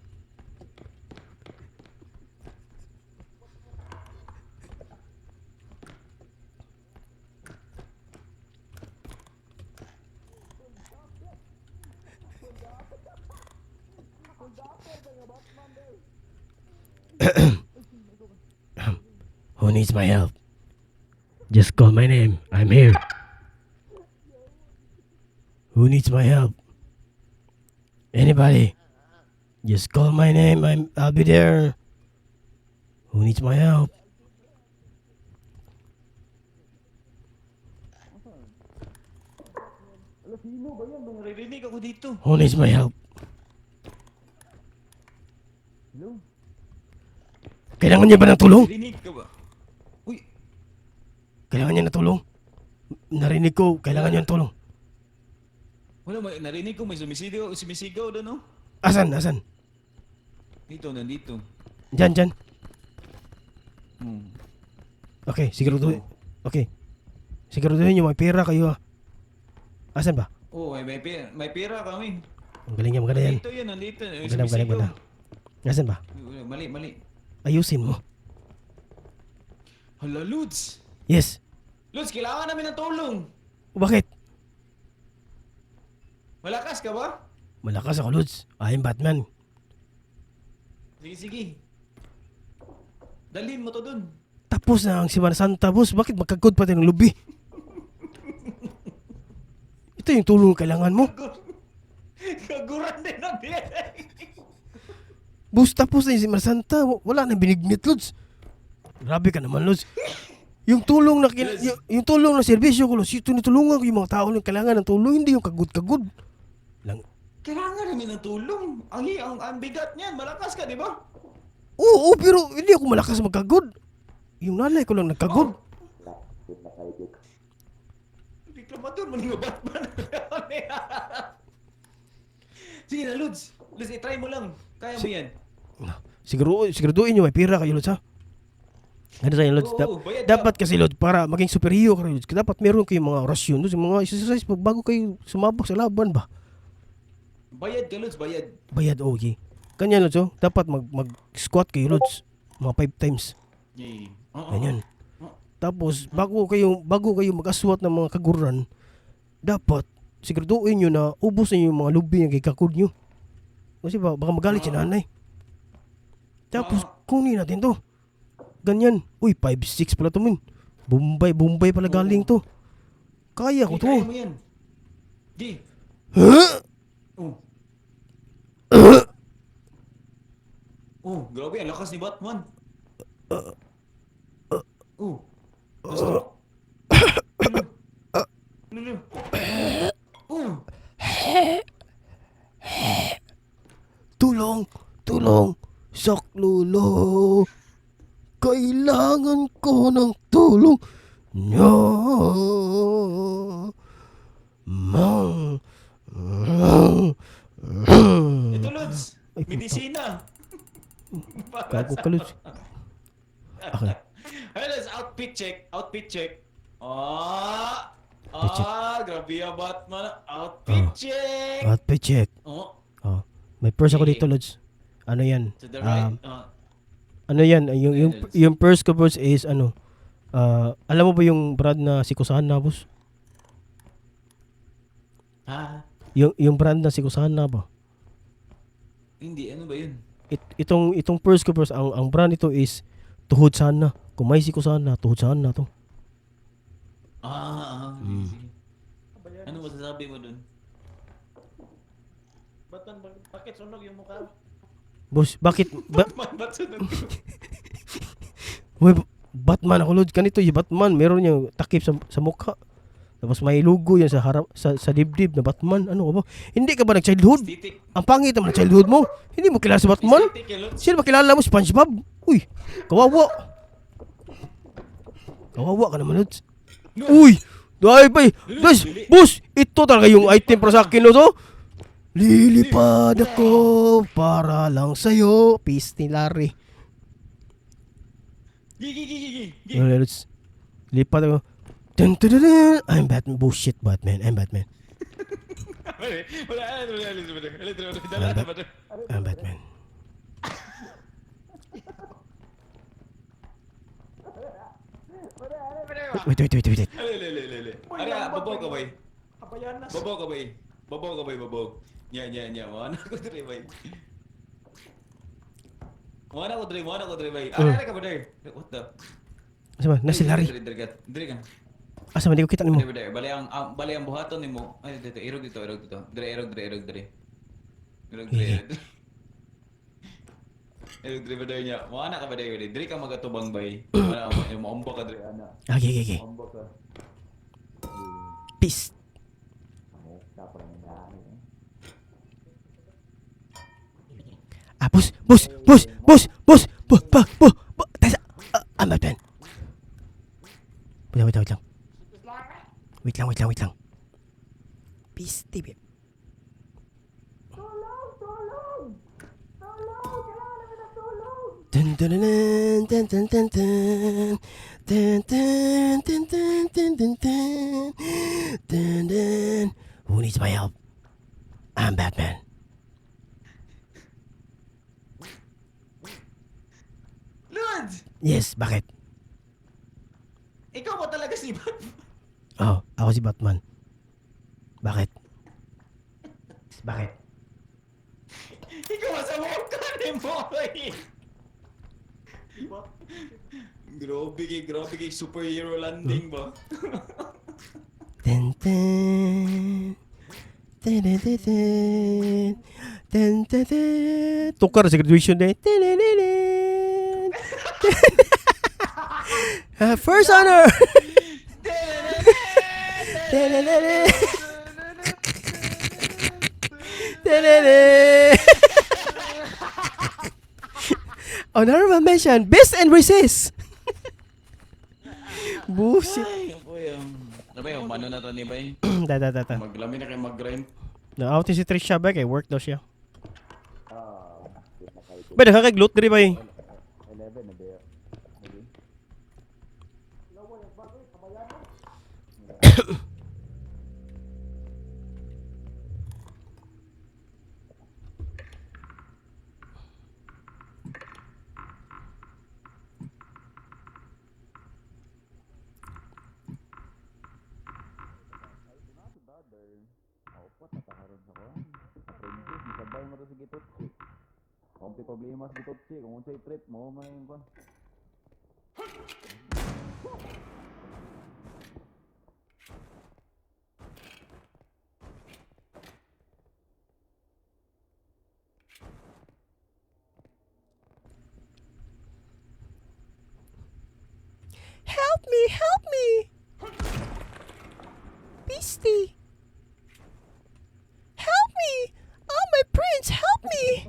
Who needs my help? Just call my name. I'm here. Who needs my help? Anybody? Just call my name. I'll be there. Who needs my help? Wala, sino ba yan? May naririnig ako dito. Who needs my help? Hello? Kailangan niya ba ng tulong? Narinig ka ba? Uy, Kailangan niya ng tulong? Narinig ko, kailangan niya ng tulong. wala, may, narinig ko may sumisigaw, sumisigaw doon, no? Asan? Asan? Dito, nandito. Diyan, diyan. Hmm. Okay, siguraduhin. Okay. Siguraduhin niyo may pera kayo ah. Asan ba? Oh, may pera kami. Ang galing niya, maganda yan. Nandito yun, nandito. May Maganda, maganda, sumisigaw. maganda. Asan ba? Uy, mali, mali. Ayusin mo. Hala, Lods! Yes. Lods, kailangan namin ng tulong! O, bakit? Malakas ka ba? Malakas ako, Lods. I'm Batman. Sige, sige. Dalhin mo to dun. Tapos na ang Semana Santa, boss. Bakit magkagod pa tayo ng lubi? Ito yung tulong na kailangan mo. Kaguran din ang Boss, tapos na yung Semana Santa. Wala na binignit, Lods. Grabe ka naman, Lods. Yung tulong na yung tulong na serbisyo ko, Lods, yung tinutulungan ko yung mga tao na kailangan ng tulong, hindi yung kagod-kagod. Lang. Kailangan namin ng tulong. Ang bigat niyan. Malakas ka, di ba? Oo, pero hindi ako malakas magkagod. Yung nanay ko lang nagkagod. Reklamador mo nga Batman. Sige na, Lods. Lods, i-try mo lang. Kaya mo yan. Siguro, siguraduhin nyo may pera kayo, Lods, ha? Ano sa'yo, Lods? Oo, bayad ka. Dapat kasi, Lods, para maging superhero kayo, Lods, dapat meron kayong mga orasyon, Lods, yung mga exercise pag bago kayo sumabak sa laban ba? Bayad ka, Lods. Bayad. Bayad, okay. Ganyan, Lods, oh. Dapat mag-squat kayo, Lods. Mga 5 times. Yeah. Oo. Ganyan. Tapos, bago kayo mag-aswat ng mga kaguran, dapat siguraduhin nyo na ubos ninyo yung mga lubi ng kikakod nyo. Kasi baka magalit si nanay. Tapos, kunin natin to. Ganyan. Uy, 5'6 pala to, min. Bombay, Bombay pala galing to. Kaya ko Di, to. kaya mo yan. Di. Huh? Oh. Oh, grabe. Ang lakas ni Batman. Oh. Na-stroke. Ano? Ano? Oh. Tulong! Tulong! Saklolo! Kailangan ko ng tulong niyo! Mang! Ito, Lods. Ay, puta. Medisina. Para Gago ka, Lods. Okay. Hey, Lods. Outfit check. Outfit check. Ah. Outfit check. Ah, Grabe ya Batman. Outfit check. Outfit check. Oh, Oh. May purse ako Okay. dito, Lods. Ano yan? to the right. Oh. Ano yan? Yung, Lods. yung purse ko, boss, is ano? Ah, alam mo ba yung brand na si Kusana, boss? Ha? Yung brand na si Kusana ba? Hindi, ano ba yun? Itong purse ko, boss, ang brand nito is Tuhod Sana. Kung may si Kusana, Tuhod Sana to. Ah, ah, sige, sige. Ano masasabi mo dun? Batman, bakit sunog yung mukha? Boss, bakit? Batman, ba't sunog yun? Uy, Batman ako, Lods. Ganito yung Batman. Meron niyang takip sa mukha. Tapos may logo yan sa harap sa dibdib na Batman. Ano ka ba? Hindi ka ba nag-childhood? Aesthetic. Ang pangit naman ng childhood mo. Hindi mo kilala si Batman? Aesthetic, eh, Lods. Sino ba kilala mo? SpongeBob? Uy, kawawa. Kawawa ka naman, Lods. Uy! Ay, bay! Boss, boss! Ito talaga yung item para sa akin, no, to? Lilipad ako para lang sa'yo. Peace ni Larry. Gi, gi, gi, gi, gi, gi. Ano, Lods? Lipad ako. Dun, dun, dun, dun. I'm Batman. Bullshit, Batman. I'm Batman. Wala, wala, wala, wala, wala, wala, wala, wala, wala. I'm Batman. Wait, wait, wait, wait, wait. Ale, ale, ale, ale. Ari, ah, babaw ka, bay. Kabayanas. Babaw ka, bay. Babaw ka, bay, babaw. Nya, nya, nya. Wala ko dre, bay. Wala ko dre, wala ko dre, bay. Ari, ari ka ba dre? What the? Asa ba? Nasa si Larry. Dre, dre, dre, dre ka. Asa ba? Hindi ko kita nimo. Dre, dre. Bale ang buhaton nimo. Ay, dito, irog dito, irog dito. Dre, irog, dre, irog, dre. Irog, dre, irog, dre. Irog, dre, ba dre niya. Wala ka ba dre, dre. Dre ka magatubang, bay. Wala, maumba ka, dre, ana. Okay. Maumba ka. Peace. Ah, boss, boss, boss, boss, boss, boss, boss, boss, boss, tasa, ah, I'm Batman. Wait lang, wait lang, wait lang. Wait lang, wait lang, wait lang. Peace, TV. Dun dun dun dun dun dun dun dun dun dun dun dun dun dun dun dun. Who needs my help? I'm Batman. Lods! Yes, bakit? Ikaw ba talaga si Batman? Oh, ako si Batman. Bakit? Bakit? Ikaw ba sa mukha ni Moy? Grabe kay superhero landing ba? Dun dun. Dun dun dun dun. Dun dun dun. Tukar sa graduation day. Dun dun dun dun. Ah, first honor. Dun dun dun dun. Dun dun dun. Honorable mention, best and resist. Bullshit. Ay, boy. Ano ba yung mano na to ni Bay? Da da da da. Maglami na kay mag-grind. Na-out si Trisha ba kay work daw siya. Ba nakakag-loot diri ba eh? 11 na ba yun? Okay. Opo, natakaroon sa kuwan. Apprentice, masabay mo to sa Gitotsi. Kung may problema sa Gitotsi, kung unsay trip mo, may kuwan. Help me, help me. Beastie. Help me. Oh, my prince, help me.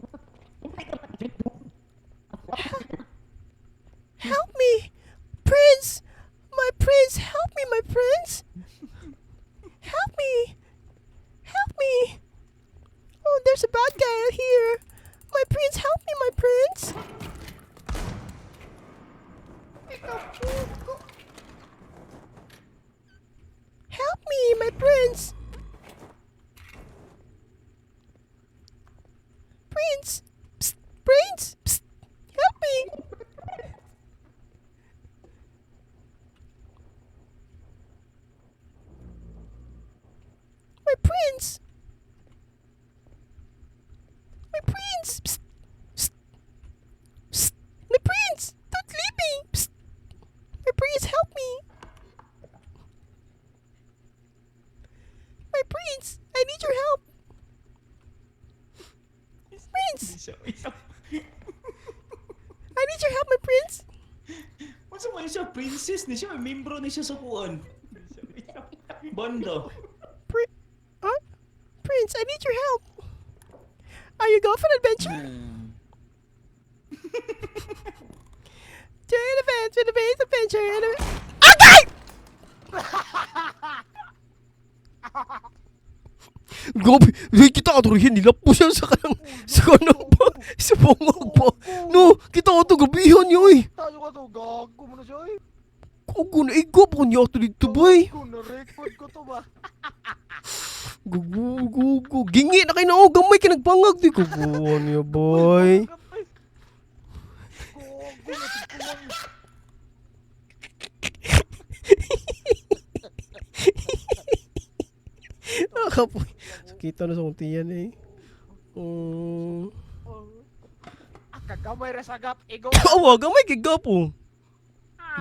Help me. Prince. My prince, help me, my prince. Help me. Help me. Oh, there's a bad guy out here. My prince, help me, my prince. Help me, my prince! Prince! Psst! Prince! Psst! Help me! My prince! My prince! Psst! Psst! Psst! My prince! Don't leave me! Psst! My prince, help me! My prince! I need your help! Prince! I need your help, my prince! Unsa man siya princess ni siya, membro ni siya sa kuan. Banda. Huh? Prince, I need your help! Are you going for an adventure? To an adventure, to an adventure, Okay! Grabe, hey, kita aturihin nila po siya sa kanang sa kanang pa, sa bungog pa. No, kita ato gabihan niyo eh. Tayo ka to, gago mo na siya eh. Kugo na igo po niya ato dito boy. Gago, na-record ko to ba? Gugu gugu. Gingi na kayo na oh, gamay ka nagbangag di kuguan niya boy. Gago na tigkulang. Nakapoy. Sakita na sa kong tiyan eh. Mm. Ah, kagamay ra sa gap, ego. Awa, gamay kay gapo.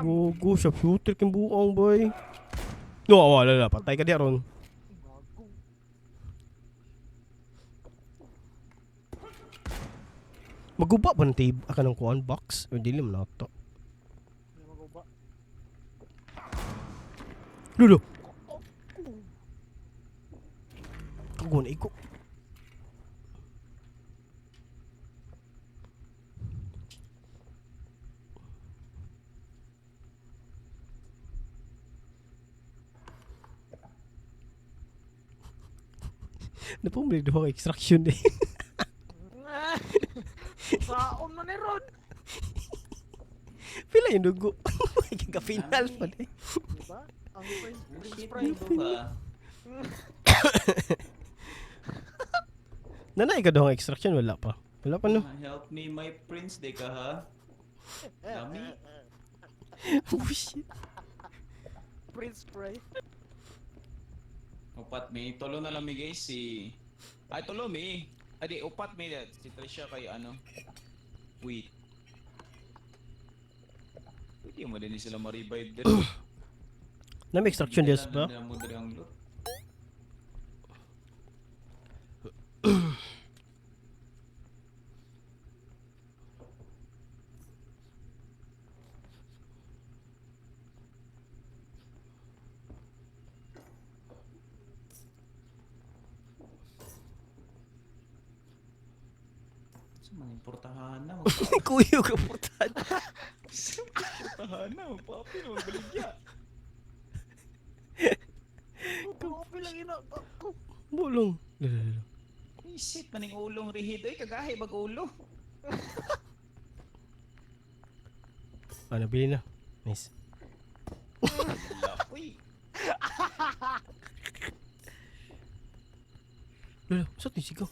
Gugu, siya shooter kang buong boy. No, awa, wala, patay ka di aron. Gago. Maguba ba ng tape ka ng kuan box? O dili man na to. Hindi maguba. Lulo. Kaguan iko. Napumili duha ka extraction eh. Saon na ni Ron. Pila yung dugo. Kika-final pa eh. Diba? Ang Prince, Prince Shit, Prime. dito ka. Nanay ka daw ang extraction? Wala pa. Wala pa no. Help me my prince di ka ha. Lami. Oh shit. Prince Prime. Upat mi, tulo na lang mi guys si Ay tulo mi. Ay di upat mi si Trisha kay ano. Wait. Pwede mo din sila ma-revive din. Na may extraction des ba? Hindi mo diri ang loot. Sa mga importahan na, Kuyo ka putan. magportahan na, magpapi na, magbaligya. Grabe lang ina. Gago. Bulong. Lalo, lalo. Ay, shit, maning ulong rihid. Ay, kagahi, bag ulo. Ah, nabili na. Nice. Uy, Lalo, saan ito yung sigaw?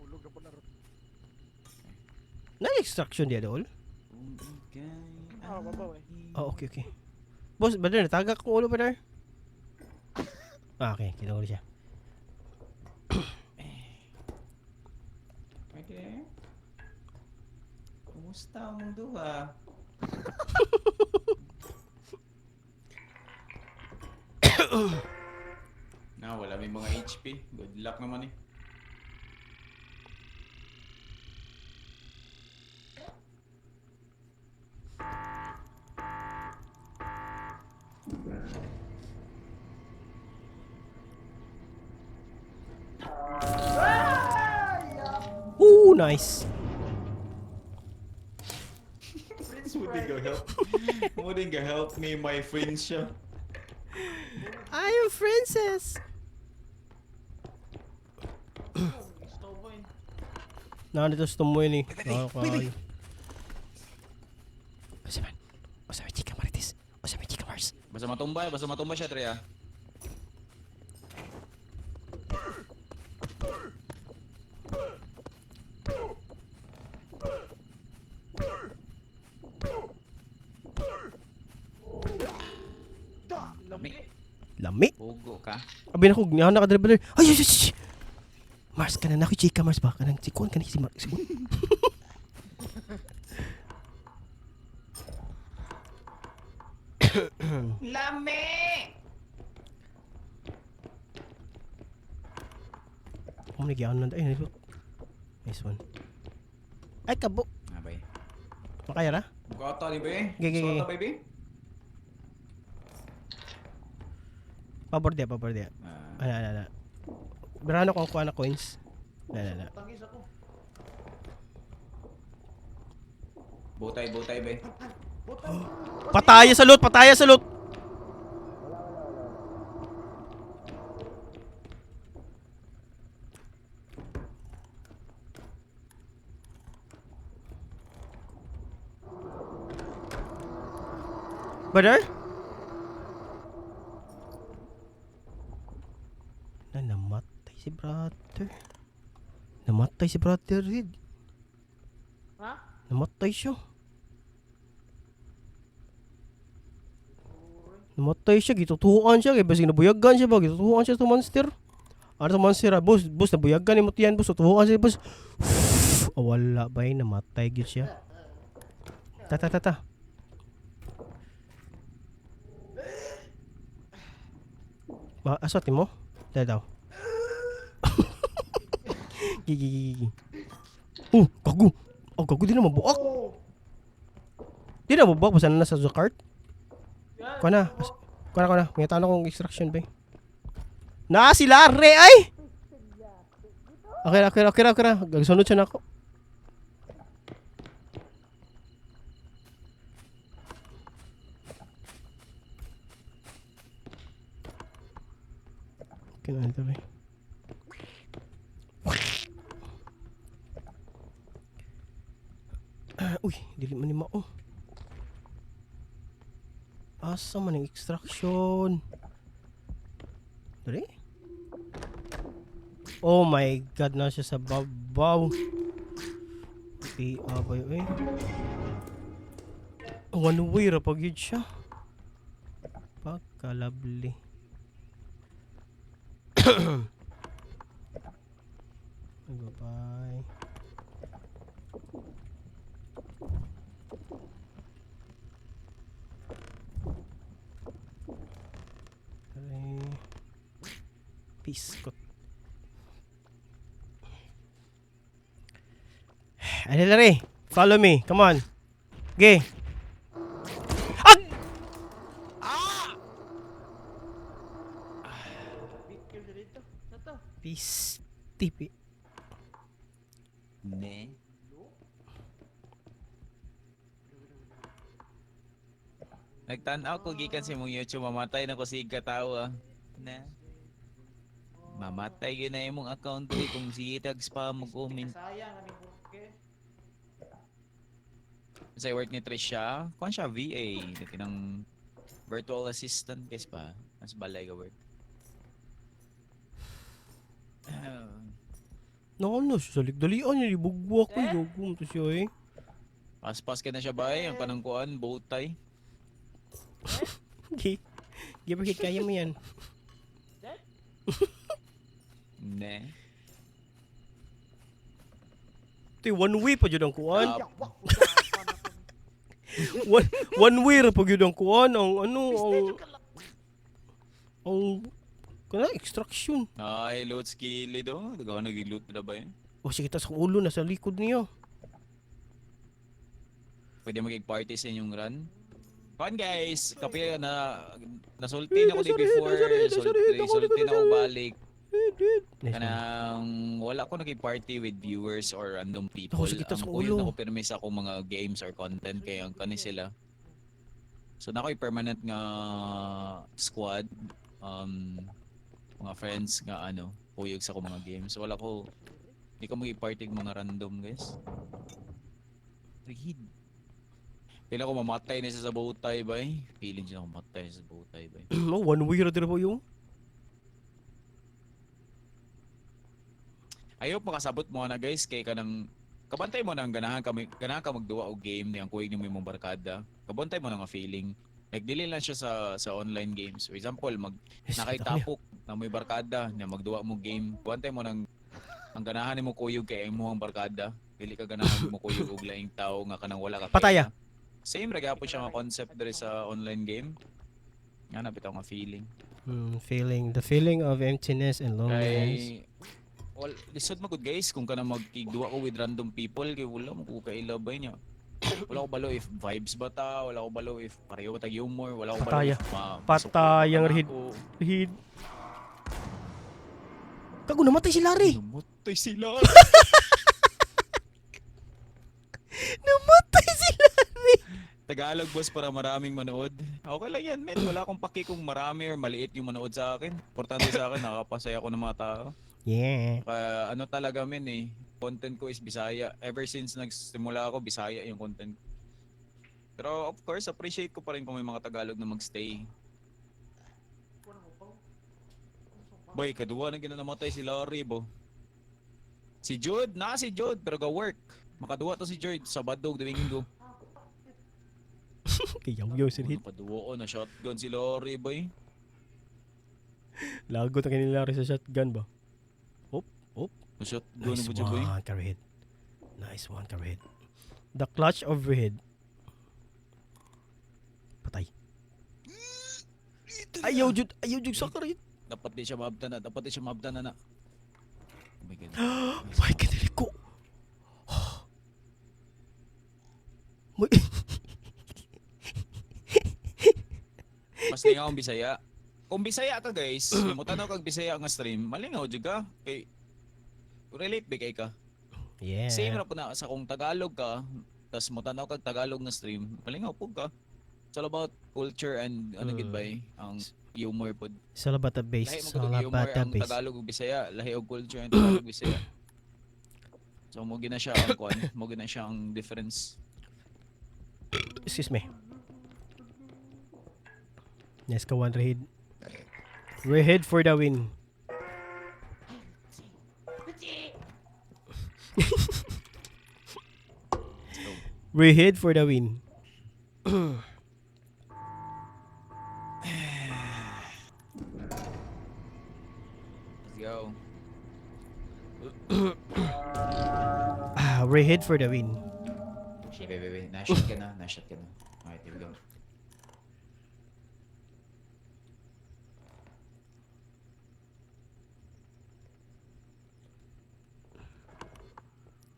Ulog na po na Ron. Na extraction di adol? Ah, babaw eh. Oh, okay, okay. Boss, brother, natagak kong ulo, brother. Ah, okay. Kita ko na siya. Pwede. Kumusta ang duha? Na, wala may mga HP. Good luck naman eh. Ooh, nice. Prince Wouldn't Prime. go help. Wouldn't go help me, my friend siya. I am princess. Gusto mo eh. Nandito sa tumoy ni. Wait, wait. Usa man. Usa may chika marites. Usa may chika mars. Basta matumba siya, Trea. Lami. Pugo ka. Abi na ko, nga na ka dribbler. Ay, ay, ay, ay. Mars ka na na ako, chika Mars ba? Kanang si Kuan, kanang si Mars. Si Kuan. Lami! Oh, nagyan na. Ay, nice. Nice one. Ay, kabo. Ah, bay. Makaya ra? Gata ni be. Gigi, gigi. Suwata, baby. Pabor dia, pabor dia. Ah. Ana, ana, ana. Birano ko ang kuha na coins. Na, na, na. Tangis ako. Butay, butay, be. Pataya sa loot, pataya sa loot. Brother? Na namatay si brother. Namatay si brother Red. Ha? Namatay siya. Namatay siya, gitutuan siya, kay basig nabuyagan siya ba, gitutuan siya sa monster. Ano sa monster ah, boss, boss, nabuyagan ni mo tiyan, boss, tutuan siya, boss. Ah, wala ba yun, namatay gyud siya. Ta ta ta ta. Ma, aso mo? Dahil daw. Gigi gigi gigi. Oh, gago. Oh, gago di na mabuak. Di na mabuak basta na nasa cart. Kuha na. Kuha na, kuha na. May tanong kong extraction ba eh. Na sila re ay! Okay ra, okay ra, okay ra, okay ra. Gagsunod siya na ako. Okay na ito ba Ah, uy, dili man ni mao. Asa man ang extraction? Dali? Oh my god, na siya sa babaw. Di abay eh. One way ra pag yun siya. Pagkalabli. Ay, bye-bye. Aray. Piskot. Ano lari? Follow me. Come on. Okay. Ag! Peace. Tipi. Ne. Nagtan-aw ko gikan sa imong YouTube, mamatay na ko sig katawo ah. Na. Mamatay gyud na imong account eh, kung sige tag spam mo comment. Sayang, aming burke. Sa work ni Trisha, kuan siya VA, dati ng virtual assistant guys pa. Mas balay ka work. No, no, siya sa ligdalian niya. Ibugwa ko. Gagum to siya eh. Paspas ka na siya ba eh, ang kanang kuan, bow tie. Okay. Give or take, kaya mo yan. Ne. Ito eh, one way pa dyan ang kuan. Ah, One way ra pag yun ang kuan. Ang ano, ang... Ang... Kana, extraction. Ay, loot skill do. Dagawa nag-loot na ba yun? O sige, tas ang ulo nasa likod niya. Pwede magig-party sa inyong run. Kuan guys, kape na nasulti na ko di Eh, nasari, before, nasari, nasari, sulti, ako, sulti na ko nasari. balik. Eh, dude. Nice one. Kanang wala ko nagig-party with viewers or random people. Ako, sige, tas Ang ang kuyog ulo. na ko pirmi sa akong mga games or content kay ang kani sila. So na ko'y permanent nga squad mga friends nga ano, kuyog sa akong mga games. Wala ko di ko magi-party og mga random guys. Read. Pila ko mamatay na siya sa bowtie bay. Feeling siya mamatay siya sa bowtie bay. Oh, one way ra dira po yung. I hope makasabot mo na guys kay kanang kabantay mo na ang ganahan kami ganahan ka magduwa og game niyang kuig nimo imong barkada. Kabantay mo na nga feeling. Like dili lang siya sa online games. For example, mag Yes, nakay kita ko niya. tapok na may barkada na magduwa mo game. Kuan mo nang ang ganahan nimo kuyog kay imong barkada. Dili ka ganahan mo kuyog og laing tao nga kanang wala ka Pataya. kaila. Same ra gyapon siya nga concept diri sa online game. Nga na bitaw nga feeling. Feeling. The feeling of emptiness and loneliness. Kay well, lisod magud guys kung kana magkigduwa ko with random people kay wala mo ko kaila ba niya. Wala ko balo if vibes ba ta, wala ko balo if pareho ba tag humor, wala ko balo Pataya. if Patayang masuko ba Rahid. ako. Hid. Kago, namatay si Larry! Namatay sila. Namatay si Larry! Tagalog boss para maraming manood. Okay lang yan, men. Wala akong paki kung marami or maliit yung manood sa akin. Importante sa akin, nakapasaya ko ng mga tao. Yeah. Kaya ano talaga, men eh. Content ko is Bisaya. Ever since nagsimula ako, Bisaya yung content. Pero of course, appreciate ko pa rin kung may mga Tagalog na magstay. Boy, kaduwa na ginanamatay si Larry, bo. Si Jude, na si Jude, pero ga work. Makaduwa to si Jude, Sabado, Domingo. Kayaw-yaw si Hid. Nakaduwa ko na shotgun si Larry, boy. Lagot ang ni Larry sa shotgun ba? Na shotgun Nice ba siya, boy? one, Karahid. Nice one, Karahid. The clutch of Rahid. Patay. Ayaw, Jud. Ayaw, Jud. Sa Karahid. Dapat di siya maabda na, dapat di siya maabda na na. Oh my God. May kaniliko. May... Mas lingaw ang Bisaya. Kung Bisaya ka guys, mo tanaw kag Bisaya nga stream, malingaw jud ka. Kay relate ba kay ka? Yeah. Same ra po na sa kung Tagalog ka, tas mo tanaw kag Tagalog nga stream, malingaw pud ka. It's all about culture and ano gid Mm. bay ang humor pod. It's all about the base. Lahi It's mo all gud humor about the ang base. Tagalog ug Bisaya, lahi og culture ang Tagalog ug Bisaya. So mo gina siya ang kuan, mo gina siya ang difference. Excuse me. Nice ka one, Rahid. Rahid for the win. Rahid for the win. Let's go. Ah, Rahid for the win. Wait, wait, wait. Na-shot ka na, na-shot ka na. Alright, here we go.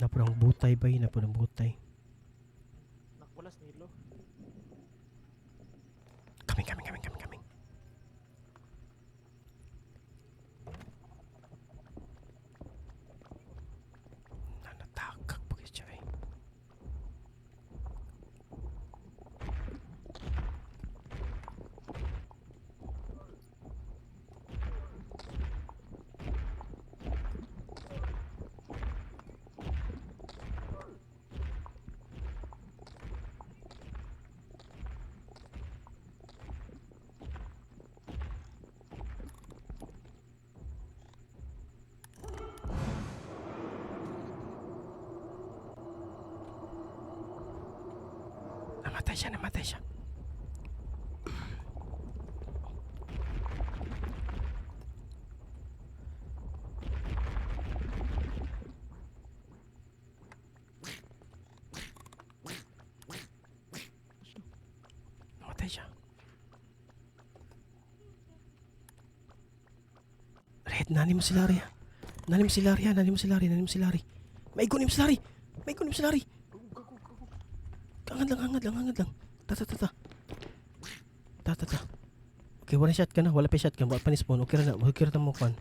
Napurang butay ba yun? Napurang butay. Nakwalas nilo. Coming, coming, coming, coming, coming. Nanatakak pa siya eh. Namatay siya, namatay siya. Namatay siya. Red, nani mo si Larry ah. Nani mo si Larry ah, nani mo si Larry, nani mo si Larry. Maigo ni mo si Larry! Maigo ni mo si Larry! Angad lang, angad lang, angad lang. Ta ta ta ta. Ta ta ta. Okay, wala shotgun na, wala pa shotgun, wala pa ni spawn. Okay ra na, okay ra na mo kwan.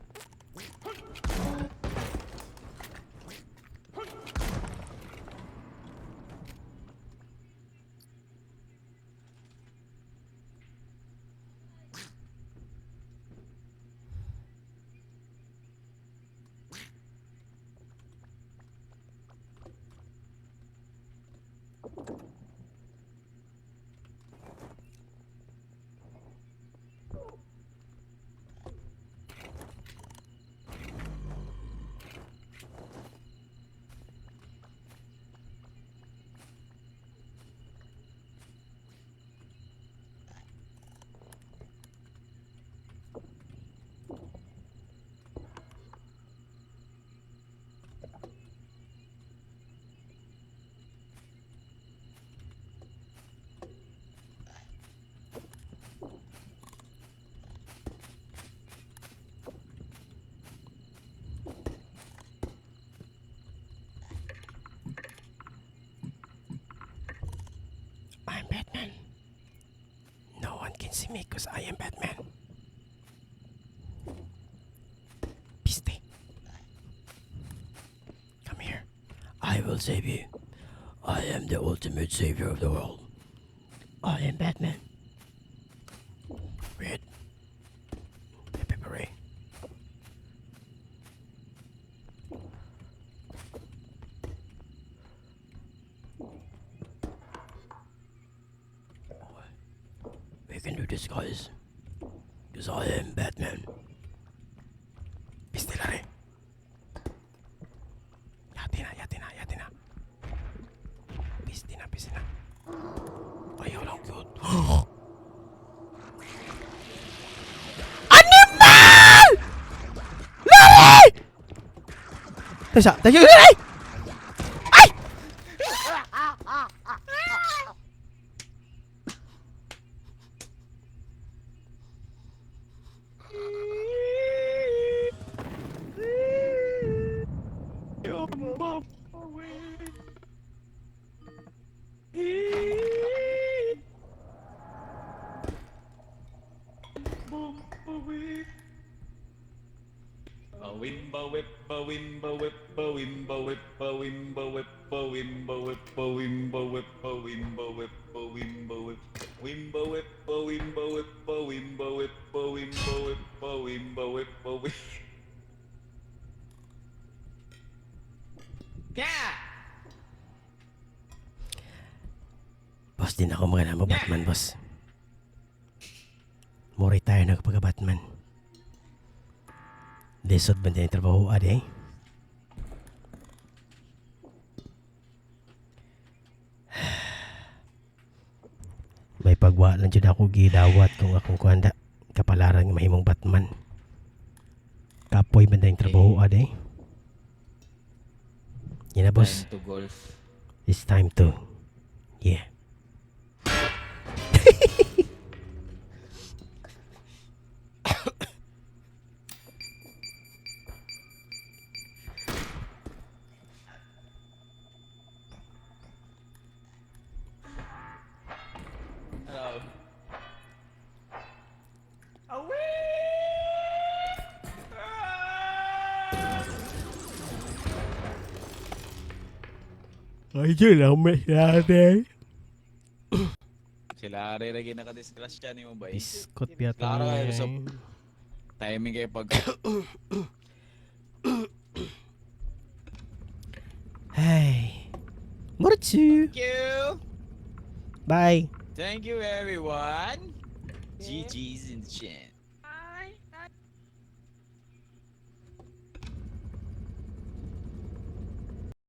can see me 'cause I am Batman. Piste. Come here. I will save you. I am the ultimate savior of the world. I am Batman. Red. Happy hooray. We can do this, guys. 'Cause I am Batman. Piste, Larry. Yati na, yati na, yati na. Piste na, piste na. Ayaw lang cute. Animal! Larry! Tasa, tasa, Larry! Ay! Wimba whip ba wimba whip ba wimba whip ba wimba whip ba wimba whip ba wimba whip ba wimba whip ba wimba whip wimba whip ba wimba whip ba wimba whip ba wimba whip ba wimba whip ba whip. Yeah! Boss, di na ako magana mo Batman, boss. Mo retire na ako pagka-Batman. Lisod ba din yung trabaho, ade? May pagwa lang jud ako gidawat kung akong kuanda. Kapalaran nga mahimong Batman. Kapoy man din trabaho, ade. Yan na, boss. Time to golf. It's time to. Yeah. Hello. Ay, yun lang may natin. Sila rin lagi nakadisgrasya ni mo ba? Biskot yata. Klaro na kayo eh. Timing kayo pag Ay. Muritsu. Thank you. Bye. Thank you, everyone. GG's in the chat.